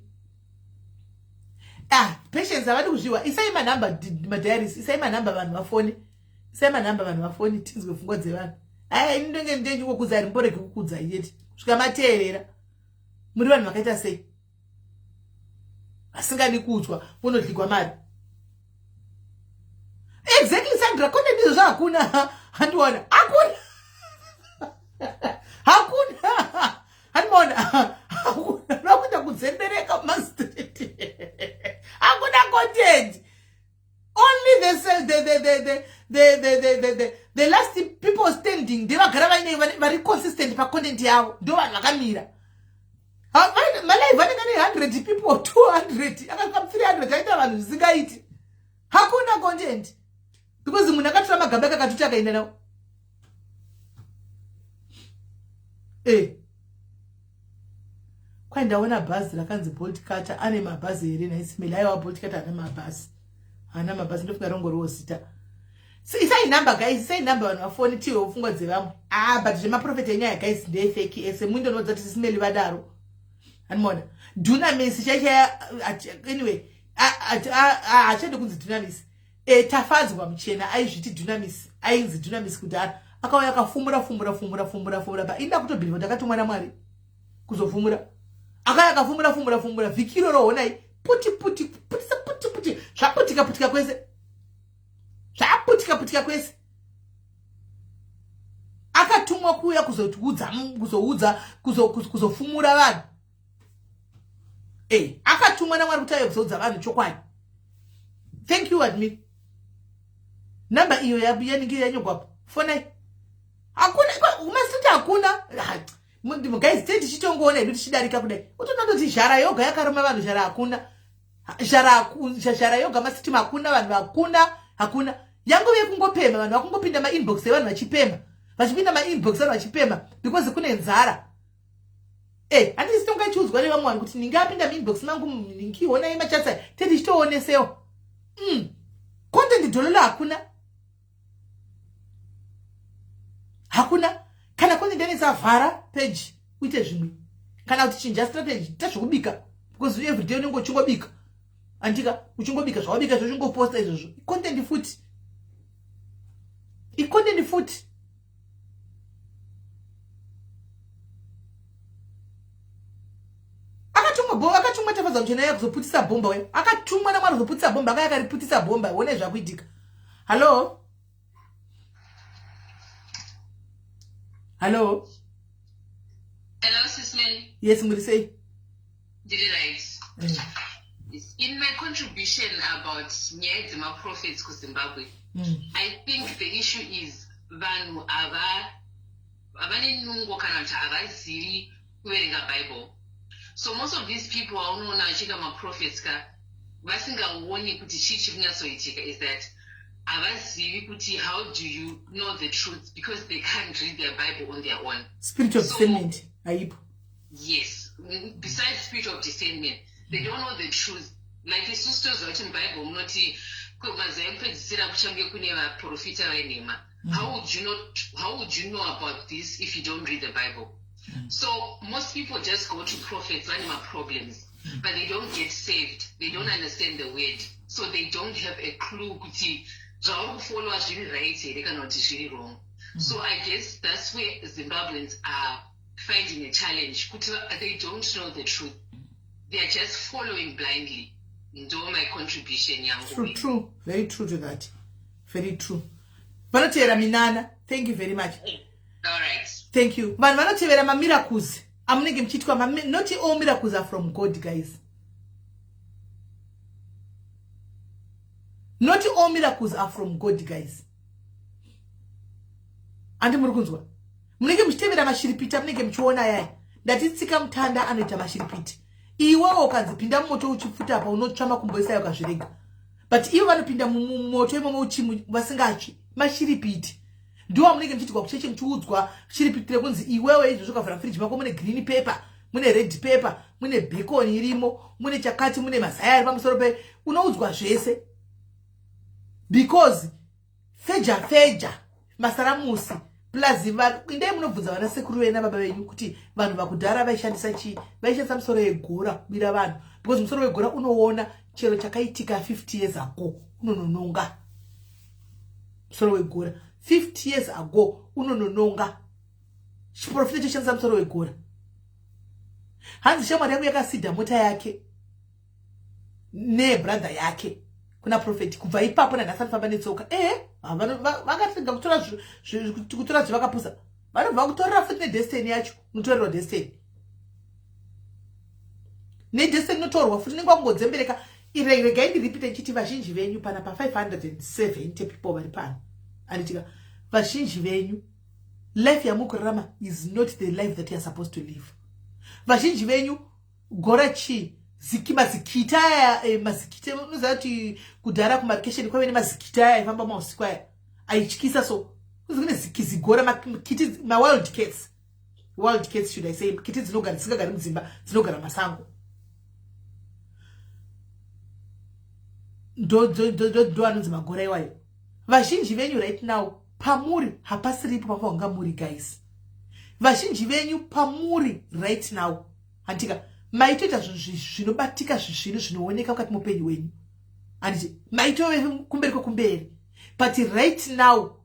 ah, Patience havadi kuzviwa. Isai manhamba, madiaries, isai manhamba vanhu vafoni, isai manhamba vanhu vafoni, tinzwe pfungwa dzevanhu. Aya, ini ndenge ndechingokudzai, rimborege kukudzai chete kusvika mateerera. Muri vanhu vakaita sei vasingadi kuudzwa? Munodligwa mari. Exactly, Sandra, kone ndizvo zvahakuna. Handiona, hakuna, hakuna, handimaona, hakuna. Vakuita kudzembereka mumastreet, hakuna content. Only the last people standing ndevagara vaine vari consistent pacontent yavo, ndo vanhu vakamira. Malive anenge ane 100 people, 200, akasvika 300, aita vanhu zvisingaiti. Hakuna content because munhu akatora magamba ake akatuti akaenda nawo. Kwai ndaona bhazi rakanzi Bolt Cutter. Ane mabhazi here naIsmail? Aiwa, Bolt Cutter haana mabhazi, haana mabhazi. Ndofunga rongoriwo zita. So isai number, guys, isai number vanhu vafoni, tiwewo pfungwa dzevamwe. Ah, but zvemaprofeti enyaya, guys, ndefake ese. Mundonodza kuti Ismail vadaro, hanimona Dunamis chaichaya. Anyway, hachadi kunzi Dunamis. Tafadzwa Muchena aizviti Dunamis, ainzi Dunamis kudhara. Akauya akafumura, fumura, fumura, fumura, fumura. Pa inda kutobhilivha kuti akatumwa naMwari kuzofumura. Akauya akafumura, fumura, fumura. Vhiki iroro honai puti puti putisa puti puti, zvaputika putika kwese, zvaputika putika kwese. Akatumwa kuuya kuzoudza, kuzoudza, kuzofumura vanhu. Akatumwa naMwari kuti auye kuzoudza vanhu chokwadi. Thank you admin. Number iyo yanenge yanyogwapo. Fonai. Hakuna masiti hakuna. Guys, tei tichitongoona hedu tichidarika kudai. Utonondoti zhara yoga yakaruma vanhu zhara hakuna. Zhara zhara yoga masiti hakuna vanhu hakuna hakuna. Yangove kungopema vanhu vakungopinda mainbox evanhu vachipema. Vachipinda mainbox vanhu vachipema because kune nzara. Eh, handisi tonga ichiudzwa nevamwe vanhu kuti ninge apinda muinbox mangu ningi honai machats aya te tichitoonesewo. Content dololo hakuna. Hakuna. Kana content yanetsa vhara page uite zvimwe. Kana kuti chinja strategy ita zvekubika because every day unenge uchingobika. Andika uchingobika zvawabika izvo uchingoposta izvozvo. Content futi. Icontent futi. Akatumwa bomba, akatumwa Tafadza Muchena yaya kuzoputisa bhomba uya. Akatumwa naMwari kuzoputisa bhomba, akaya akariputisa bhomba. Honai zvakuitika. Hello? Hello? Hello, Sis Melly. Yes, muri sei? Ndiri right. In my contribution about nyaya dzemaprophets kuZimbabwe, I think the issue is vanhu havane nungo kana kuti havazivi kuverenga Bible. So most of these people vaunoona vachiita maprophets ka vasingaoni kuti chii chiri kunyatsoitika is that havazivi kuti how do you know the truth because they can't read their Bible on their own. Spirit of discernment haipo. Yes, besides spirit of discernment, they don't know the truth. Like isusu toziva kuti muBible munoti mazuva ekupedzisira kuchange kune vaprofita venhema. How would you not, how would you know about this if you don't read the Bible? So most people just go to prophets vane maproblems, but they don't get saved. They don't understand the word. So they don't have a clue kuti zvauri kufollowa zviri right here kana kuti zviri wrong. So I guess that's where Zimbabweans are finding a challenge. Kuti they don't know the truth. They are just following blindly. Ndo my contribution yangu. True, true. Very true to that. Very true. Vanotevera minana. Thank you very much. All right. Thank you. Vanhu vanotevera mamiracles amunenge muchiitwa. Not all miracles are from God, guys. Not all miracles are from God, guys. Andi muri kunzwa? Munenge muchitevera mashiripiti amunenge muchiona yaya. Ndati tsika mutanda anoita mashiripiti. Iwewo ukanzi pinda mumoto uchipfuta apa unotsva makumbo ese ayo ukazvirega. But ivo vanopinda mumoto imomo vasingatsvi mashiripiti. Ndiwo amunenge muchiitirwa kucheche muchiudzwa shiripiti rekunzi iwewe izvozvo ukavhura fridge mako mune green pepper, mune red pepper, mune bacon irimo, mune chakati, mune mazai ari pamusoro pe, unoudzwa zvese. Because feja feja masaramusi plus indai munobvunza vana sekuru venyu nababa venyu kuti vanhu vakudhara vaishandisa chii? Vaishandisa musoro yegora kubira vanhu because musoro wegora unoona chero chakaitika 50 years ago unonononga. Musoro wegora 50 years ago unonononga. Chiprofita choshandisa musoro wegora. Hanzi shamwari yangu yakasida mota yake nebrother yake kuna prophet kubva ipapo nanhasi anofamba netsoka. Vangatenga kutora zvavakapusa. Vanobva kutorera futi nedestiny yacho. Unotorerwa destiny. Nedestiny inotorwa futi unenge wakungodzembereka. Regai ndiripite ndichiti vazhinji venyu pana pa 570 people vari pano. Anditika vazhinji venyu life yamukurarama is not the life that you are supposed to live. Vazhinji venyu gora chi ziki mazikita aya, mazikita unoziva kuti kudhara kumarikesheni kwaive nemazikita aya aifamba mausiku aya aityisa so kune zigora makiti ma-wild cats, wild cats should I say, kiti dzinogara dzisingagari mudzimba dzinogara masango. Ndo anonzi magora iwayo. Vazhinji venyu right now pamuri hapasiripo pamanga muri guys. Vazhinji venyu pamuri right now handika maitoita zvinhu zvinobatika zvinhu zvinooneka mukati muupenyu hwenyu. Handiti maitove kumberi kwekumberi, but right now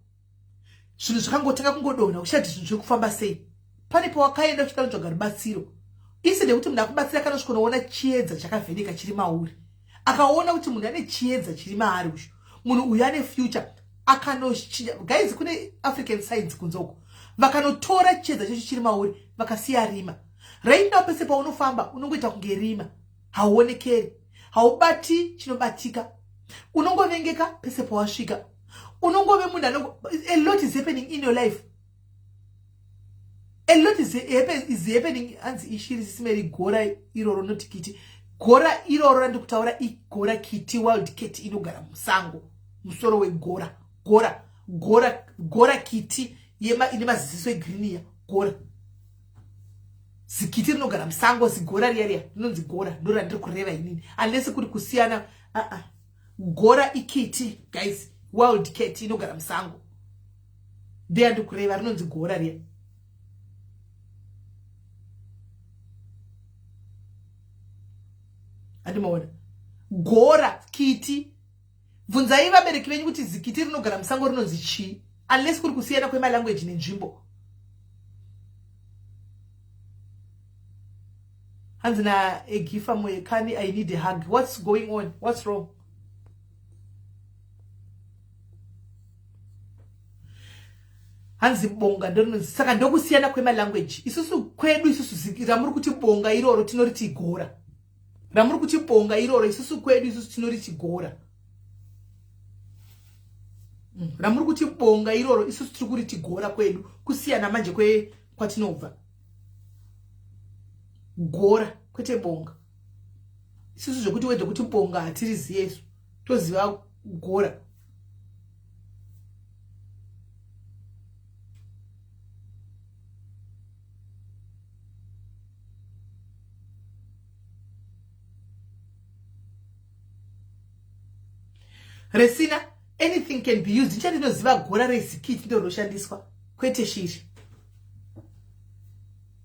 zvinhu zvakangotanga kungodonha uchati zvinhu zviri kufamba sei. Pane pawakaenda uchida kutsvaga rubatsiro, isi nekuti munhu akubatsira kana usvika unoona chiedza chakavheneka chiri mauri, akaona kuti munhu ane chiedza chiri maari uyu, munhu uyu ane future, akanochinja. Guys, kune African science kunze uko, vakanotora chiedza chacho chiri mauri vakasiya rima. Right now pese paunofamba unongoita kunge rima, hauonekeri, haubati chinobatika. Unongovengeka pese pawasvika. Unongove munhu anongo, a lot is happening in your life. A lot is happening. Hanzi ishiri sisimeri gora iroro not kiti. Gora iroro randikutaura igora kiti, wild cat inogara musango. Musoro wegora. Gora, gora, gora kiti yema ine maziso egreen ya gora. Zikiti rinogara musango, zigora riya riya rinonzi gora, ndo randiri kureva inini. Unless kuri kusiyana, Gora ikiti guys, wild cat inogara musango. Ndiya ndikureva rinonzi gora riya. Andimaona gora kiti. Bvunzai vabereki venyu kuti zikiti rinogara musango rinonzi chii, unless kuri kusiyana kwemalanguage nenzvimbo. Hanzi na Egifa Moyo kani, I need a hug. What's going on? What's wrong? Hanzi bonga ndorinonzi. Saka ndokusiyana kwemalanguage. Isusu kwedu isusu ramuri kuti bonga iroro tinoriti gora. Ramuri kuti bonga iroro isusu kwedu isusu tinoriti gora. Ramuri kuti bonga iroro isusu tiri kuriti gora kwedu. Kusiyana manje kwatinobva. Gora kwete bonga. Isusu zvekuti wedhe kuti bonga hatiriziye isu. Toziva gora. Resina, anything can be used. Ndinoziva gora rezikiti ndo rinoshandiswa kwete shiri.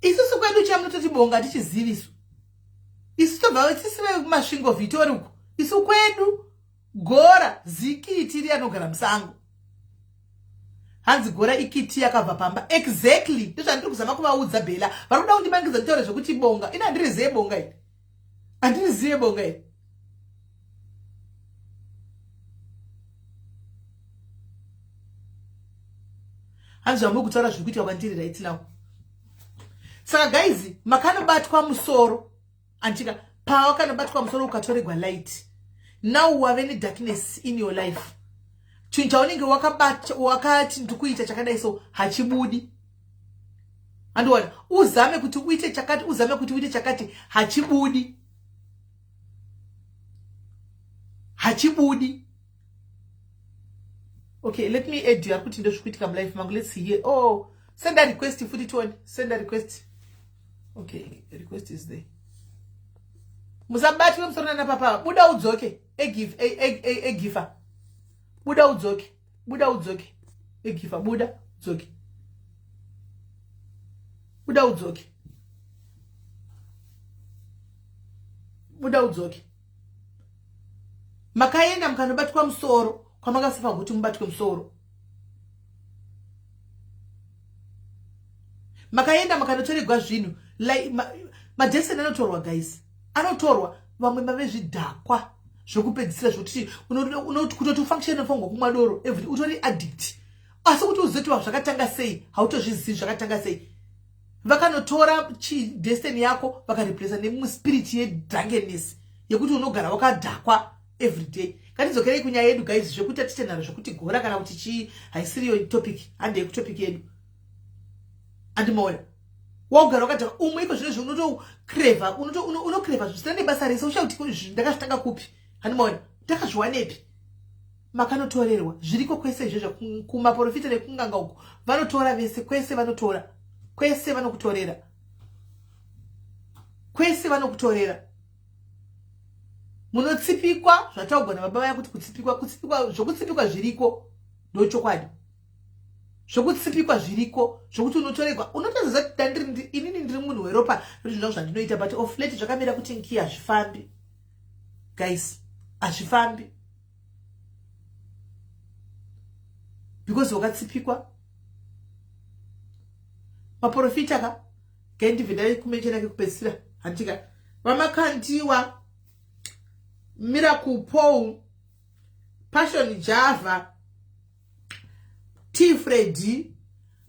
Isusu kwedu chamunototi bonga tichizivisu. Isu tobva tisi vekuMasvingo Vitori uko. Isu kwedu gora zikiti riya rinogara musango. Hanzi gora ikiti yakabva pamba. Exactly. Ndozvandiri kuzama kuvaudza Bella. Vari kuda kundimangidza nditaure zvekuti bonga. Ini handiriziye bonga ini. Handiriziye bonga ini. Hanzi zvamuri kutaura zviri kuitika kwandiri right now. Saka guys, makanobatwa musoro. Antika pawakanobatwa musoro ukatoregwa light. Now wave ne darkness in your life. Chinhu chaunenge wakabata wakati ndikuita chakadai so hachibudi. Andiona uzame kuti uite chakati, uzame kuti uite chakati, hachibudi. Hachibudi. Okay, let me add you. Akuti ndozvikuitika mulife mangu. Let's see here. Oh, send a request futi tione. Send a request. Okay, request is there. Musabatwe musoro nana papa. Buda udzoke. Egive, egifa. Buda udzoke. Buda udzoke. Egifa, buda udzoke. Buda udzoke. Buda udzoke. Makaenda mukanobatwa musoro kwamakasafa kuti mubatwe musoro. Makaenda mukanotoregwa zvinhu. Like madestiny anotorwa guys. Anotorwa vamwe mave zvidhakwa zvekupedzisira zvekuti kutoti ufunction unofanirwa kumwa doro every utori addict. Asi kuti uzoti zvakatanga sei hautozvizivi zvakatanga sei. Vakanotora destiny yako vakareplace nemuspirit yedrunkenness yekuti unogara wakadhakwa every day. Ngatidzokerei kunyaya yedu guys, zvekuti atite nharo zvekuti gora kana kuti chii haisiriyo topic, handei kutopic yedu. Andimoona wogara wakadhakwa umwe iko zvino unotocreva, unocreva zvisina nebasa rese. Usha kuti ndakazvitanga kupi? Andimoona ndakazviwanepi? Makanotorerwa zviriko kwese izvozvo kumaprofita nekunganga uko vanotora vese kwese vanotora kwese vanokutorera kwese vanokutorera. Munotsipikwa zvataugwa nababa vaya kuti kutsipikwa, kutsipikwa, zvokutsipikwa zviriko, ndochokwadi. Zvokutsipikwa zviriko zvokuti unotoregwa unotoziva kuti inini ndiri munhu weropa zvinhu zvangu zvandinoita, but of late zvakamira kuti nki hazvifambi guys, hazvifambi because wakatsipikwa. Maprofita ka gaindibve ndaikumenshena kekupedzisira handika vamakandiwa Miracle Paul, Passion Java, T Freddy,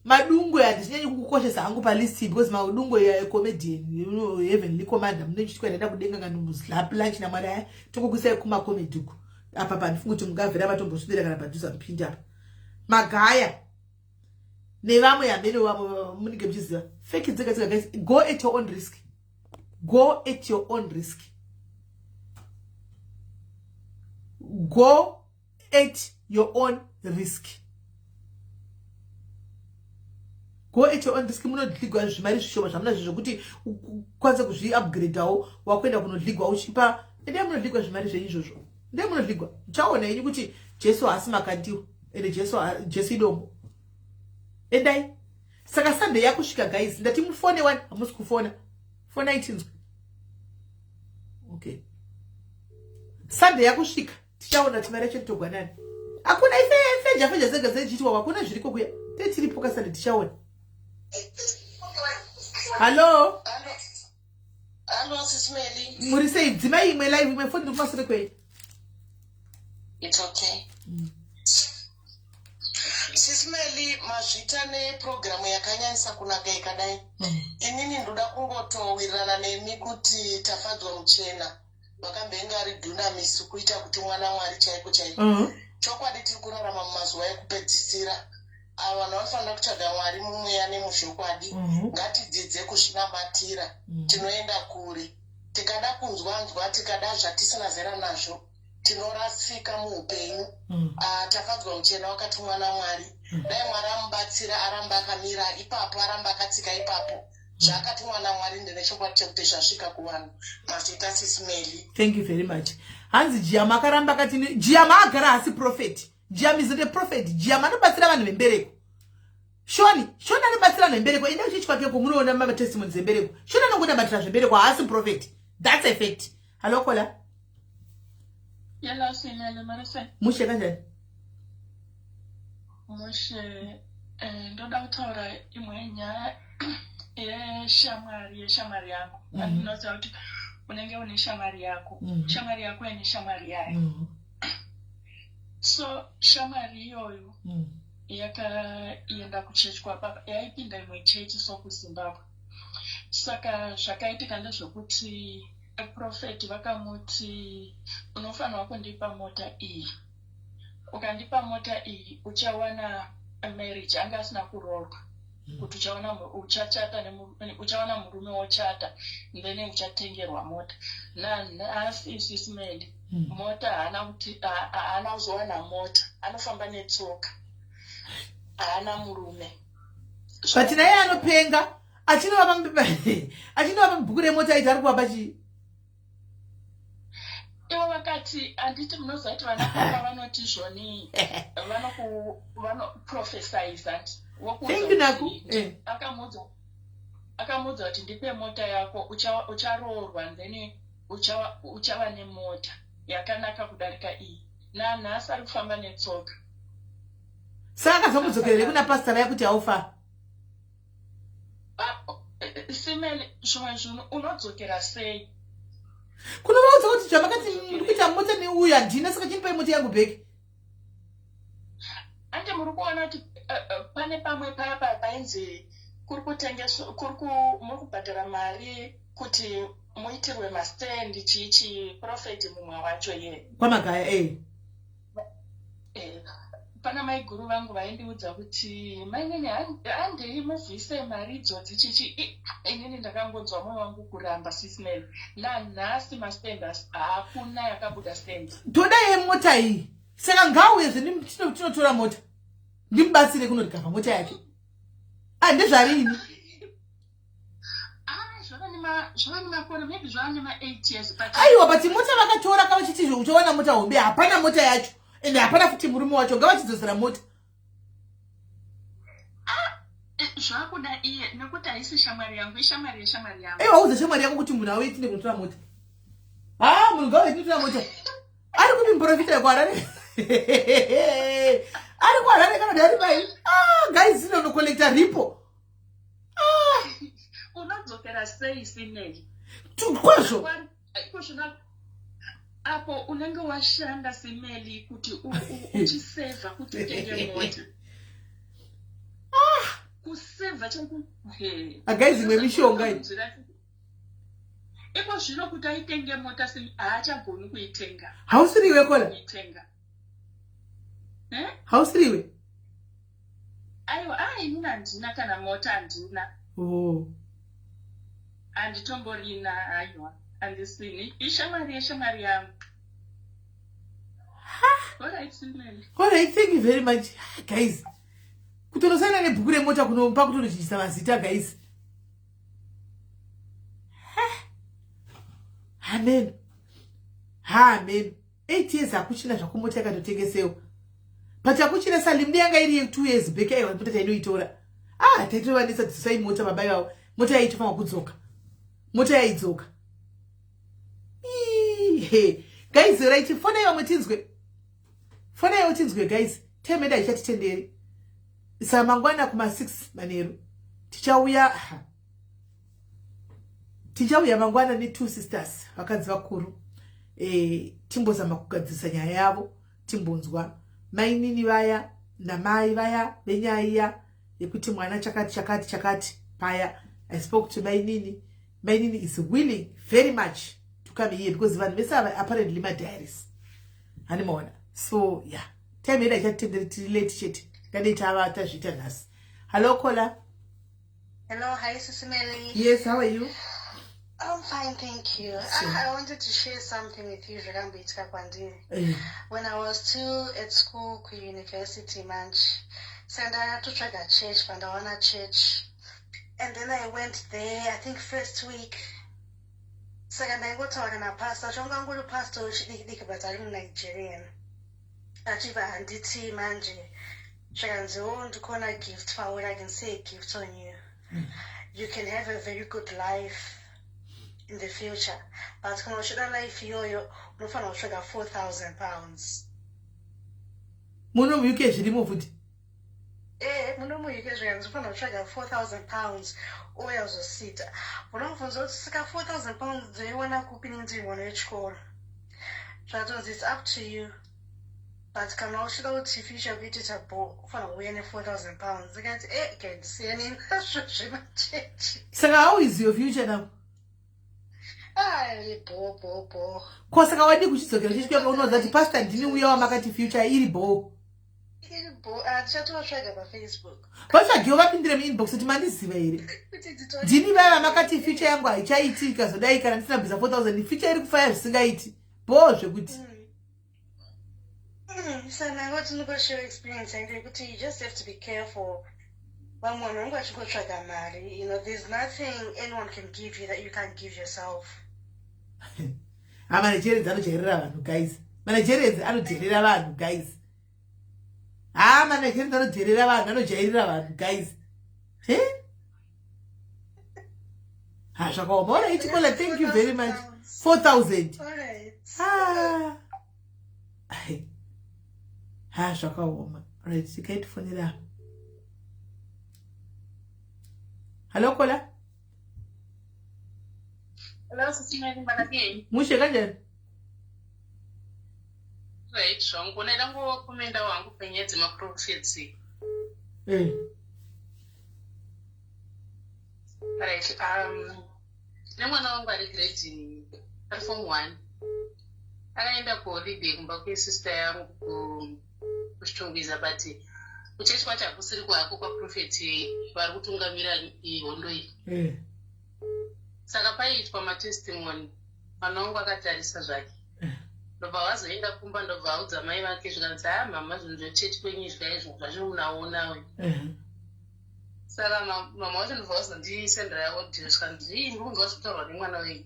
Madungwe handichinyanyi kukukoshesa hangu palist because Madungwe ya comedian, you know, heavenly commander munochitwa ndaenda kudenga kana muslap lunch namwari aya tokukuisai kuma comedy uko. Apa pandifunga kuti mungavhera vatomboswedera kana padhuze mupindi apa. Magaya nevamwe hamene vamwe munenge muchiziva fake dzega dzega guys, go at your own risk, go at your own risk, go at your own risk, go at your own risk. Munodligwa zvimari zvishoma zvamunazvo zvokuti ukwanise kuzviupgradeawo, wakuenda kunodligwa uchipa. Endai munodligwa zvimari zvenyu izvozvo, ndai munodligwa. Muchaona henyu kuti Jesu haasi makandiwa, ende Jesu, Jesu idombo. Endai. Saka Sunday yakusvika guys, ndati mufone wani, hamusi kufona. Fonai tinzwe. Okay, Sunday yakusvika, tichaona kuti mari yacho togwanani. Hakuna ife feja feja dzega dzechiitwa, hakuna zviriko kuya. Tetiripo kaSunday, tichaona. Hallo. Hello, Sis Melly. Muri sei? Dzimai imwe live, imwe foni iri kumasure kwenyu. It's okay. Sis Melly, mazvita nepurogiramu yakanyanyisa kunaka ikadai. Inini ndoda kungotowirirana nemi kuti Tafadzwa Muchena vakambenge ari dunamis, kuita kuti mwana Mwari chaiko chaiko. Chokwadi tiri kurarama mumazuva ekupedzisira. Ava vanhu vanofanira kutsvaga Mwari mumweya nemuzvokwadi. Ngatidzidze kuzvinamatira. Tinoenda kure. Tikada kunzwanzwa, tikada zvatisina zera nazvo, tinorasika muupenyu. Ah, Tafadzwa Muchena wakatumwa naMwari. Dai Mwari amubatsira, aramba akamira ipapo, aramba akatsika ipapo. Zvaakatumwa naMwari, ndine chokwadi chekuti zvasvika kuvanhu. Mazvita, Sis Melly. Thank you very much. Hanzi Jiyama akaramba akati Jiyama agara hasi prophet. Jiyama is not a prophet. Jiyama anobatsira vanhu vembereko. Shoni, Shoni anobatsira vanhu vembereko. Enda kuchechi kwake ko munoona matestimonies embereko. Shoni anongonamatira zvembereko, haasi prophet. That's a fact. Hello caller. Hello, Sinele Marise. Mushe, kanjani? Mushe, ndoda kutaura imwe nyaya yeshamwari yeshamwari yangu. Andinoziva kuti unenge une shamwari yako. Shamwari yako ine shamwari yayo. So shamwari iyoyo yakaenda kuchechi kwababa, yaipinda imwe chechi so kuZimbabwe. Saka zvakaitika ndezvekuti prophet vakamuti, "Unofanirwa kundipa mota iyi. Ukandipa mota iyi uchawana marriage." Anga asina kuroorwa. Kuti uchawana uchachata, uchawana murume, wochata, then uchatengerwa mota. Nanhasi, Sis Melly, mota haana kuti haana kuzowana mota, anofamba netsoka, haana murume. But naye anopenga, achinovapa bhuku remota iti ari kuvapa chii? Ivo vakati, handiti munoziva kuti vana papa vanoti zvoni vanoprophesize anti. Thank you, Naku. Akamuudza kuti ndipe mota yako, ucharoorwa, then uchava nemota yakanaka kudarika iyi. Nanhasi ari kufamba netsoka. Saka akazomudzokerere kuna pastor vaya kuti haufa? Sis Melly, zvimwe zvinhu unodzokera sei? Kunovaudza kuti zvamakati ndiri kuita mota neuyu handina, saka chinipai mota yangu back. Ande muri kuona kuti pane pamwe paya painzi kuri kutengeswa, muri kubhadhara mari kuti muitirwe mastand, chii chii, prophet mumwe wacho ye. Kwamagaya e. Pana maiguru vangu vaindiudza kuti, "Mainini, handei mubvise mari idzodzi," chichi. Inini ndakangonzwa mwoyo wangu kuramba, Sis Melly. Nanhasi mastand hakuna yakabuda stand. Toda yemota iyi. Saka ngauye zve tinotora mota, ndimubatsire kunorikavha mota yake. Ah, ndezvarini? Ah, zvava nemakore, maybe zvava nema8 years, but Aiwa, but mota vakatora kavachiti uchawana mota hombe. Hapana mota yacho, ende hapana futi murume wacho. Ngavachidzosera mota. Zvakuda iye, nekuti haisi shamwari yangu, ishamwari yeshamwari yangu. Aiwa, udza shamwari yako kuti munhu auye tinde kunotora mota. Ha, munhu ngauye tinotora mota. Ari kupi muprofita wekuHarare? Ari kuHarare kana kuti ari pai? Ah, guys, inonocollecta ripo. Unodzokera sei, Sis Melly? Kwazvo. Ikozvino apo unenge washanda, Sis Melly, kuti uchisevha kuti utenge mota, kusevha chaiko. Guys, imwe mishonga iyi. Iko zvino kuti aitenge mota haachagoni kuitenga. Hausiriwe kola? Kuitenga. Eh? Hausiriwe? Aiwa, ah, inini handina kana mota handina. Oh. Handitomborina, aiwa, handisini. Ishamwari yeshamwari yangu. Alright, Simon. Alright, thank you very much. Guys, kutonosaina nebhuku remota kunopa kutonochinjisa mazita guys. Amen. Amen. 8 years hakuchina zvako mota yakatotengesewa. But hakuchina Salim yanga iri 2 years back aiwa mota tainoitora. Ah, taitovanetsa dzisai mota baba ivavo. Mota yaitofanwa kudzoka. Mota yaidzoka. He. Guys, right, fonai vamwe tinzwe. Fonai tinzwe guys. Time yedu haichatitenderi. Saka mangwana kuma 6 manheru tichauya tichauya mangwana ne2 sisters vakadzi vakuru e, timbozama kugadzirisa nyaya yavo timbonzwa mainini vaya namai vaya venyaya iya yekuti mwana chakati chakati chakati paya. I spoke to mainini. Mainini is willing very much to come here because vanhu vese ava apparently madiaries handimaona. So yeah, time yedu haichatitenderi, tiri late chete. Ngadei tava tazviita nhasi. Hello, caller. Hello, hi, Sisi Melly. Yes, how are you? I'm fine, thank you. Sure. I wanted to share something with you zvakamboitika kwandiri. When I was still at school kuuniversity manje, so ndakatotsvaga church, pandawana church. And then I went there, I think first week. Saka ndaingotaura napastor, chongangori pastor wechidiki diki but ari muNigerian. Achibva handiti manje, zvakanziwo ndikuona gift pauri, I can see a gift on you. You can have a very good life in the future, but kana uchida life iyoyo unofanira kutsvaga £4000. Muno muUK zvirimo futi? Eh, muno muUK zvikanzi unofanira kutsvaga £4000 ouya uzosita. Unomubvunza kuti saka £4000 ndoiwana kupi nendiri mwana wechikoro? Zvatonzi it's up to you, but kana uchida kuti future yako itoita bo, ufanira kuuya ne£4000. Ndikati e ke ndisiyane nazvo zvemachechi. Saka how is your future now? Ai, bo bo bo. Ko saka wadii kuchidzokera chisvika unoza kuti pastor ndini uya wamakati future iri bo? Iri bo, hatichatovatsvaga paFacebook. Vatsvagewo vapindire muinbox kuti mandiziva here? Kuti Ndini vaya vamakati future yangu haichaiti ikazodai kana ndisina kubvisa 4000, future iri kufaya zvisingaiti bo zvekuti. Saka ndangoti ndingoshare experience yangu yekuti you just have to be careful. Vamwe vanhu vanenge vachingotsvaga mari. There's nothing anyone can give you that you can't give yourself. Ha, maNigerians anojairira vanhu guys, maNigerians anodherera vanhu guys. Ha, maNigerians anodherera vanhu, anojairira vanhu guys. He, ha, zvakaoma. Alright caller, thank you very much. 4000. Alright. Ah. Ai. Ha, zvakaoma. Right, tikaitifonera. Hallo caller. Hello, Sisi Melly, makadini? Mushe, kanjani? Right, zvangu ndaida ngokomenda wangu panyaya dzemaprofets. Right, nemwana wangu ari grade, ari form one, akaenda kuholiday kumba kwesister yangu kuChitungwiza, but kuchechi kwacho hakusiri kwako kwaprophet vari kutungamira hondo iyi. Saka paiitwa matestimony, mwana wangu akatarisa zvake, ndobva vazoenda kumba, ndobva audza mai vake, zvikanzi, "Ha, mama, zvinhu zvechechi kwenyu izvi izvo zvacho munaonawe." Saka mama wacho ndobva vazondisendera audio, zvikanzi, "Ii, ndiri kunzwa zvitaurwa nemwana wenyu."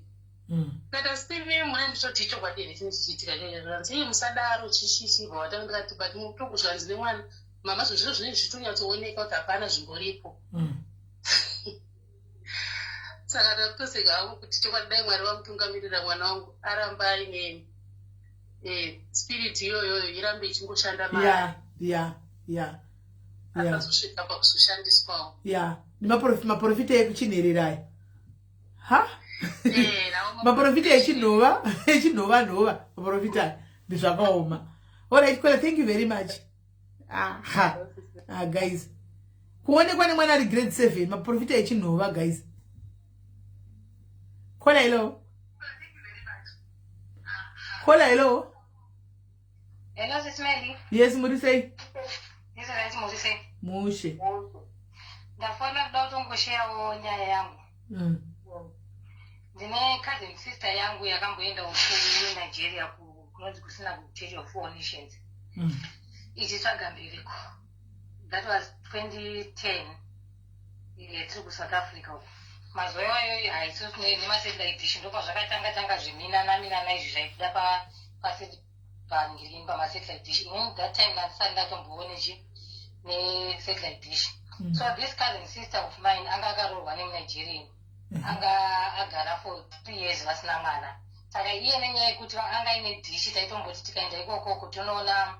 Kaita sivi mune nditoti ichokwadi here chinhu chichiitika chaizvo? Zvikanzi, "Ii, musadaro, chichichi." Bva watanga, ndikati, "But mutokuzvanzi nemwana mama, zvinhu zviro zvinenge zvichitonyatsooneka kuti hapana zvimboripo." Saka ndakutoseka hangu kuti chokwadi dai Mwari vamutungamirira mwana wangu aramba aine spirit iyoyoyo irambe ichingoshanda maari. Akazosvika pakuzoshandiswawo. Ya, nemaprofita ekuchinhererai ha. Nawo. Maprofita echinhova, echinhova nhova, maprofita aya ndizvakaoma. Alright caller, thank you very much. Aha, ah, guys, kuonekwa nemwana ari grade 7, maprofita echinhova guys. Caller, hello. Caller, hello. Hello, Sis Melly. Yes, muri sei? Yes, right, muri sei? Mushe. Ndafona kuda kutongosheyawo nyaya yangu. Ndine cousin sister yangu yakamboendawo kuNigeria, kunonzi kusina kuChurch of All Nations, ichitsvaga mbereko. That was 2010. Tiri kuSouth Africa uko. Mazuva iwayo haisi nemasatellite dish, ndopazvakatanga tanga zveminana minana izvi zvaibuda pangirini pamasatellite dish. Inini that time ndandisati ndatomboone chi nesatellite dish. So this cousin sister of mine anga akaroorwa nemuNigerian, anga agara for 3 years vasina mwana. Saka iye nenyaya yekuti anga aine dhishi, taitomboti tikaenda ikokoko tonoona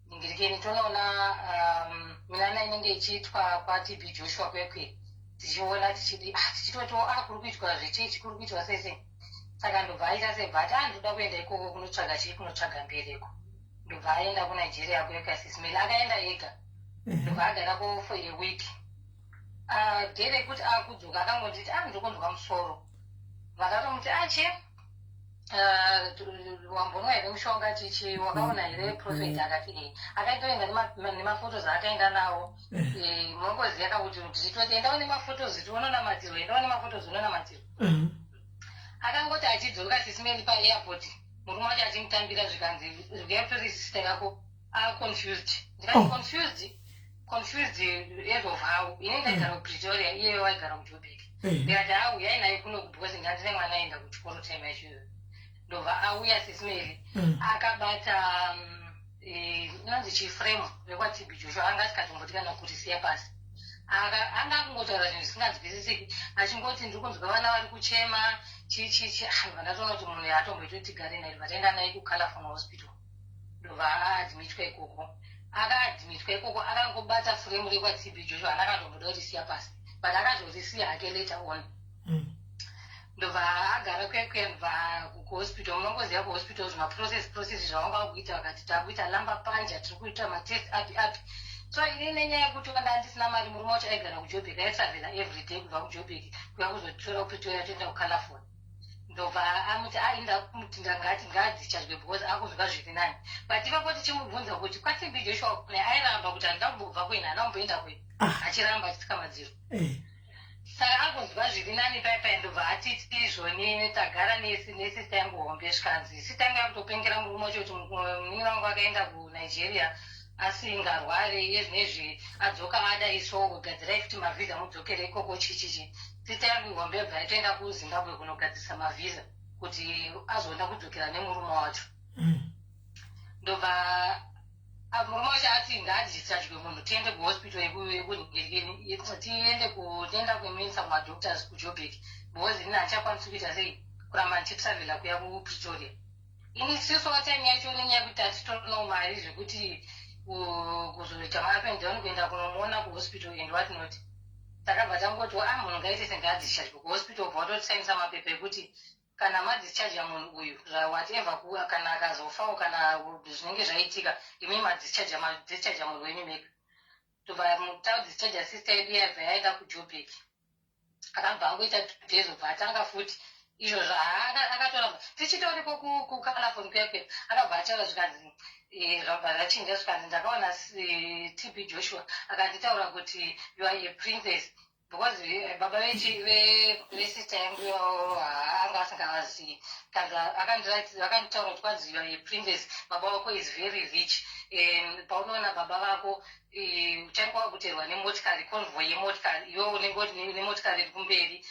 ningirikeni, tonoona minana inenge ichiitwa kwaTB Joshua kwekwe, tichiona tichidi, ah, tichitotiwo ah, kuri kuitwa zvechechi, kuri kuitwa sese. Saka ndobva aita sebva ati, ah, ndoda kuenda ikoko kunotsvaga chii, kunotsvaga mbereko. Ndobva aenda kuNigeria kweka. Sis Melly, akaenda ega, ndobva agarako for a week. Ah, day rekuti akudzoka akangonditi, ah, ndiri musoro. Vakatomuti, ache wambonwa here mushonga chichi, wakaona here prophet? Akati e. Akaitoenda nemaphotos aakaenda nawo. Munongoziva kakuti tichitoti endawo nemaphotos tiononamatirwa, endawo nemaphotos unonamatirwa. Akangoti achidzoka, Sis Melly, paairport murume wacho achimutambira, zvikanzi, "Uyai sister yako aconfused." Ndikati, Oh. "Confused? Confused as of how?" Ini ndaigara kuPretoria, iye waigara kuJobek. Ndikati, ha, uyai naye kuno because ngandine mwana aenda kuchikoro time yacho iyoyo. Ndobva auya, Sis Melly, akabata inonzi chiframe rekwaTB Joshua. Anga asikatomboti kana kurisiya pasi. Anga akungotaura zvinhu zvisinganzwisisiki, achingoti, "Ndiri kunzwa vana vari kuchema," chichichi. Ndobva ndatoona kuti munhu haatomboiti kuti tigare naye. Ndobva taenda naye kuCalafon Hospital, ndobva aadmitwa ikoko. Akaadmitwa ikoko akangobata frame rekwaTB Joshua, haana katomboda kurisiya pasi, but akazorisiya hake later on. Ndobva agara kwekwe, ndobva kuhospital, munongoziva kuhospital zvimaprocess process zvavanga vakuita. Vakati, "Takuita lumbar puncture, tiri kuita matest api api." So ini nenyaya yekuti wanda ndisina mari, murume wacho aigara kuJobek, aitravela every day kubva kuJobek kuya kuzotora kuPretoria, toenda kuCalafon. Ndobva amuti ainda kumuti ndangati ngaadischargwe because akuzwa zviri nani. But ipapo tichimubvunza kuti kwaTB Joshua kune, airamba kuti handina kumbobva kwena, handina kumboenda kwena. Achiramba, achitsika madziro. Saka akunzwa zviri nani paipai, ndobva atiti izvoni, tagara nesista yangu hombe. Zvikanzi sista yangu yakutopengera murume wacho kuti munin'ina wangu akaenda kuNigeria asingarwari, iye zvinezvi adzoka ada iso, gadzirai futi mavhisa mudzokere ikoko, chichichi. Sista yangu hombe yabva yatoenda kuZimbabwe kunogadzirisa mavhisa kuti azoona kudzokera nemurume wacho. Ndobva murume wacho ati ngaadischargwe munhu, tiende kuhospital yekunhingirikeni, tiende tienda kunoendesa kumadoctors kuJobek because ini handichakwanisi kuita sei, kuramba ndichitravela kuya kuPretoria. Ini siso time yacho nenyaya yekuti hatitorinawo mari zvekuti kuzoita maup and down kuenda kunomuona kuhospital and what not. Takabva tangoti, a, munhu ngaite sengaadischargwe kuhospital, bva watosainisa mapepa ekuti kana madischarga munhu uyu, whatever, kana akazofawo, kana zvinenge zvaitika, imi madischarga, madischarga munhu wenyu mega. Tobva tadischarga sister yedu, yabva yaenda kuJobek. Akabva angoita 2 days, obva atanga futi izvozvo. Akatora tichitoriko kuCalafon kuya kuya, akabva ataura, zvikanzi zvabva zvachinja. Zvikanzi, "Ndakaona TB Joshua akanditaura kuti you are a princess," because baba vesister yangu anga asingavazivi. Kanzi akanditaura kuti kwanzi, "You are a princess, baba vako is very rich. Paunoona baba vako uchange wakuteerwa nemotikari, convoy yemotikari, iwe unenge uri nemotikari iri kumberi,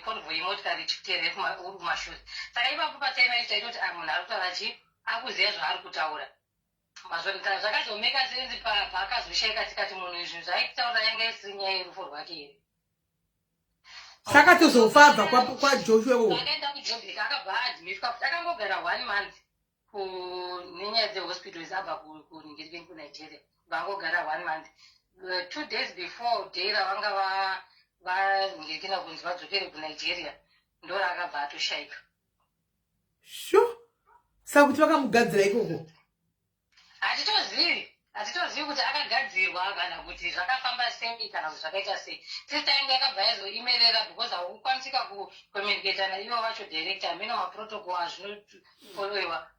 convoy yemotikari ichikuteera uri kumashure." Saka ipapo patime yacho taitoti, ah, munhu ari kutaura chi, akuziva zvaari kutaura. Zvakazomeka sense paakazoshaika, tikati munhu izvi zvaaitaura yanga isiri nyaya yerufu rwake here? Saka tozofa abva kwaJoshua ko? Akaenda kuJobek, akabva aadmitwa futi, akangogara one month nenyaya dzehospitals. Abva kuningirikeni kuNigeria, vangogara one month. 2 days before day ravanga vaningirikina kunzi vadzokere kuNigeria, ndo raakabva atoshaika. Sho, saka kuti vakamugadzira ikoko? Hatitozivi, hatitozivi kuti akagadzirwa kana kuti zvakafamba sei kana kuti zvakaita sei. Sister yangu yakabva yazoimerera because haukwanisika kucommunicata naivo vacho direct, hameno maprotocol azvinofollowiwa.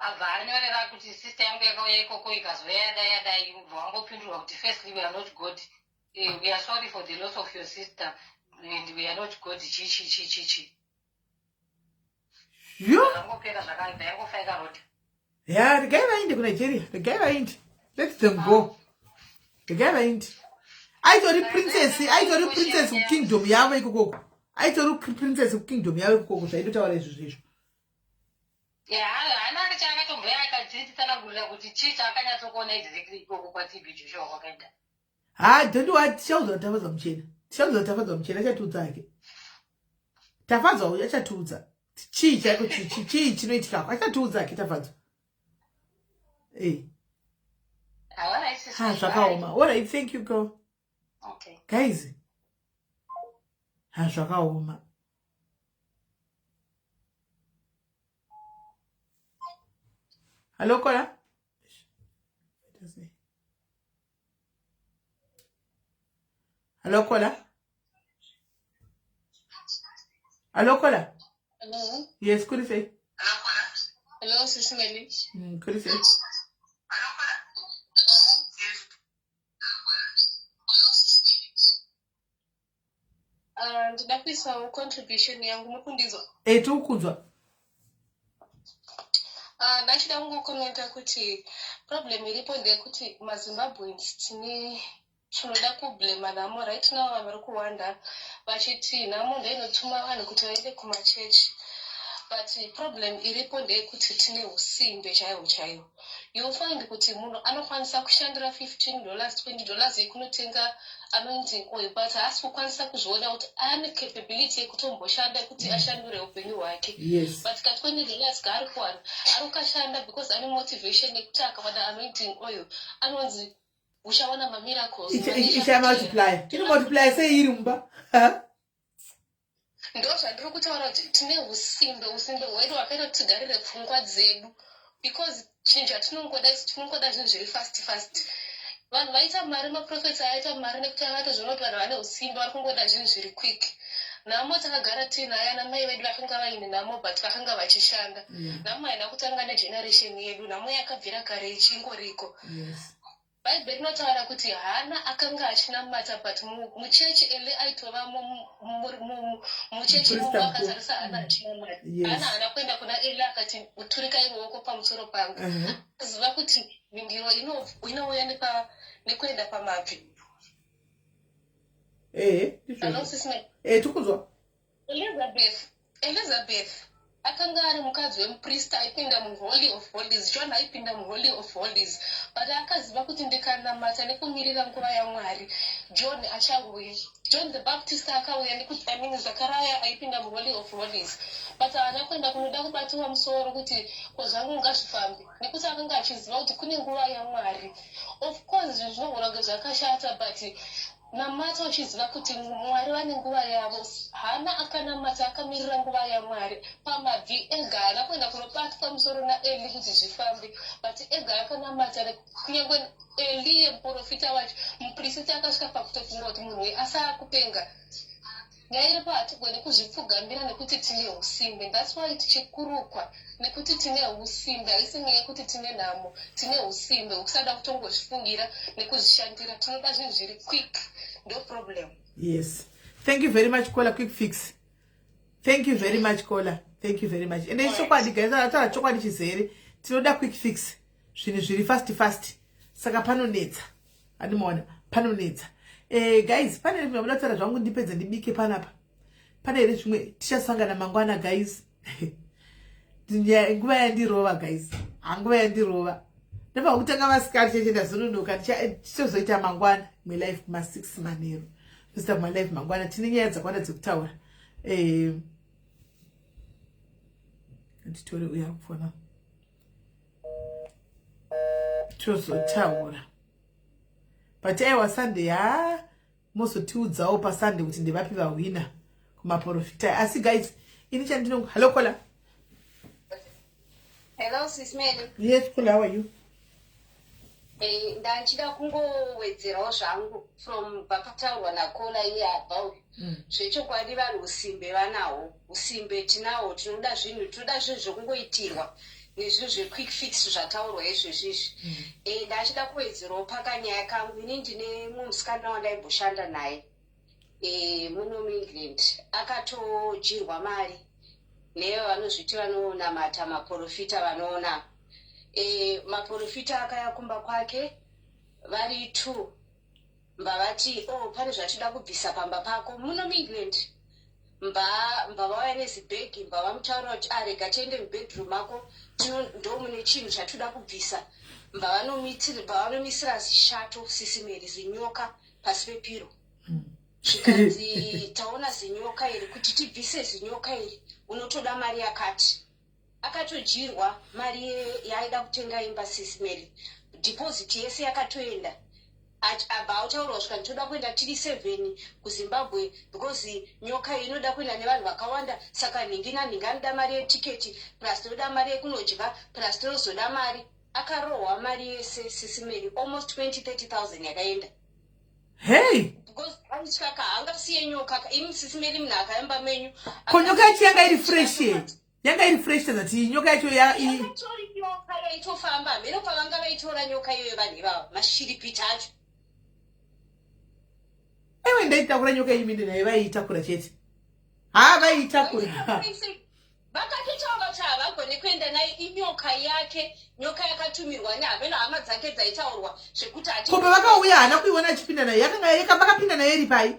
Abva anyorera kuti sister yangu yakauya ikoko ikazouya yadai yadai, ubva wangopindurwa kuti firstly we are not God, we are sorry for the loss of your sister and we are not God, chi chi chi chi chi. Yo. Zvangopera zvakabva yangofa yakarota. Ya, regai vainde kuNigeria, regai vainde. Let them go. Regai vainde. Aitori princess, aitori princess kukingdom yavo ikokoko. Aitori princess kukingdom yavo ikokoko zvaitotaura izvo zvezvo. Ya, haana chaakatomboya akadzitsanangurira kuti chii chaakanyatsokuona exactly ikoko kwaTB Joshua kwakaita. Ha, don't worry, tichaudzwa Tafadzwa Muchena. Tichaudzwa Tafadzwa Muchena achatiudza hake. Tafadzwa uyu achatiudza. Chii chaiko chii chii chinoitikako achatiudza hake Tafadzwa. Eh. Ha, zvakaoma. All right, thank you girl. Okay. Guys. Ha, zvakaoma. Hello, Kola. Hello, Kola. Hello, Kola. Hello. Yes, kuri sei? Hello, Sisi Meli. Kuri sei? Ndida kuisawo contribution yangu, muri kundinzwa? Eh, tiri kukunzwa. Ndachida kungokomenta kuti problem iripo ndeyekuti maZimbabweans tine tinoda kublema nhamo. Right now vanhu vari kuwanda vachiti nhamo ndoinotuma vanhu kuti vaende kumachechi, but problem iripo ndeyekuti tine usimbe chaihwo chaihwo. You find kuti munhu anokwanisa kushandira $15, $20 yekunotenga anointing oil, but haasi kukwanisa kuzviona kuti ane capability yekutomboshanda yekuti ashandure upenyu hwake. But ka $20 kaari kuwana ari kukashanda because ane motivation yekuti akawana anointing oil anonzi uchawana mamiracles. Ichamultiply, inomultiply sei iri mumba? Ndo zvandiri kutaura kuti tine usimbe, usimbe hwedu hwakaita kuti tigarire pfungwa dzedu, because chinhu chatinongoda isu tinongoda zvinhu zviri fast fast. Vanhu vaita mari, maprofets aita mari nekuti akatozoona kuti vanhu vane usimbe, vari kungoda zvinhu zviri quick. Nhamo takagara tiinayo, ana mai vedu vakanga vaine nhamo, but vakanga vachishanda. Nhamo haina kutanga negeneration yedu, nhamo yakabvira kare ichingoriko. Bhaibheri rinotaura kuti Hana akanga achinamata, but muchechi Eli aitova muchechi imomo akatarisa Hana achinamata. Hana haana kuenda kuna Eli akati turikai ruoko pamusoro pangu. Ziva kuti mhinduro inouya nekuenda pamabvi. Ehe, tikunzwa. Elizabeth akanga ari mukadzi wemuprista aipinda muHoly of Holies. John aipinda muHoly of Holies, but akaziva kuti ndikanamata nekumirira nguva yaMwari, John achauya. John the Baptist akauya nekuti, I mean, Zakaraya aipinda muHoly of Holies, but haana kuenda kunoda kubatiwa musoro kuti kozvangu ngazvifambe, nekuti akanga achiziva kuti kune nguva yaMwari. Of course zvinhu zvinogona kunge zvakashata, but namata uchiziva kuti Mwari vane nguva yavo. Hana akanamata akamirira nguva yaMwari pamabvi ega. Haana kuenda kunobatwa musoro naEli kuti zvifambe, but ega akanamata. Kunyange Eli muprofita wacho, muprista, akasvika pakutofunga kuti munhu uyu asaakupenga. Nyaya iripo, hatigoni kuzvipfugamira nekuti tine usimbe. That's why tichikurukwa, nekuti tine usimbe. Haisi nyaya yekuti tine nhamo, tine usimbe hwekusada kutongozvifungira nekuzvishandira. Tinoda zvinhu zviri quick, ndo problem. Yes, thank you very much, Kola. Quick fix. Thank you very much, Kola. Thank you very much. Ende chokwadi guys, ataura chokwadi chizere. Tinoda quick fix, zvinhu zviri fast fast, saka panonetsa. Andimaona panonetsa. Guys, pane zvimwe muda kutaura zvangu? Ndipedze ndibike panapa. Pane here zvimwe? Tichasangana mangwana guys. Nguva yandirova guys, hanguva yandirova. Ndobva kutanga masikati cheche, ndazononoka. Tichazoita mangwana imwe live kuma6 manheru. Tozoita kuma live mangwana, tine nyaya dzakawanda dzekutaura. Nditore uya kufona, tozotaura. But aiwa, Sunday ha, mozotiudzawo paSunday kuti ndevapi vahwina kumaprofita. Asi guys, ini chandinongo, hello Kola. Hello, Sis Mary. Yes Kola, how are you? Ndanchida kungowedzerawo zvangu from pakataurwa naKola iye about zvechokwadi vanhu usimbe vanahwo, usimbe tinahwo. Tinoda zvinhu, tinoda zvinhu zvokungoitirwa. Nezvinhu zvequick fix zvataurwa izvezvi izvi. Ndachida kuwedzerawo pakanyaya kangu. Ini ndine mumwe musikana wandaimboshanda naye muno muEngland, akatodyirwa mari neivo vanozviti vanonamata, maprofita. Vanoona maprofita akaya kumba kwake vari two, mbavati, "Oh, pane zvatida kubvisa pamba pako muno muEngland." Mba vauya nezibhegi, mba vamutaura kuti, "Arega tiende mubedroom mako, ndo mune chinhu chatoda kubvisa." Mba vanomisira zishato, Sisi Mary, zinyoka pasi pepiro. Zvikanzi, "Taona zinyoka iri, kuti tibvise zinyoka iri unotoda mari yakati." Akatodyirwa mari yaaida kutenga imba, Sisi Mary. Deposit yese yakatoenda. Abva autaurwa, svika, "Nditoda kuenda tiri seven kuZimbabwe because nyoka iyi inoda kuenda nevanhu vakawanda. Saka nhingi nanhingi anoda mari yetiketi, plus toda mari yekunodya, plus tozoda mari." Akarohwa mari yese, Sisi Mary, almost 20 30 000 yakaenda. Hei! Because aityaka, haangasiye nyoka. Imi, Sisi Mary, munhu akaimba menyu. Ko nyoka yacho yanga iri fresh here? Yanga iri fresh tazati nyoka yacho Yakatori nyoka yaitofamba. Mheno pavanga vaitora nyoka iyoyo vanhu ivava, mashiripiti acho. Aiwa, ndaitakura nyoka iyi minde naye, vaiitakura chete. Ha, vaiitakura. Vakatotaura kuti havagoni kuenda nayo, inyoka yake, nyoka yakatumirwa nehameno hama dzake dzaitaurwa zvekuti Kope vakauya haana kuiona achipinda nayo? Yakanga vakapinda nayo iri pai?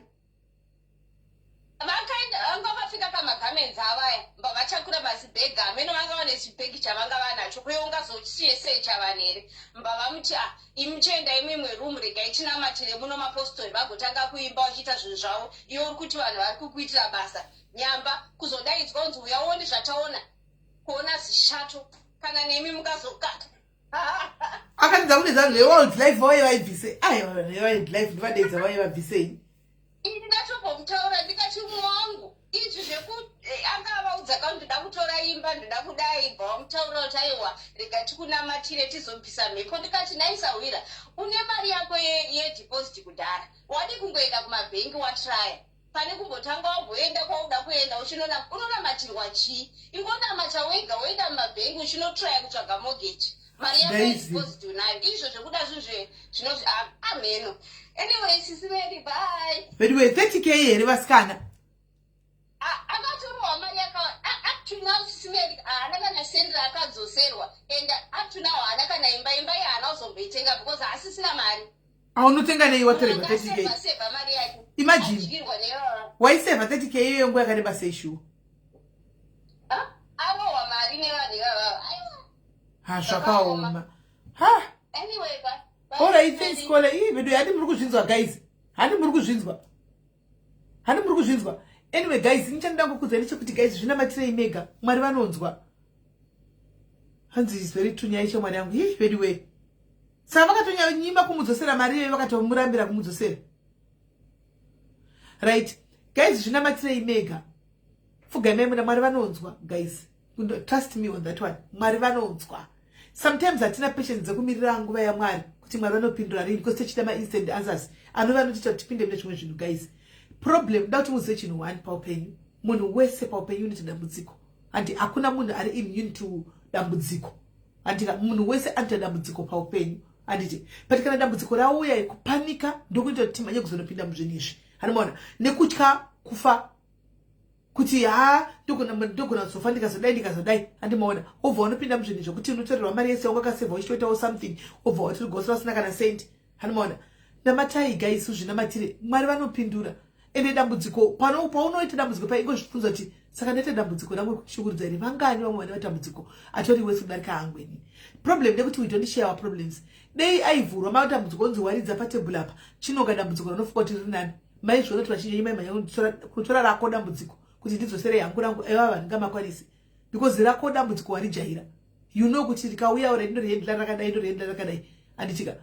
Vakaenda, vanga vapfeka kamagarments avaya, vachakura mazibhegi. Hameno vanga vane chibhegi chavanga vanacho. Kuye ungazosiye sei chavanhu here? Mba vamuti, "A, imi chiendai muimwe room, regai tinamatire muno." Mapostori vagotanga kuimba vachiita zvinhu zvavo. Iwe uri kuti vanhu vari kukuitira basa nyamba, kuzodaidzwa kunzi, "Uya uone zvataona." Kuona zishato. Kana nemi mukazoka. Akatidza kune zanhu vewildlife vauye vaibvise. Aiwa, vanhu vewildlife ndivadaidza vauye vabvisei. Ini ndatombomutaura, ndikati, "Umwe wangu, izvi zveku anga avaudza ka, ndoda kutora imba, ndoda kudai." Bva wamutaurira kuti, "Aiwa, rega tikunamatire tizobvisa mhepo." Ndikati, "Naisawira, une mari yako yedeposit kudhara, wadi kungoenda kumabhengi watraya pane kumbotanga wamboenda kwauda kuenda uchinona unonamatirwa chii? Ingonamata wega, woenda mumabhengi uchinotraya kutsvaga mortgage. Mari yako yedeposit unayo." Izvo zvekuda zvinhu zvinozvi amheno. Anyway, Sisi Mary, bye. Anyway, 30K here, vasikana? Akatorwa mari yaka up to now, Sisi Mary, haana kana sendi raakadzoserwa, and up to now haana kana imba. Imba iye haana kuzomboitenga because haasisina mari. Aunotenga nei watorerwa 30K? Sevha mari yake. Imagine. Adyirwa nevava. Waisevha 30K iyoyo nguva yakareba sei, shuwa? Arohwa mari nevanhu ivavava, aiwa. Ha, zvakaoma, ha. Anyway, bye. Alright, thanks, caller. Ii vedu, handi muri kuzvinzwa, guys? Handi muri kuzvinzwa? Handi muri kuzvinzwa? Anyway, guys, nichandoda kukudzai ndechekuti, guys, zvinamatirei mega. Mwari vanonzwa. Hanzi, "Is very true, nyaya yeshamwari yangu." Ii vedu we, saka vakatonyanyima kumudzosera mari iyoyo, vakatomurambira kumudzosera. Right, guys, zvinamatirei mega, pfugamai muna Mwari, vanonzwa, guys. Trust me on that one, Mwari vanonzwa. Sometimes hatina patience dzekumirira nguva yaMwari kuti Mwari vanopindura rini, because tichida mainstant answers anova anotiita kuti tipinde mune zvimwe zvinhu. Guys, problem da kuti muzive chinhu one paupenyu: munhu wese paupenyu unoita dambudziko. Handi hakuna munhu ari immune to dambudziko, handika? Munhu wese anoita dambudziko paupenyu, handiti? But kana dambudziko rauya, kupanika ndokuita kuti timhanye kuzonopinda muzvinhu izvi, handimaona? Nekutya kufa, kuti ha, ndogona kuzofa ndikazodai, ndikazodai, handimaona? Wobva unopinda muzvinhu zvokuti unotorerwa mari yese wanga wakasevha uchitoitawo something, wobva watirigoswa vasina kana sendi, handimaona? Namatai, guys, uzvinamatire. Mwari vanopindura. Ende dambudziko, paunoita dambudziko paingozvibvunza kuti, "Saka ndaita dambudziko rangu kushungurudza here? Vangani vamwe vane matambudziko atori wese kudarika angu ini?" Problem ndekuti we don't share our problems. Dei aivhurwa matambudziko, onzi waridza patebhuru apa, chinoga dambudziko ranofuka kuti riri nani. Maizviona kuti vachinji maimhanya kutora rako dambudziko kuti ndidzosere yangu rangu. Aiva vanhu ngamakwanisi, because rako dambudziko warijaira, you know kuti rikauya ura ndorihandla rakadai, ndorihandla rakadai, handitika?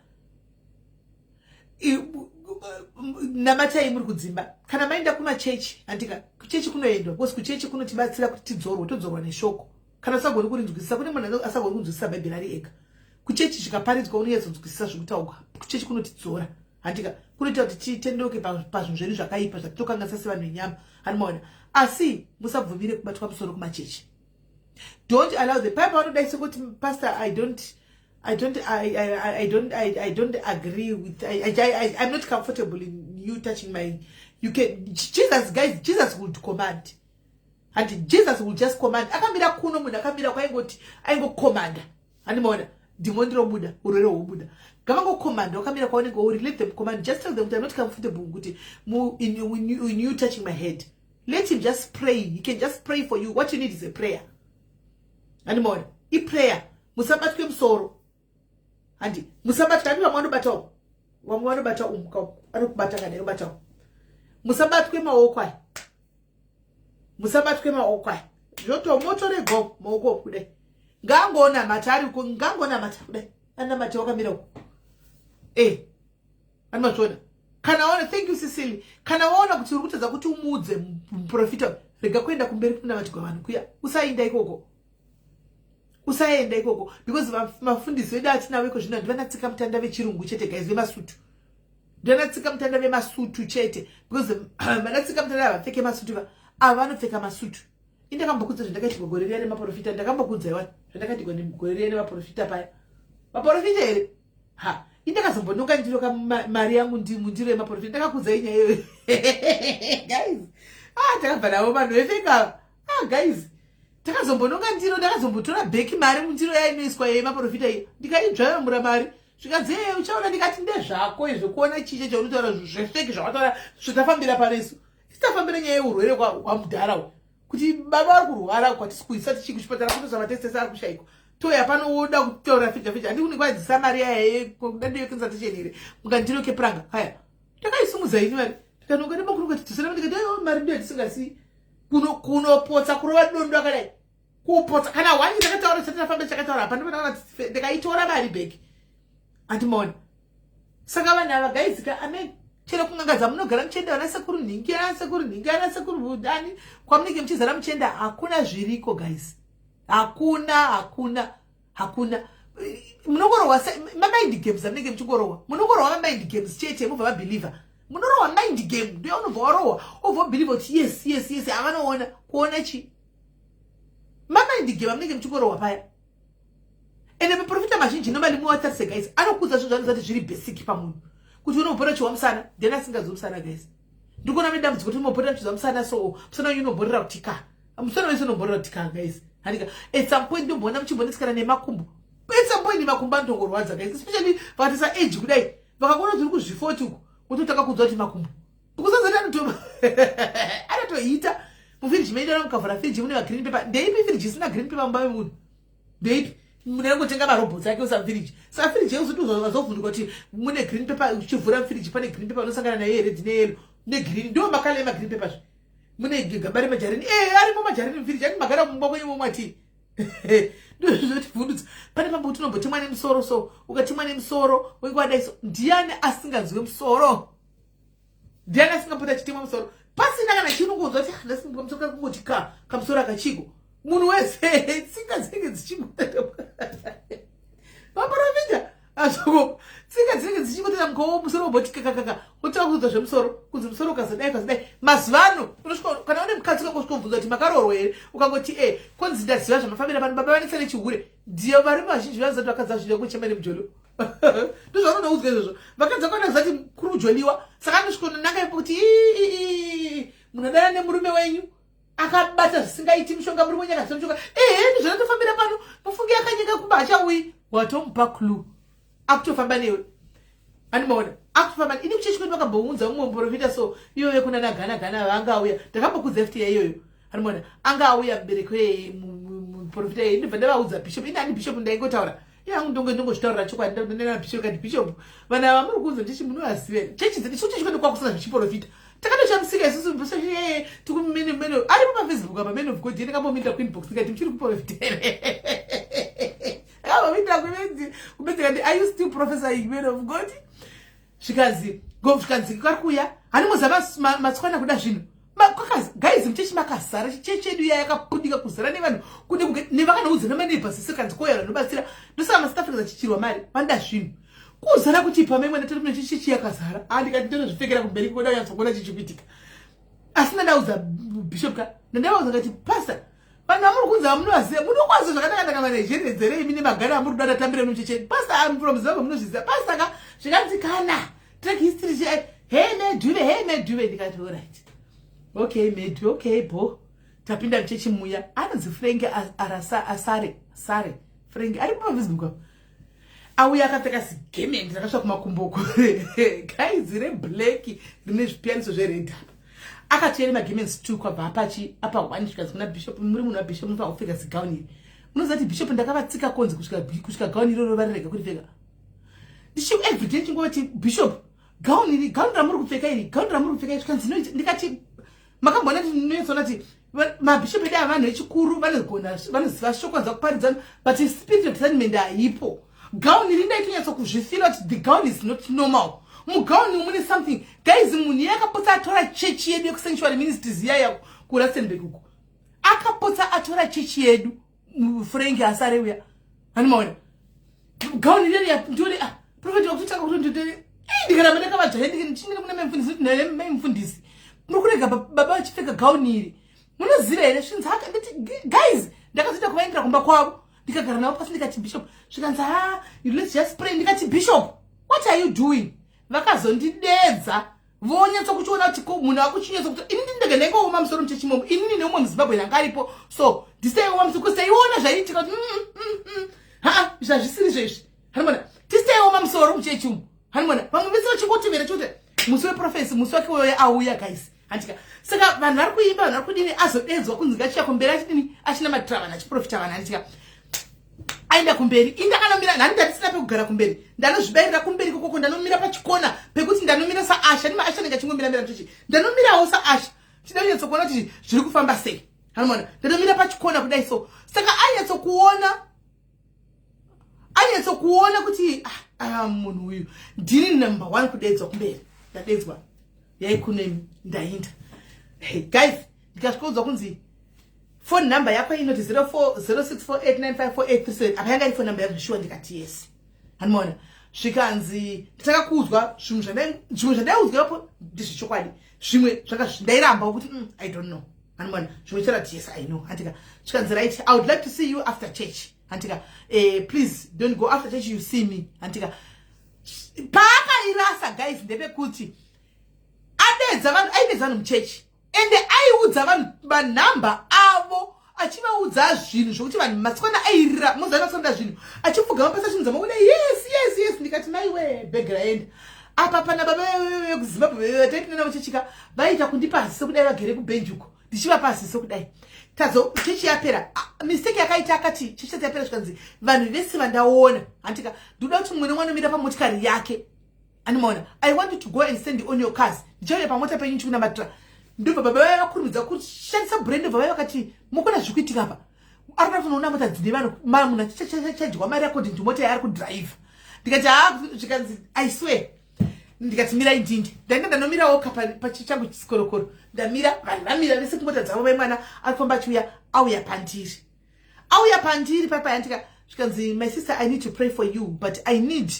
Namatai muri kudzimba. Kana maenda kumachechi, handika? Kuchechi kunoendwa because kuchechi kunotibatsira kuti tidzorwe, todzorwa neshoko. Kana usagoni kurinzwisisa, kune munhu asagoni kunzwisisa Bhaibheri ari ega, kuchechi zvikaparidzwa unonyatsonzwisisa zvekutaurwa. Kuchechi kunotidzora, handika? Kunoita kuti titendeuke pazvinhu zvedu zvakaipa zvatitokanganisa sevanhu venyama, handimaona? Asi musabvumire kubatwa musoro kumachechi. Don't allow them. Paya pavanodai sekuti, "Pastor, I don't agree with, I'm not comfortable in you touching my," you can, Jesus, guys, Jesus would command. And Jesus will just command. Akamira kuno, munhu akamira kwaingoti aingokomanda, handimaona dhimoni robuda, urwere hwobuda. Ngavangokomanda wakamira kwaunenge uri. Let them command. Just tell them kuti, "I'm not comfortable kuti in you touching my head." Let him just pray. He can just pray for you. What you need is a prayer, handimaona iprayer. Musabatwe musoro, handi musabatwe. Handi vamwe vanobatawo, vamwe vanobata umuka, anokubata kana inobatawo. Musabatwe maoko aya, musabatwe maoko aya. Zvotomotorego maoko kudai, ngangonamata ariko, ngangonamata kudai, anamata wakamira uko. E animazviona? Kana waona, thank you, Cecily. Kana waona kuti uri kutadza kuti umuudze muprofita, rega kuenda kumberi kunamatirwa vanhu kuya. Usaenda ikoko, usaenda ikoko, because mafundisi vedu atinavo iko zvino ndivanatsika mutanda vechirungu chete, guys, vemasutu. Ndivanatsika mutanda vemasutu chete, because vanatsika mutanda havapfeke masutu, ava vanopfeka masutu. Indakambokudza zvandakaitirwa gore riya nemaprofita. Ndakambokudza iwani zvandakaitirwa gore riya nemaprofita paya. Maprofita here? Ha, indakazombononga ndiro mari yangu mundiro yemaprofita. Ndakakudza inyaya iyoyo, guys. Ah, takabva navo vanhu vefeka. Ah, guys, takazombononga ndiro, ndakazombotora bheki mari mundiro yainoiswa yemaprofita iyo, ndikaidzvayamura mari. Zvikanzi, "E, uchaona." Ndikati, "Ndezvako izvo, kuona chiche chaunotaura zvefeki zvawataura." Zvitafambira panesu, titafambira nyaya yeurwere hwamudhara, kuti baba vari kurwara, kwatisi kuisa tichii kuchipatara, kutoza matest ese ari kushayikwa. Toya pano woda kutaura fecha fecha. Handi kune kwadzisa mari yaya dandiyo consultation here mukandiro kepuranga haya? Takaisumudza ini mari, tikanonga nemakuru kati tisana. Ndikati, "Aiwa, mari ndiyo yatisingasiyi." Kunopotsa kurova dondo akadai, kupotsa kana wani. Ndakataura chatafamba, chakataura hapana. Ndikaitora mari bheki, handimaona. Saka vanhu ava, guys ka, amen, chero kun'anga munogara muchienda, vana sekuru nhingi, ana sekuru nhingi, ana sekuru budani, kwamunenge muchizara muchienda, hakuna zviriko, guys. Hakuna, hakuna, hakuna. Munongorohwa mamind games amunenge muchingorohwa. Munongorohwa mamind games chete, mubva mabhilivha. Munorohwa mind game, ndoya unobva warohwa, obva wabhilivha kuti yes, havanoona. Kuona chi? Mamind game amunenge muchingorohwa paya. Ende maprofita mazhinji normally muwatarise, guys, anokudza zvinhu zvanozati zviri basic pamunhu, kuti unobhora chiwa musana. Then asingazivi musana, guys, ndikuona mune dambudziko kuti unobhorera chiwa musana. So musana wenyu unoborera kuti ka, musana wese unoborera kuti ka, guys, handika? At some point ndomboona muchimbonetsikana nemakumbo. At some point makumbo anotongorwadza, guys, especially vakatisa age kudai, vakakuona kuti uri kuzvi40 uku, wototanga kuudzwa kuti makumbo, because azati anotoita mufiriji medu. Mukavhura firiji mune magreen paper. Ndeipi firiji isina green paper mumba memunhu? Ndeipi? Munhu angotenga marobots ake usa mufiriji. Saka firiji yeuzoti wazovhunduka kuti mune green paper. Uchivhura mufiriji pane green paper, unosangana naye here? Dzine yellow negreen, ndo makala emagreen paper zve. Mune gaba remajarini e, arimo majarini mufiriji. Ani magara mumba kwenyu momwati? Ndozvotivhundutsa. Pane pambo kuti unombotemwa nemusoro. So ukatemwa nemusoro wenge wadai. So ndiani asinganzwe musoro? Ndiani asingapota achitemwa musoro pasina kana chinongonzwa kuti ndasimuka musoro kungoti ka kamusoro akachiko? Munhu wese tsinga dzinenge dzichingotata. Maprofita azvoko, tsinga dzinenge dzichingotata mukawo, musoro woboti kakakaka. Wotanga kuudza zvemusoro, kunzi musoro ukazodai, ukazodai. Mazuva ano unosvika kana une mukadzi, ukangosvika kubvunza kuti makaroorwa here, ukangoti e, konzi, "Ndaziva zvamafambira pano, baba vanetsa nechihure." Ndiyo varume vazhinji vanoziva kuti vakadzi vazhinji vakuchema nemujolo. Ndozvaunonoudzwa izvozvo. Vakadzi vakwana zati kuri kujoliwa. Saka anosvika ipo kuti munhu adana nemurume wenyu akabata zvisingaiti mushonga, murume wenyu akabata mushonga. Ehe, ndizvanatofambira pano, mufunge akanyeka kumba, hachauyi. Watomupa clue, akutofamba newe, andimaona akutofamba. Ini kuchechi kwedu vakambounza mumwe muprofita. So iyoyo kuna nagana gana vanga auya, ndakambokudza futi yaiyoyo, andimaona anga auya mubereki wemuprofita iye. Ndibva ndavaudza bishop. Ini ani bishop, ndaingotaura iyangu, ndongozvitaurira chokwadi. Ndana bishop kati, "Bishop, vanhu ava muri kuunza chechi munovaziva chechi dzedu chechi kwedu kwakusina zvichiprofita." Takatoshamisika isusu tikumene mene aripo paFacebook apa, man of God. Ndakambomindira kuinbox, ndikati, "Muchiri kuprofita here?" Akambomindira kumedzi kati, "Are you still prophesying, man of God?" Zvikanzi, zvikanzi kari kuuya. Hanimoziva matswana kuda zvinhu. Guys, muchechi makazara. Chechi yedu iya yakapudika kuzara nevanhu, nevakanoudza namaneighbors sekanzi koya vanobatsira. Ndosaka maSouth Africans achichirwa mari, vanoda zvinhu. Kuzara kuchipa maimwe natari mune chechi yakazara. Andikati ndinozvipfekera kumberi kuda kunyatsokuona chichikuitika. Asi ndandaudza bishop ka, ndandavaudza ngati, "Pastor, Vanhu vamuri kunzi vamunovaziva, munokwaziva zvakanaka-naka. VaNigeria dzere imi nemagara amuri kuda tatambira mucheche. Pastor, I'm from Zimbabwe, munozviziva, pastor ka. Zvikanzi kana track history, hey medhuve, hey medhuve. Ndikati alright, okay medhuve, okay bo. Tapinda muchechi muya, anonzi Frank Arasa Asare, Sare Frank, ari paFacebook apo. Auya akapfeka zigarment rakasvika kumakumbo, guys, reblack rine zvipiyaniso zvered apa. Akatiya nemagarments two, kwabva apachi apa one. Zvikanzi kuna bishop, "Muri munhu wabishop, munofanira kupfeka zigauni iri." Munoziva kuti bishop ndakavatsika konzi kusvika gauni iroro varirega kuripfeka. Ndichi everyday chingoti, "Bishop, gauni iri, gauni ramuri kupfeka iri, gauni ramuri kupfeka iri." Zvikanzi, ndikati, "Makamboona kuti ndinotsona kuti mabishop edu avanhu vechikuru, vanogona, vanoziva shoko dzakuparidzana, but spirit of discernment haipo. Gauni iri ndaitonyatsa kuzvifeela kuti the gown is not normal. Mugauni mune something, guys." Munhu iye akapotsa atora chechi yedu yekuSanctuary Ministries iyaya kuRustenburg uko. Akapotsa atora chechi yedu, Frank Asare uya. Hanimaona gauni reri ndori, ah, prophet wakutotanga kuti ndikaramba ndakavadzvaya. Ndichinenge kuna maimufundisi kuti, "Maimufundisi, muri kurega baba vachipfeka gauni iri, munoziva here?" Zvinzi nditi, guys, ndakazoita kuvaendera kumba kwavo, ndikagara navo pasi. Ndikati, "Bishop." Zvikanzi, "Ha, let's just pray." Ndikati, "Bishop, what are you doing?" Vakazondidedza vonyatsa kuchiona kuti munhu akuchinyatsa kuti inini ndege ndaingooma musoro muchechimomo, inini neumwe muZimbabwe yanga aripo. So ndisaioma musoro because taiona zvaiitika kuti haa, zvazvisiri zvezvi. Hanimona tisaioma musoro muchechi umu. Hanimona vamwe vese vachingotevera chikuti musi weprophecy, musi wake uyoyo auya, guys, handika? Saka vanhu vari kuimba, vanhu vari kudini, azodedzwa kunzi ngachiya kumberi, achidini, achinamatira vanhu, achiprofita vanhu, handika? Aenda kumberi, indakanomira nhani, ndandisina pekugara kumberi. Ndanozvibayirira kumberi kokoko, ndanomira pachikona pekuti ndanomira sausher. Ndimausher anenge achingomira-mira muchechi. Ndanomirawo sausher, chida kunyatsokuona kuti zviri kufamba sei. Hanomona ndanomira pachikona kudai so. Saka anyatsokuona kuti ah, ah, munhu uyu ndini number one kudedzwa kumberi. Ndadedzwa yaikunemi, ndainda. Hey, guys, ndikasvikoudzwa kunzi phone number yako inoti 0648954837. Apa yanga iri phone number yazvo shuwa. Ndikati yes. Hanimaona zvikanzi nditanga kuudzwa zvimwe. Zvandaiudzwa ipapo ndezvechokwadi, zvimwe zvanga ndairamba kuti I don't know. Hanimaona zvimwe chirati yes, I know, handika? Zvikanzi, "Right, I would like to see you after church," handika? Please don't go after church, you see me, handika? Paakairasa, guys, ndepekuti adedza vanhu, aidedza vanhu muchechi, ende aiudza vanhu manhamba avo, achivaudza zvinhu zvokuti vanhu masikwana airira muzana masikwana zvinhu, achipfuga mapasa, achinza makuda, yes." Ndikati, "Maiwe, bhegi raenda." Apa pana baba vekuZimbabwe taipinda navo chechika, vaita kundipa ziso kudai, vagere kubhenji uko, ndichivapa ziso kudai. Tazo chechi yapera, mistake yakaita, akati chechi tati yapera, zvikanzi, "Vanhu vese vandaona, handika, ndinoda kuti mumwe nemwe anomira pamotikari yake. Animaona, I want you to go and stand on your cars. Ndichauya pamota penyu chikunamatira." Ndobva baba vaya vakurumidza kushandisa brain, ndobva vaya vakati, "Mukona zviri kuitika apa, ari kuda kunoona mota dzine vanhu, munhu achichadyiwa mari according to mota yaari kudhiraivha." Ndikati, "Ha." Zvikanzi, "I swear." Ndikati, "Mirai ndinde." Ndaenda, ndanomirawo pachichangu chisikorokoro. Ndamira, vanhu vamira vese kumota dzavo. Vaimwana ari kufamba achiuya, auya pandiri, auya pandiri papayandika. Zvikanzi, "My sister, I need to pray for you, but I need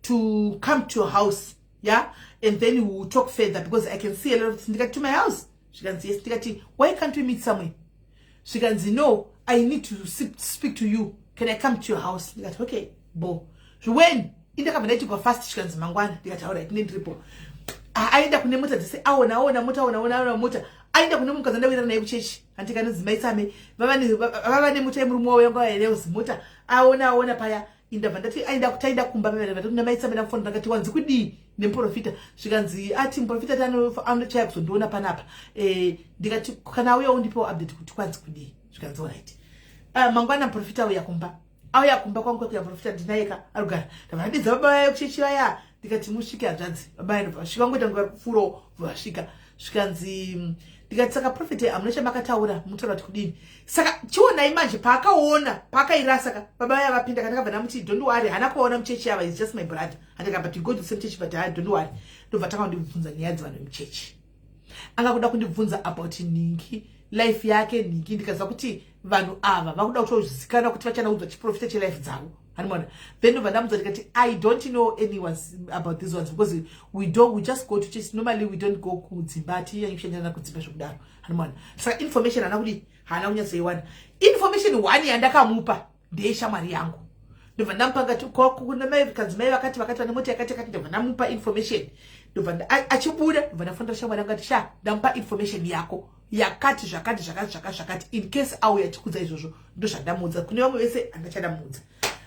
to come to your house, yeah, and then we will talk further because I can see a lot of." Ndikati, "To my house?" Zvikanzi, "Yes." Ndikati, "Why can't we meet somewhere?" Zvikanzi, "No, I need to speak to you. Can I come to your house?" Ndikati, "Okay, bo when?" Indakabva ndaitigwa fast. Zvikanzi, "Mangwana." Ndikati, "Alright, nendiripo." Aenda kune mota dzese, aona, aona mota, aona, aona, aona mota. Aenda kune mukadzi andawirana naye kuchechi, handika, nodzimai vava nemota yemurume wavo, yanga vaenewo zimota. Aona, aona paya, indabva ndati aenda, taenda kumba. Kuna maitsame, ndamufona, ndakati, "Wanzi kudii nemuprofita?" Zvikanzi, ati muprofita ti anochaya kuzondiona panapa. Ndikati, "Kana auya undipewo update kuti kwanzi kudii." Zvikanzi, "Alright." Mangwana muprofita auya kumba, auya kumba kwangu kwekuya. Muprofita ndinayeka arikugara. Ndabva ndadidza baba vaya kuchechi vaya, ndikati, "Musvike hanzvadzi." Baba vaya ndobva vasvika, vangoita nguva kupfuurawo, vasvika. Zvikanzi, ndikati, "Saka prophet, hamuna chamakataura, mutaura kuti kudini?" Saka chionai manje, paakaona paakairasa ka, baba vaya vapinda. Kandakabva ndamuti, "Don't worry, haana kuvaona muchechi ava, is just my brother," handika, "but you go to the same church, but don't worry." Ndobva tanga kundibvunza nyaya dzevanhu vemuchechi. Anga kuda kundibvunza about nhingi, life yake nhingi. Ndikaziva kuti vanhu ava vakuda kutozikanwa kuti vachanaudzwa chiprofita chelife dzavo. Hanimona. Then ndobva ndamudza ndikati, "I don't know anyone about these ones because we don't, we just go to church normally. We don't go kudzimba, hatinyanyi kushandirana kudzimba zvekudaro." Hanimona. Saka information haana kudi, haana kunyatsoiwana information. One yandakamupa ndeyeshamwari yangu. Ndobva ndamupa ngati kuna mai, kanzi mai vakati vakati vane mota yakati yakati. Ndobva ndamupa information. Ndobva achibuda, ndobva ndafonera shamwari yangu ati, "Sha, ndamupa information yako yakati zvakati zvakati zvakati zvakati. In case auya achikudza izvozvo, ndozvandamuudza. Kune vamwe vese handachadamuudza."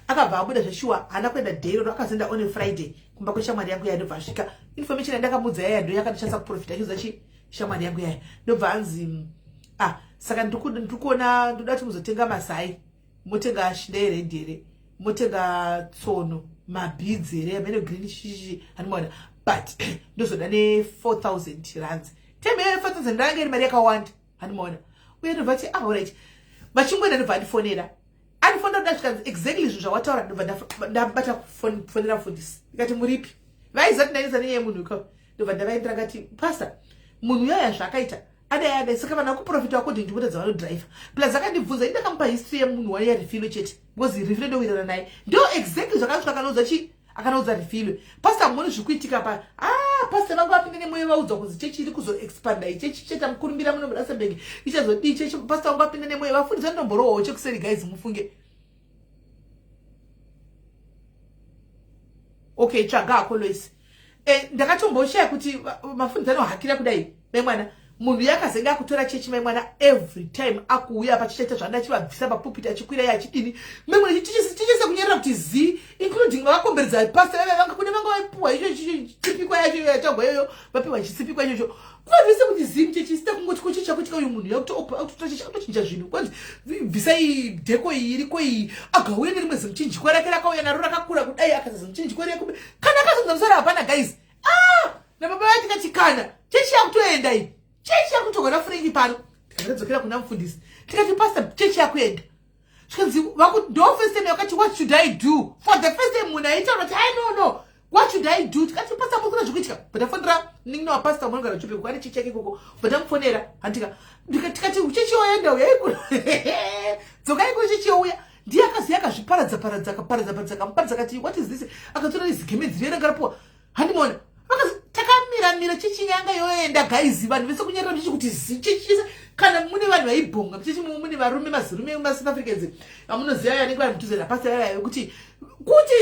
Akabva abuda zveshuwa, haana kuenda day iroro, akazoenda on Friday kumba kweshamwari yangu yaya. Ndobva asvika, information yandakamuudza yaya ndo yakandishandisa kuprofita. Achiudza chi shamwari yangu yaya, ndobva anzi, "Ah, saka ndiri kuona ndoda kuti muzotenga mazai, motenga shinda yered here, motenga tsono, mabeads here, amene green chichichi." Handimaona, but ndozoda ne4000 rands. Time iyoyo 4000 ranga iri mari yakawanda. Handimaona. Uye ndobva ti, "Ah, alright." Vachingoenda, ndobva andifonera, andifonera kuda zvikanzi, "Exactly zvinhu zvawataura." Ndobva ndabata kufonera mufundisi, ndikati, "Muripi?" Vaiziva kuti ndainza nenyaya yemunhu iko. Ndobva ndavaendera ngati, "Pastor, munhu uyaya zvaakaita adai adai." Saka vanhu vakuprofita according to mota dzavanodriver. Plus akandibvunza, indakamupa history yemunhu waiya Refilwe chete, because Refilwe ndowirirana naye. Ndo exactly zvakasvika akanoudza chi, akanoudza Refilwe, "Pastor, muni zviri kuitika pa." Ah, pastor vangu vapinde nemwoyo, vaudzwa kunzi chechi iri kuzoexpanda, chechi cheta mukurumbira muno muRustenburg ichazodii chechi. Pastor vangu vapinde nemwoyo, vafundisi vanotomborohwawo chekuseri. Guys, mufunge. Okay, tsvaga hako, Lois. Ndakatomboshaya kuti mafundisi anohakira kudai. Mai mwana, munhu yakazenge akutora chechi, mai mwana, every time akuuya pachichaita zvanda, achivabvisa papupiti, achikwira iye, achidini. Mai mwana, tichise kunyerera kuti zi, including vakakomberedza pastor vaiva vanga kune vanga vaipuwa icho chitsipikwa yacho yatagwa iyoyo, vapiwa chitsipikwa ichocho, kuvabvise kuti zi muchechi isita kungoti kuchechi akuitika uyu munhu yakutotora chechi, akutochinja zvinhu. Kwanzi bvisai dheko iyi iriko iyi, agauya nerimwe zimuchinjikwa rake rakauya naro rakakura kudai, akaza zimuchinjikwa rekube kana akazonza musoro hapana. Guys, ah, nababa vatikati kana chechi yakutoenda iyi, chechi yakutorwa naFrank pano. Tikadzokera kuna mufundisi, tikati, "Pastor, chechi yakuenda." Zvikanzi, ndo first time yakati, "What should I do?" For the first time munhu aitaura kuti, "I no no, what should I do?" Tikati, "Pastor, muri kuna zvikuitika." But afonera nin'ina wapastor munogara Chupeko, kwane chechi yake ikoko. But amufonera, handika, tikati, "Chechi yoenda uya ikuno, dzokai kuno, chechi youya." Ndiye akaziya, akazviparadza paradza, akaparadza paradza, akamuparadza, akati, "What is this?" Akatora izigemedzi riye ranga rapuwa. Handimaona, takamira mira, chechi yanga yoenda. Guys, vanhu vese kunyarira muchechi kuti zi chechi chese. Kana mune vanhu vaibhonga muchechi, mune varume, mazirume maSouth Africans amunoziva, anenge vari mudhuze napasi vaya, kuti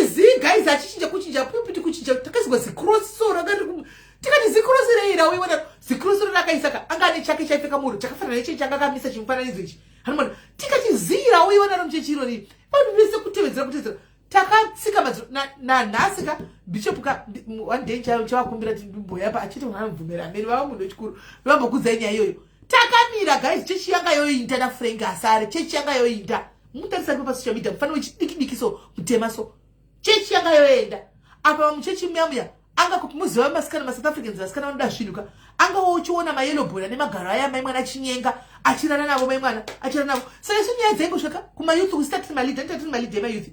zi. Guys, achichinja, kuchinja pulpit, kuchinja, takazwa zicross so ranga riri. Tikati, "Zicross rei rauiona?" Zicross ro rakaisaka anga ane chake chaipfeka muro chakafanana nechechi, anga akamisa chimufananidzo ichi. Hanimona, tikati, "Zii rauiona romuchechi irori?" Vanhu vese kutevedzera, kutevedzera, takatsika madziro. Nanhasi ka bishop ka, one day chavakumbira timboyapa, achiti munhu anobvumira amene vava munhu wechikuru, vambokudzai nyaya iyoyo. Takamira, guys, chechi yanga yoinda naFrank asare, chechi yanga yoinda. Mutarisa ripo pasocial media, mufanira wechidiki diki so, mutema so, chechi yanga yoenda. Apa muchechi muya muya anga muziva masikana maSouth Africans, vasikana vanoda zvinhu ka, anga uchiona mayellow bone nemagaro aya, mai mwana, achinyenga, achirara navo, mai mwana, achirara navo. Saka isu nyaya dzaingosvika kumayouth, kusita tiri maleader, ndita tiri maleader emayouth,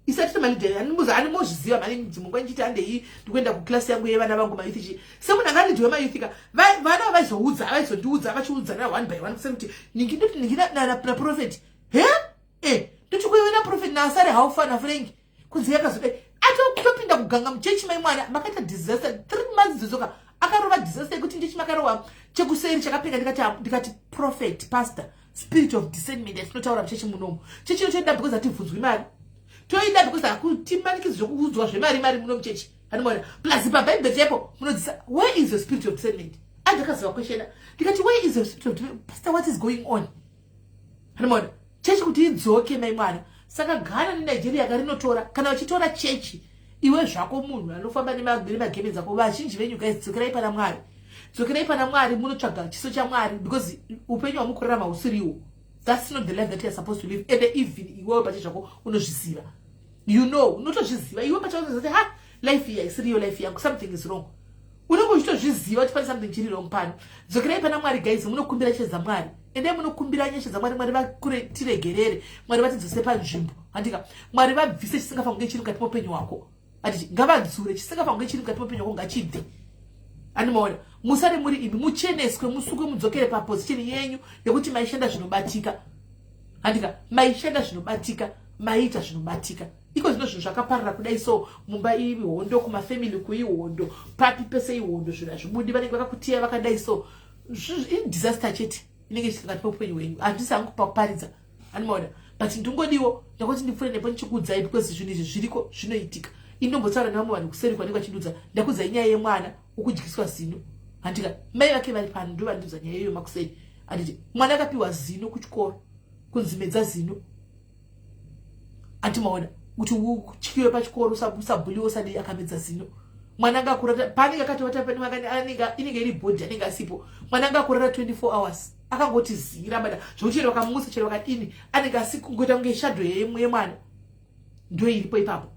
isati tiri maleader. Animozviziva mani, dzimwe nguva ndichiti handei, ndikuenda kuklasi yangu yevana vangu mayouth chi, semunhu anga leader wemayouth ka, vana vaizoudza, vaizondiudza, vachiudzana one by one, kusekuti ningi ndoti ningi naprophet he ndoti kuiwe naprophet naasare haufa naFrank kunzi yakazodai, atotopinda kuganga muchechi. Mai mwana, makaita disaster 3 months dzodzoka, akarova disaster yekuti nchechi makarova chekuseri chakapinga. Ndikati, "Prophet, pastor, spirit of discernment yatinotaura muchechi munomu, chechi inotoida because hatibvunzwi mari, toida because hakutimanikidzwi zvekuudzwa zvemari mari muno muchechi." Hanimona, plus pabhaibheri chaipo munodzisa, where is the spirit of discernment? Andakaziva kweshena, ndikati, "Where is the spirit of discernment, pastor? What is going on?" Hanimona, chechi kuti idzoke, mai mwana. Saka Ghana neNigeria karinotora, kana vachitora chechi, iwe zvako munhu anofamba nemagemenzi ako, vazhinji venyu guys, dzokerai pana Mwari, dzokerai pana Mwari, munotsvaga chiso chaMwari, because upenyu hwamukurarama husiriwo. That's not the life that you are supposed to live. And even iwewe pache zvako unozviziva, you know, unotozviziva iwe pache kuti, ha, life iyi haisiriyo life yangu, something is wrong. Unenge uchitozviziva kuti pane something chiri wrong pano. Dzokerai pana Mwari, guys, munokumbira nyasha dzaMwari. Endai munokumbira nyasha dzaMwari. Mwari vakutiregerere, Mwari vatidzose panzvimbo, handika? Mwari vabvise chisingafangi kunge chiri mukati meupenyu hwako. Atiti ngavadzure chisingafangi kunge chiri mukati meupenyu hwako, ngachibve. Andimaona, musare muri imi, mucheneswe, musukwe, mudzokere paposition yenyu yekuti maishanda zvinobatika, handika? Maishanda zvinobatika. Maiita zvinobatika. Iko zvino zvinhu zvakaparara kudai so, mumba ihondo, kumafamily kuihondo, papi pese ihondo, zvinhu hazvibudi, vanenge vakakutiya vakadai so, idisaster chete inenge ichitikati peupenyu hwenyu. Handisi hangu pakuparidza, animaona, but ndingodiwo ndakuti ndipfuure nepo ndichikuudzai because zvinhu izvi zviriko, zvinoitika. Indombotaura nevamwe vanhu kuseri kwanenge vachindudza. Ndakuudzai nyaya yemwana ukudyiswa zino, handika? Mai vake vari pano, ndo vandiudza nyaya iyoyo makuseri, handiti? Mwana akapiwa zino kuchikoro kunzi medza zino, andimaona, kuti utyiwe pachikoro, usabhuliwe, usadii. Akamedza zino. Mwana anga akurara paanenge akatovata, inenge iri body, anenge asipo. Mwana anga akurara 24 hours akangoti zira bada, zvokuti chero vakamusa, chero vakadini, anenge asi kungoita kunge shadow yemwana ndo iripo ipapo.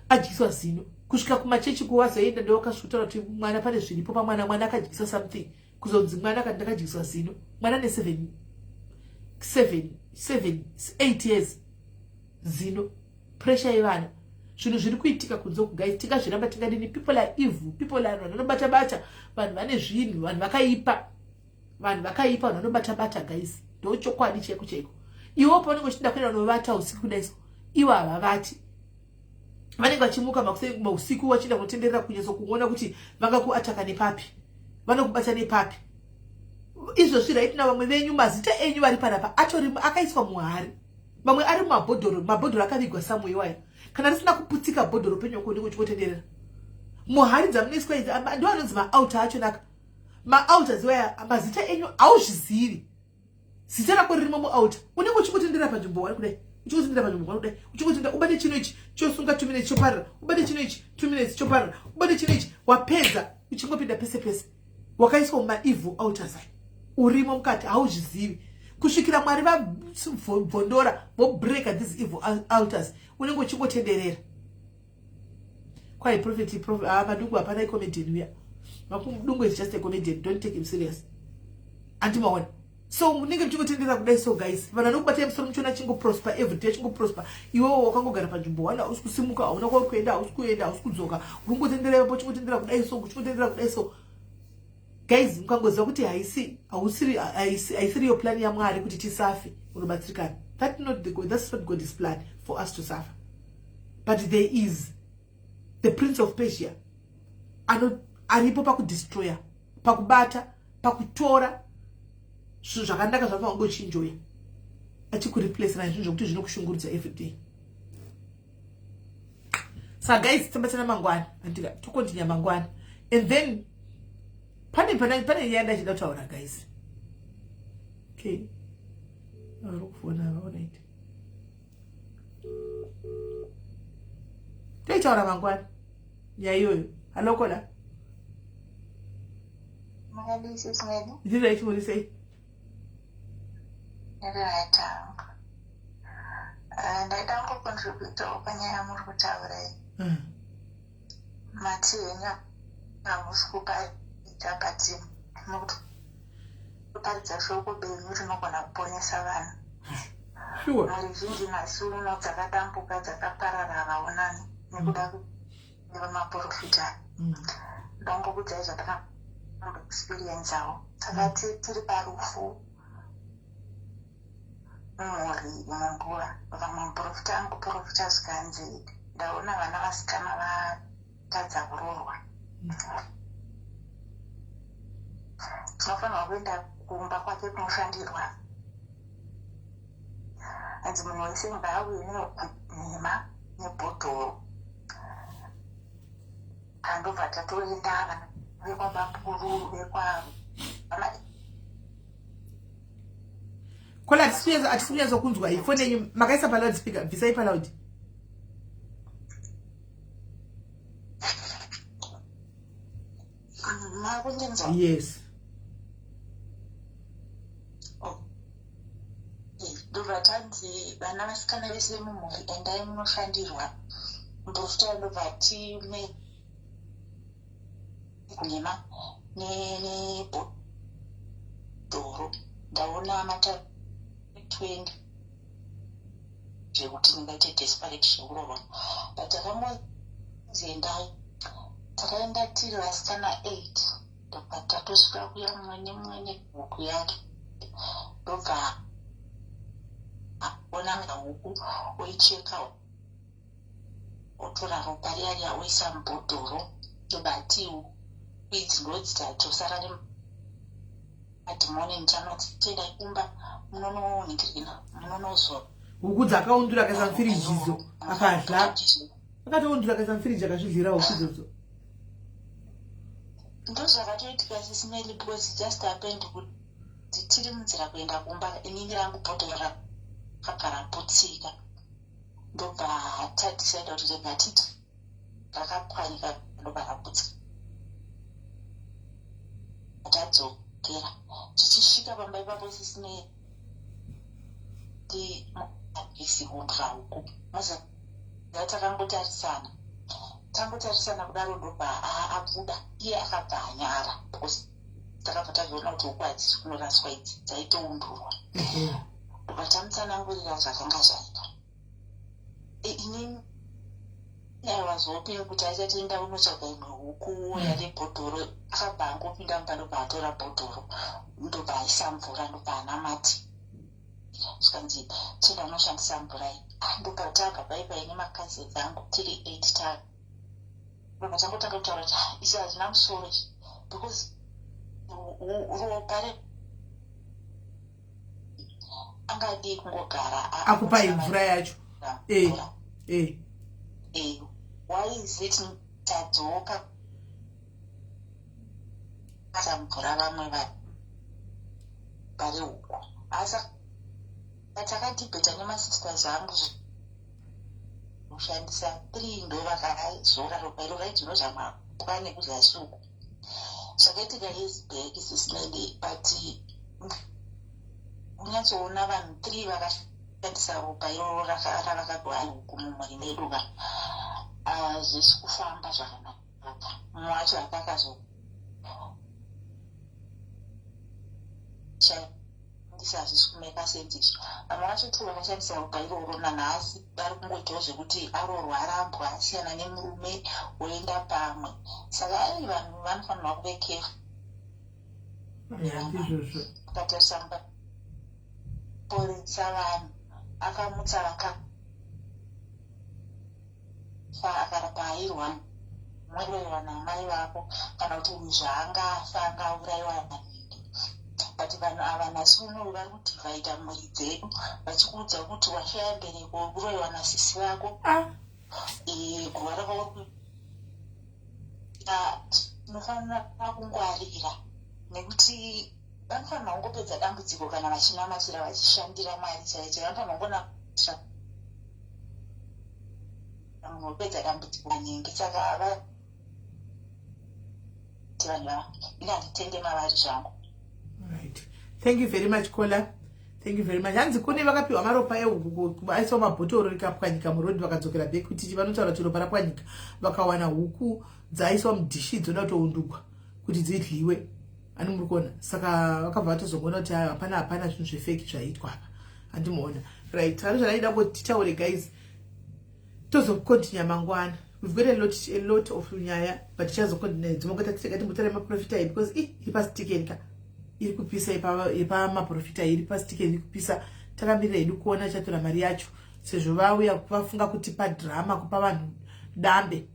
Adyiswa zino kusvika kumachechi kuvazoenda, ndovakasvutaura kuti mwana pane zviripo pamwana, mwana akadyiswa something. Kuzonzi mwana akati ndakadyiswa zino, mwana ne7 7 7 8 years, zino. Pressure yevana, zvinhu zviri kuitika kunze uku guys, tingazviramba tingadini? People are evil, people are vanhu vanobata bata, vanhu vane zvinhu, vanhu vakaipa, vanhu vakaipa, vanhu vanobata bata guys. Ndo chokwadi chaiko chaiko. Iwo paunenge uchida kuenda unovata usiku kudai so, ivo havavati, vanenge vachimuka mausiku vachienda kunotenderera kunyatso kuona kuti vangakuataka nepapi, vanokubata nepapi. Izvozvi right now vamwe venyu mazita enyu vari panapa atori akaiswa muhari, mamwe ari mumabhodhoro, mabhodhoro akavigwa samwe iwayo. Kana risina kuputsika bhodhoro penyoko, unenge uchingotenderera muhari dzamunoiswa idzi. Ndo anonzi maaltar acho naka, maaltars iwaya, mazita enyu hauzvizivi, zita rako ririmo mualtar. Unenge uchingotendera panzvimbo wari kudai, uchingotendera panzvimbo wari kudai, uchingotendera. Ubate chino ichi chosunga 2 minutes choparira, ubate chino ichi 2 minutes choparira, ubate chino ichi, wapedza, uchingopinda pese pese. Wakaiswa mumaevil altars aya, urimo mukati, hauzvizivi kusvikira Mwari vabvondora, vobreaka these evil altars. Unenge uchingotenderera. Kwai prophet, ah, Madungu hapana, icomedian uya. Madungu is just a comedian, don't take him serious, andimaona. So munenge muchingotendera kudai so guys, vanhu vanokubatai musoro, muchiona achingoprosper everyday, achingoprosper, iwewo wakangogara panzvimbo wana, hausi kusimuka, hauna kwauri kuenda, hausi kuenda, hausi kudzoka, uri kungotendera ipapo, uchingotendera kudai so, uchingotendera kudai so. Guys, mukangoziva kuti haisi hausiri haisiriyo plan yaMwari kuti tisafe, unobatsirikana. That's not God's plan for us to suffer. But there is the prince of Persia ano aripo pakudestroya, pakubata, pakutora zvinhu zvakanaka zvafanira kunge uchinjoya, achikureplace nazvinhu zvokuti zvinokushungurudza everyday. Saka guys, tambatana mangwana, andika? Tokontinya mangwana. And then pane nyaya ndachida kutaura guys. Okay, vari kufona, alright, toitaura mangwana nyaya iyoyo. Hello caller. Makadii sisi medu? Ndiri right, muri sei? Ndiri right hangu. Ndaida kungocontributawo panyaya yamuri kutaura iyi. Mati henyu hamusi kuparidza, but mukutoparidza shoko benyu rinogona kuponesa vanhu. Mhuri zhinji nhasi uno dzakadambuka, dzakaparara, havaonani nekuda kwemaprofita. Ndongokudzai zvatakamboexperiencewo. Takati tiri parufu mumhuri imwe nguva, vamwe muprofita anguprofita, zvikanzi ndaona vana vasikana vatadza kuroorwa, tinofanirwa kuenda kumba kwake kunoshandirwa. Hanzi munhu wese ngaauye nenhema nebhodhoro. Andobva tatoenda, vana vekwabamukuru, vekwa Caller, hatisi kunyatso kunzwa. Ifoni yenyu makaisa paloud speaker, bvisai paloud. Makundinzwa? Yes. Ndobva tanzi vana vasikana vese vemumhuri endai munoshandirwa. Muprofita ndobva time nhema nebhodhoro, ndaona mata 20 zvekuti ndingaite desperate zvekurorwa, but takangonzi endai. Takaenda tiri vasikana 8, ndobva tatosvika kuya, mumwe nemumwe nebhuku yake, ndobva ona. huku, oicheka, otora ropa riya riya oisa mubhodhoro, ndobva ati idzi ndodzitosara nemadhimoni, ndichanotendai kumba munononhingirina munonozora. Huku dzakaundura akaisa mufirijidzo akadla, akatoundura akaisa mufiriji akazvidlira huku idzodzo. Ndozvakatoitika, Sis Melly, because it just happened kuti tiri munzira kuenda kumba, inini rangu bhodhoro rakabva raputsika, ndobva tadecida kuti rega titi rakapwanyika, ndobva raputsika. Tadzokera, tichisvika pamba ipapo, Sis Melly, isi hundura huku muziva, takangotarisana, tangotarisana kudaro, ndobva abuda iye, akabva anyara because takabva tazviona kuti huku hadzisi kunoraswa idzi, dzaitoundurwa. Ndobva tamutsanangurira zvakanga zvaita. Inini I was hoping kuti achatoenda unotsvaga imwe huku yane bhodhoro. Akabva angopinda mumba, ndobva atora bhodhoro, ndobva aisa mvura, ndobva anamati, zvikanzi, "Chienda unoshandisa mvura iyi." Ah, ndobva tabva pai nemacousins angu tiri eight, ta ndobva tangotanga kutaura kuti, "Ah, izvi hazvina musoro izvi," because ropa re angadii kungogara akupai mvura yacho. Mvura. Why is it tadzoka mvura vamwe vari huku? Asi takadhibheta nemasisters angu kushandisa three, ndo vakazora ropa iro raidzinwa zvamapwa nekuzasi uku. Zvakaitika years back, Sis Melly, but kunyatsoona vanhu three vakashandisa ropa iroro ravakapiwa huku mumhuri medu ka, zvisi kufamba zvakanaka. Mumwe wacho akakazo shandisa, hazvisi kumake sense izvi. Vamwe vacho tu vakashandisa ropa iroro nanhasi vari kungoitawo zvekuti arorwa, arambwa, asiyana nemurume, oenda pamwe. Saka ai, vanhu vanofanirwa kuve careful. Ndizvozvo. Ukatarisa poresa vanhu, akamutsa vakafa, akarapa airwa, mwaroyiwa namai vako, kana kuti uyu zvaangafa angaurayiwa maningi. But vanhu ava nhasi unoyu vari kudhivhaidha mhuri dzedu, vachikuudza kuti washaya mbereko, kuroyiwa nasisi vako. Guva rakauri. Tinofanira kungwarira nekuti vanofanira kungopedza dambudziko kana vachinamatira, vachishandira Mwari chaicho. Vanofanira kungonamatira munhu wopedza dambudziko maningi. Saka vati vanhu ava, ini handitende mavari zvangu. Right, thank you very much, caller, thank you very much. Hanzi kune vakapiwa maropa ehuku aiswa mabhotoro, rikapwanyika murodhi, vakadzokera back kuti vanotaura kuti ropa rapwanyika, vakawana huku dzaiswa mudhishi dzoda kutoundugwa kuti dzidliwe. Ani muri kuona? Saka vakabva vatozongoona kuti hapana, hapana zvinhu zvefake zvaitwa apa, handimuona? Right, ano zvadaida kuti titaure, guys, tozocontinue mangwana. We've got a lot of nyaya, but tichazocontinue dzimwe nguva. Tatirega timbotaura maprofita iyi because i iri pasitiken ka, iri kupisa yepamaprofita, iri pasitiken, iri kupisa. Takamirira hedu kuona chatora mari yacho, sezvo vauya vafunga kutipa drama, kupa vanhu dambe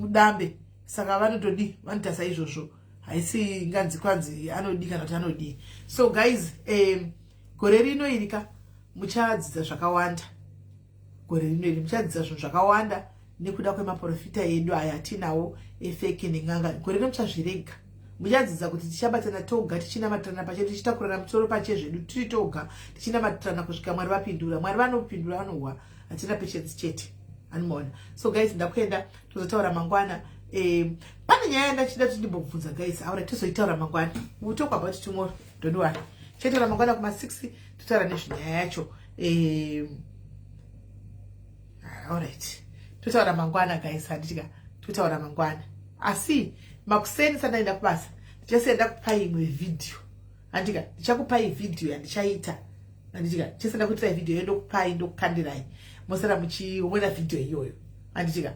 dambe. Saka vanotodi vanoita saizvozvo, haisi nganzi kwanzi anodi kana kuti anodii. So guys, gore rino iri ka muchadzidza zvakawanda. Gore rino iri muchadzidza zvinhu zvakawanda nekuda kwemaprofita edu aya atinawo efake nen'anga. Gore rino muchazvirega, muchadzidza kuti tichabatana toga, tichinamatirana pachedu, tichitakurana musoro pachezvedu, tiri toga, tichinamatirana kusvika Mwari vapindura. Mwari vanopindura, vanohwa hatina patience chete, anomaona? So guys, ndakuenda, tozotaura mangwana. Pane nyaya yandachida kuti ndimbobvunza, guys. Alright, tozoitaura mangwana. We'll talk about tomorrow, don't worry. Chaitaura mangwana kuma6, totaura nezvenyaya yacho. Alright, totaura mangwana, guys, handitika? Totaura mangwana, asi makuseni sandaenda kubasa ndichasiya ndakupai imwe vhidhiyo, handika? Ndichakupai vhidhiyo yandichaita, handitika? Ndichasiya ndakuitirai vhidhiyo iyo, ndokupai, ndokukandirai, mosara muchiona vhidhiyo iyoyo, handitika?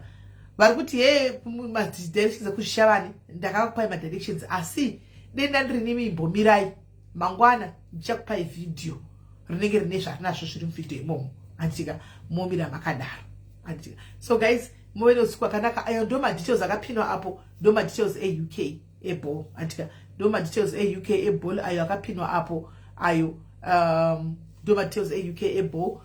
Vari kuti he, madirections ekuzvishavani, ndakakupai madirections, asi denda ndiri nimi, imbomirai. Mangwana ndichakupai vhidhiyo rinenge rine zvarinazvo zviri muvhidhiyo imomo, handitika? Momira makadaro, handitika? So guys, move neusiku wakanaka. Ayo ndo madetails akapinwa apo, ndo madetails eUK eball, handitika? Ndo madetails eUK eball ayo akapinwa apo ayo. Ndo madetails eUK eball.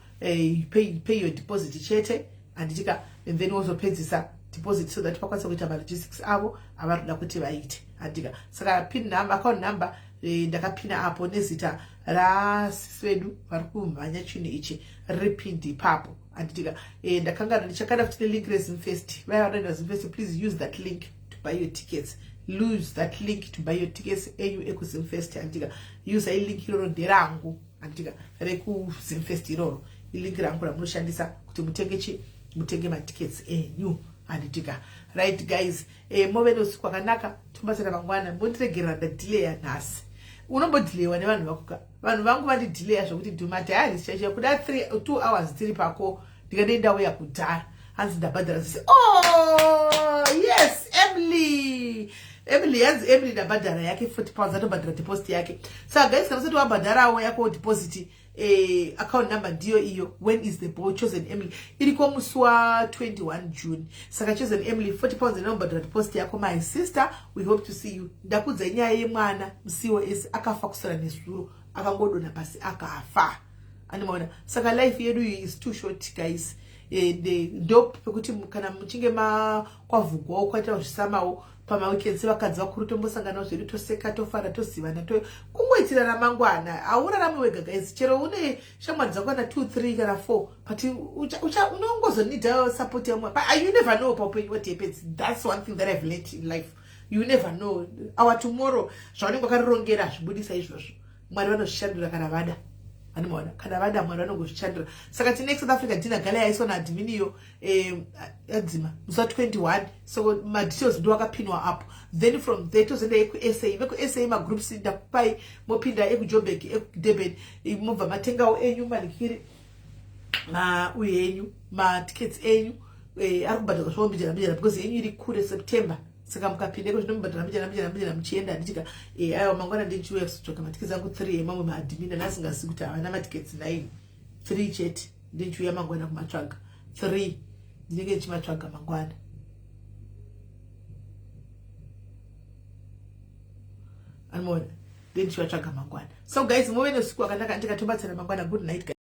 Pay your deposit chete, handitika? And then wozopedzisa deposit so that vakwanisa kuita malogistics avo avari kuda kuti vaite, handitika? Saka pin number, account number ndakapina apo nezita rasisi vedu vari kumhanya chinhu ichi, riri pinned ipapo, handitika? Ndakangana ndichakanda futi nelink reZimfest. Vaya vanoenda Zimfest, please use that link to buy your tickets. Use that link to buy your tickets enyu ekuZimfest, handitika? Use ilink iroro, nderangu, handitika? RekuZimfest iroro ilink rangu ramunoshandisa kuti mutenge chi mutenge matickets enyu, handitika? Right guys, move neusiku wakanaka. Tobatsana mangwana. Mondiregerera ndadhileya nhasi. Unombodhileyiwa nevanhu vako ka? Vanhu vangu vandidhileya zvokuti dhumadiaris chaicho kuda 2 hours tiri pako. Ndikadei ndauya kudhara. Hanzi ndabhadhara zisi. Oh yes, Emily, Emily, hanzi Emily ndabhadhara yake £40, atobhadhara deposit yake. Saka guys, kana usati wabhadharawo yako deposit, account number ndiyo iyo. When is the ball, Chosen Emily? Iriko musi wa21 June. Saka Chosen Emily, £40 inobhadhara deposit yako. My sister, we hope to see you. Ndakudza nyaya yemwana muCOS akafa kusara nezuro, akangodonha pasi akafa, andimaona. Saka life yedu iyi is too short, guys. And ndo pekuti kana muchinge makwavhugwawo kwaita zvisamawo pamaweekends, sevakadzi vakuru tombosanganawo zvedu, toseka, tofara, tozivana, kungoitira ramangwana. Haurarami wega guys. Chero une shamwari dzako kana 2, 3 kana 4, but unongozonida support yamwe. But you never know paupenyu what happens. That's one thing that I've learned in life: you never know our tomorrow. Zvaunenge wakarirongera hazvibudisa izvozvo. Mwari vanozvishandura kana vada, anomaona. Kana vada, Mwari vanongozvishandura. Saka tine South Africa dinner gala yaiswa naadmin iyo adzima musi wa21. So madetails ndo akapinwa apo. Then from there tozoenda ekuSA. VekuSA, magroups ndakupai, mopinda ekuJoburg, ekuDurban, mobva matengawo enyu malikiri mauye enyu, matickets enyu ari kubhadharwa zvavo mbijana mbijana because yenyu iri kure, September. Saka mukapindeko zvinomubhadhara mbijana mbijana mbijana muchienda, handitika? Aiwa, mangwana ndichiuya kuzotsvaga matickets angu 3 emamwe maadmin anasingazivi kuti havana matickets 9, 3 chete. Ndichiuya mangwana kumatsvaga 3, ndinenge ndichimatsvaga mangwana. Anomaona, then ndichivatsvaga mangwana. So guys, muve neusiku wakanaka. Ndikatobatsira mangwana. Good night guys.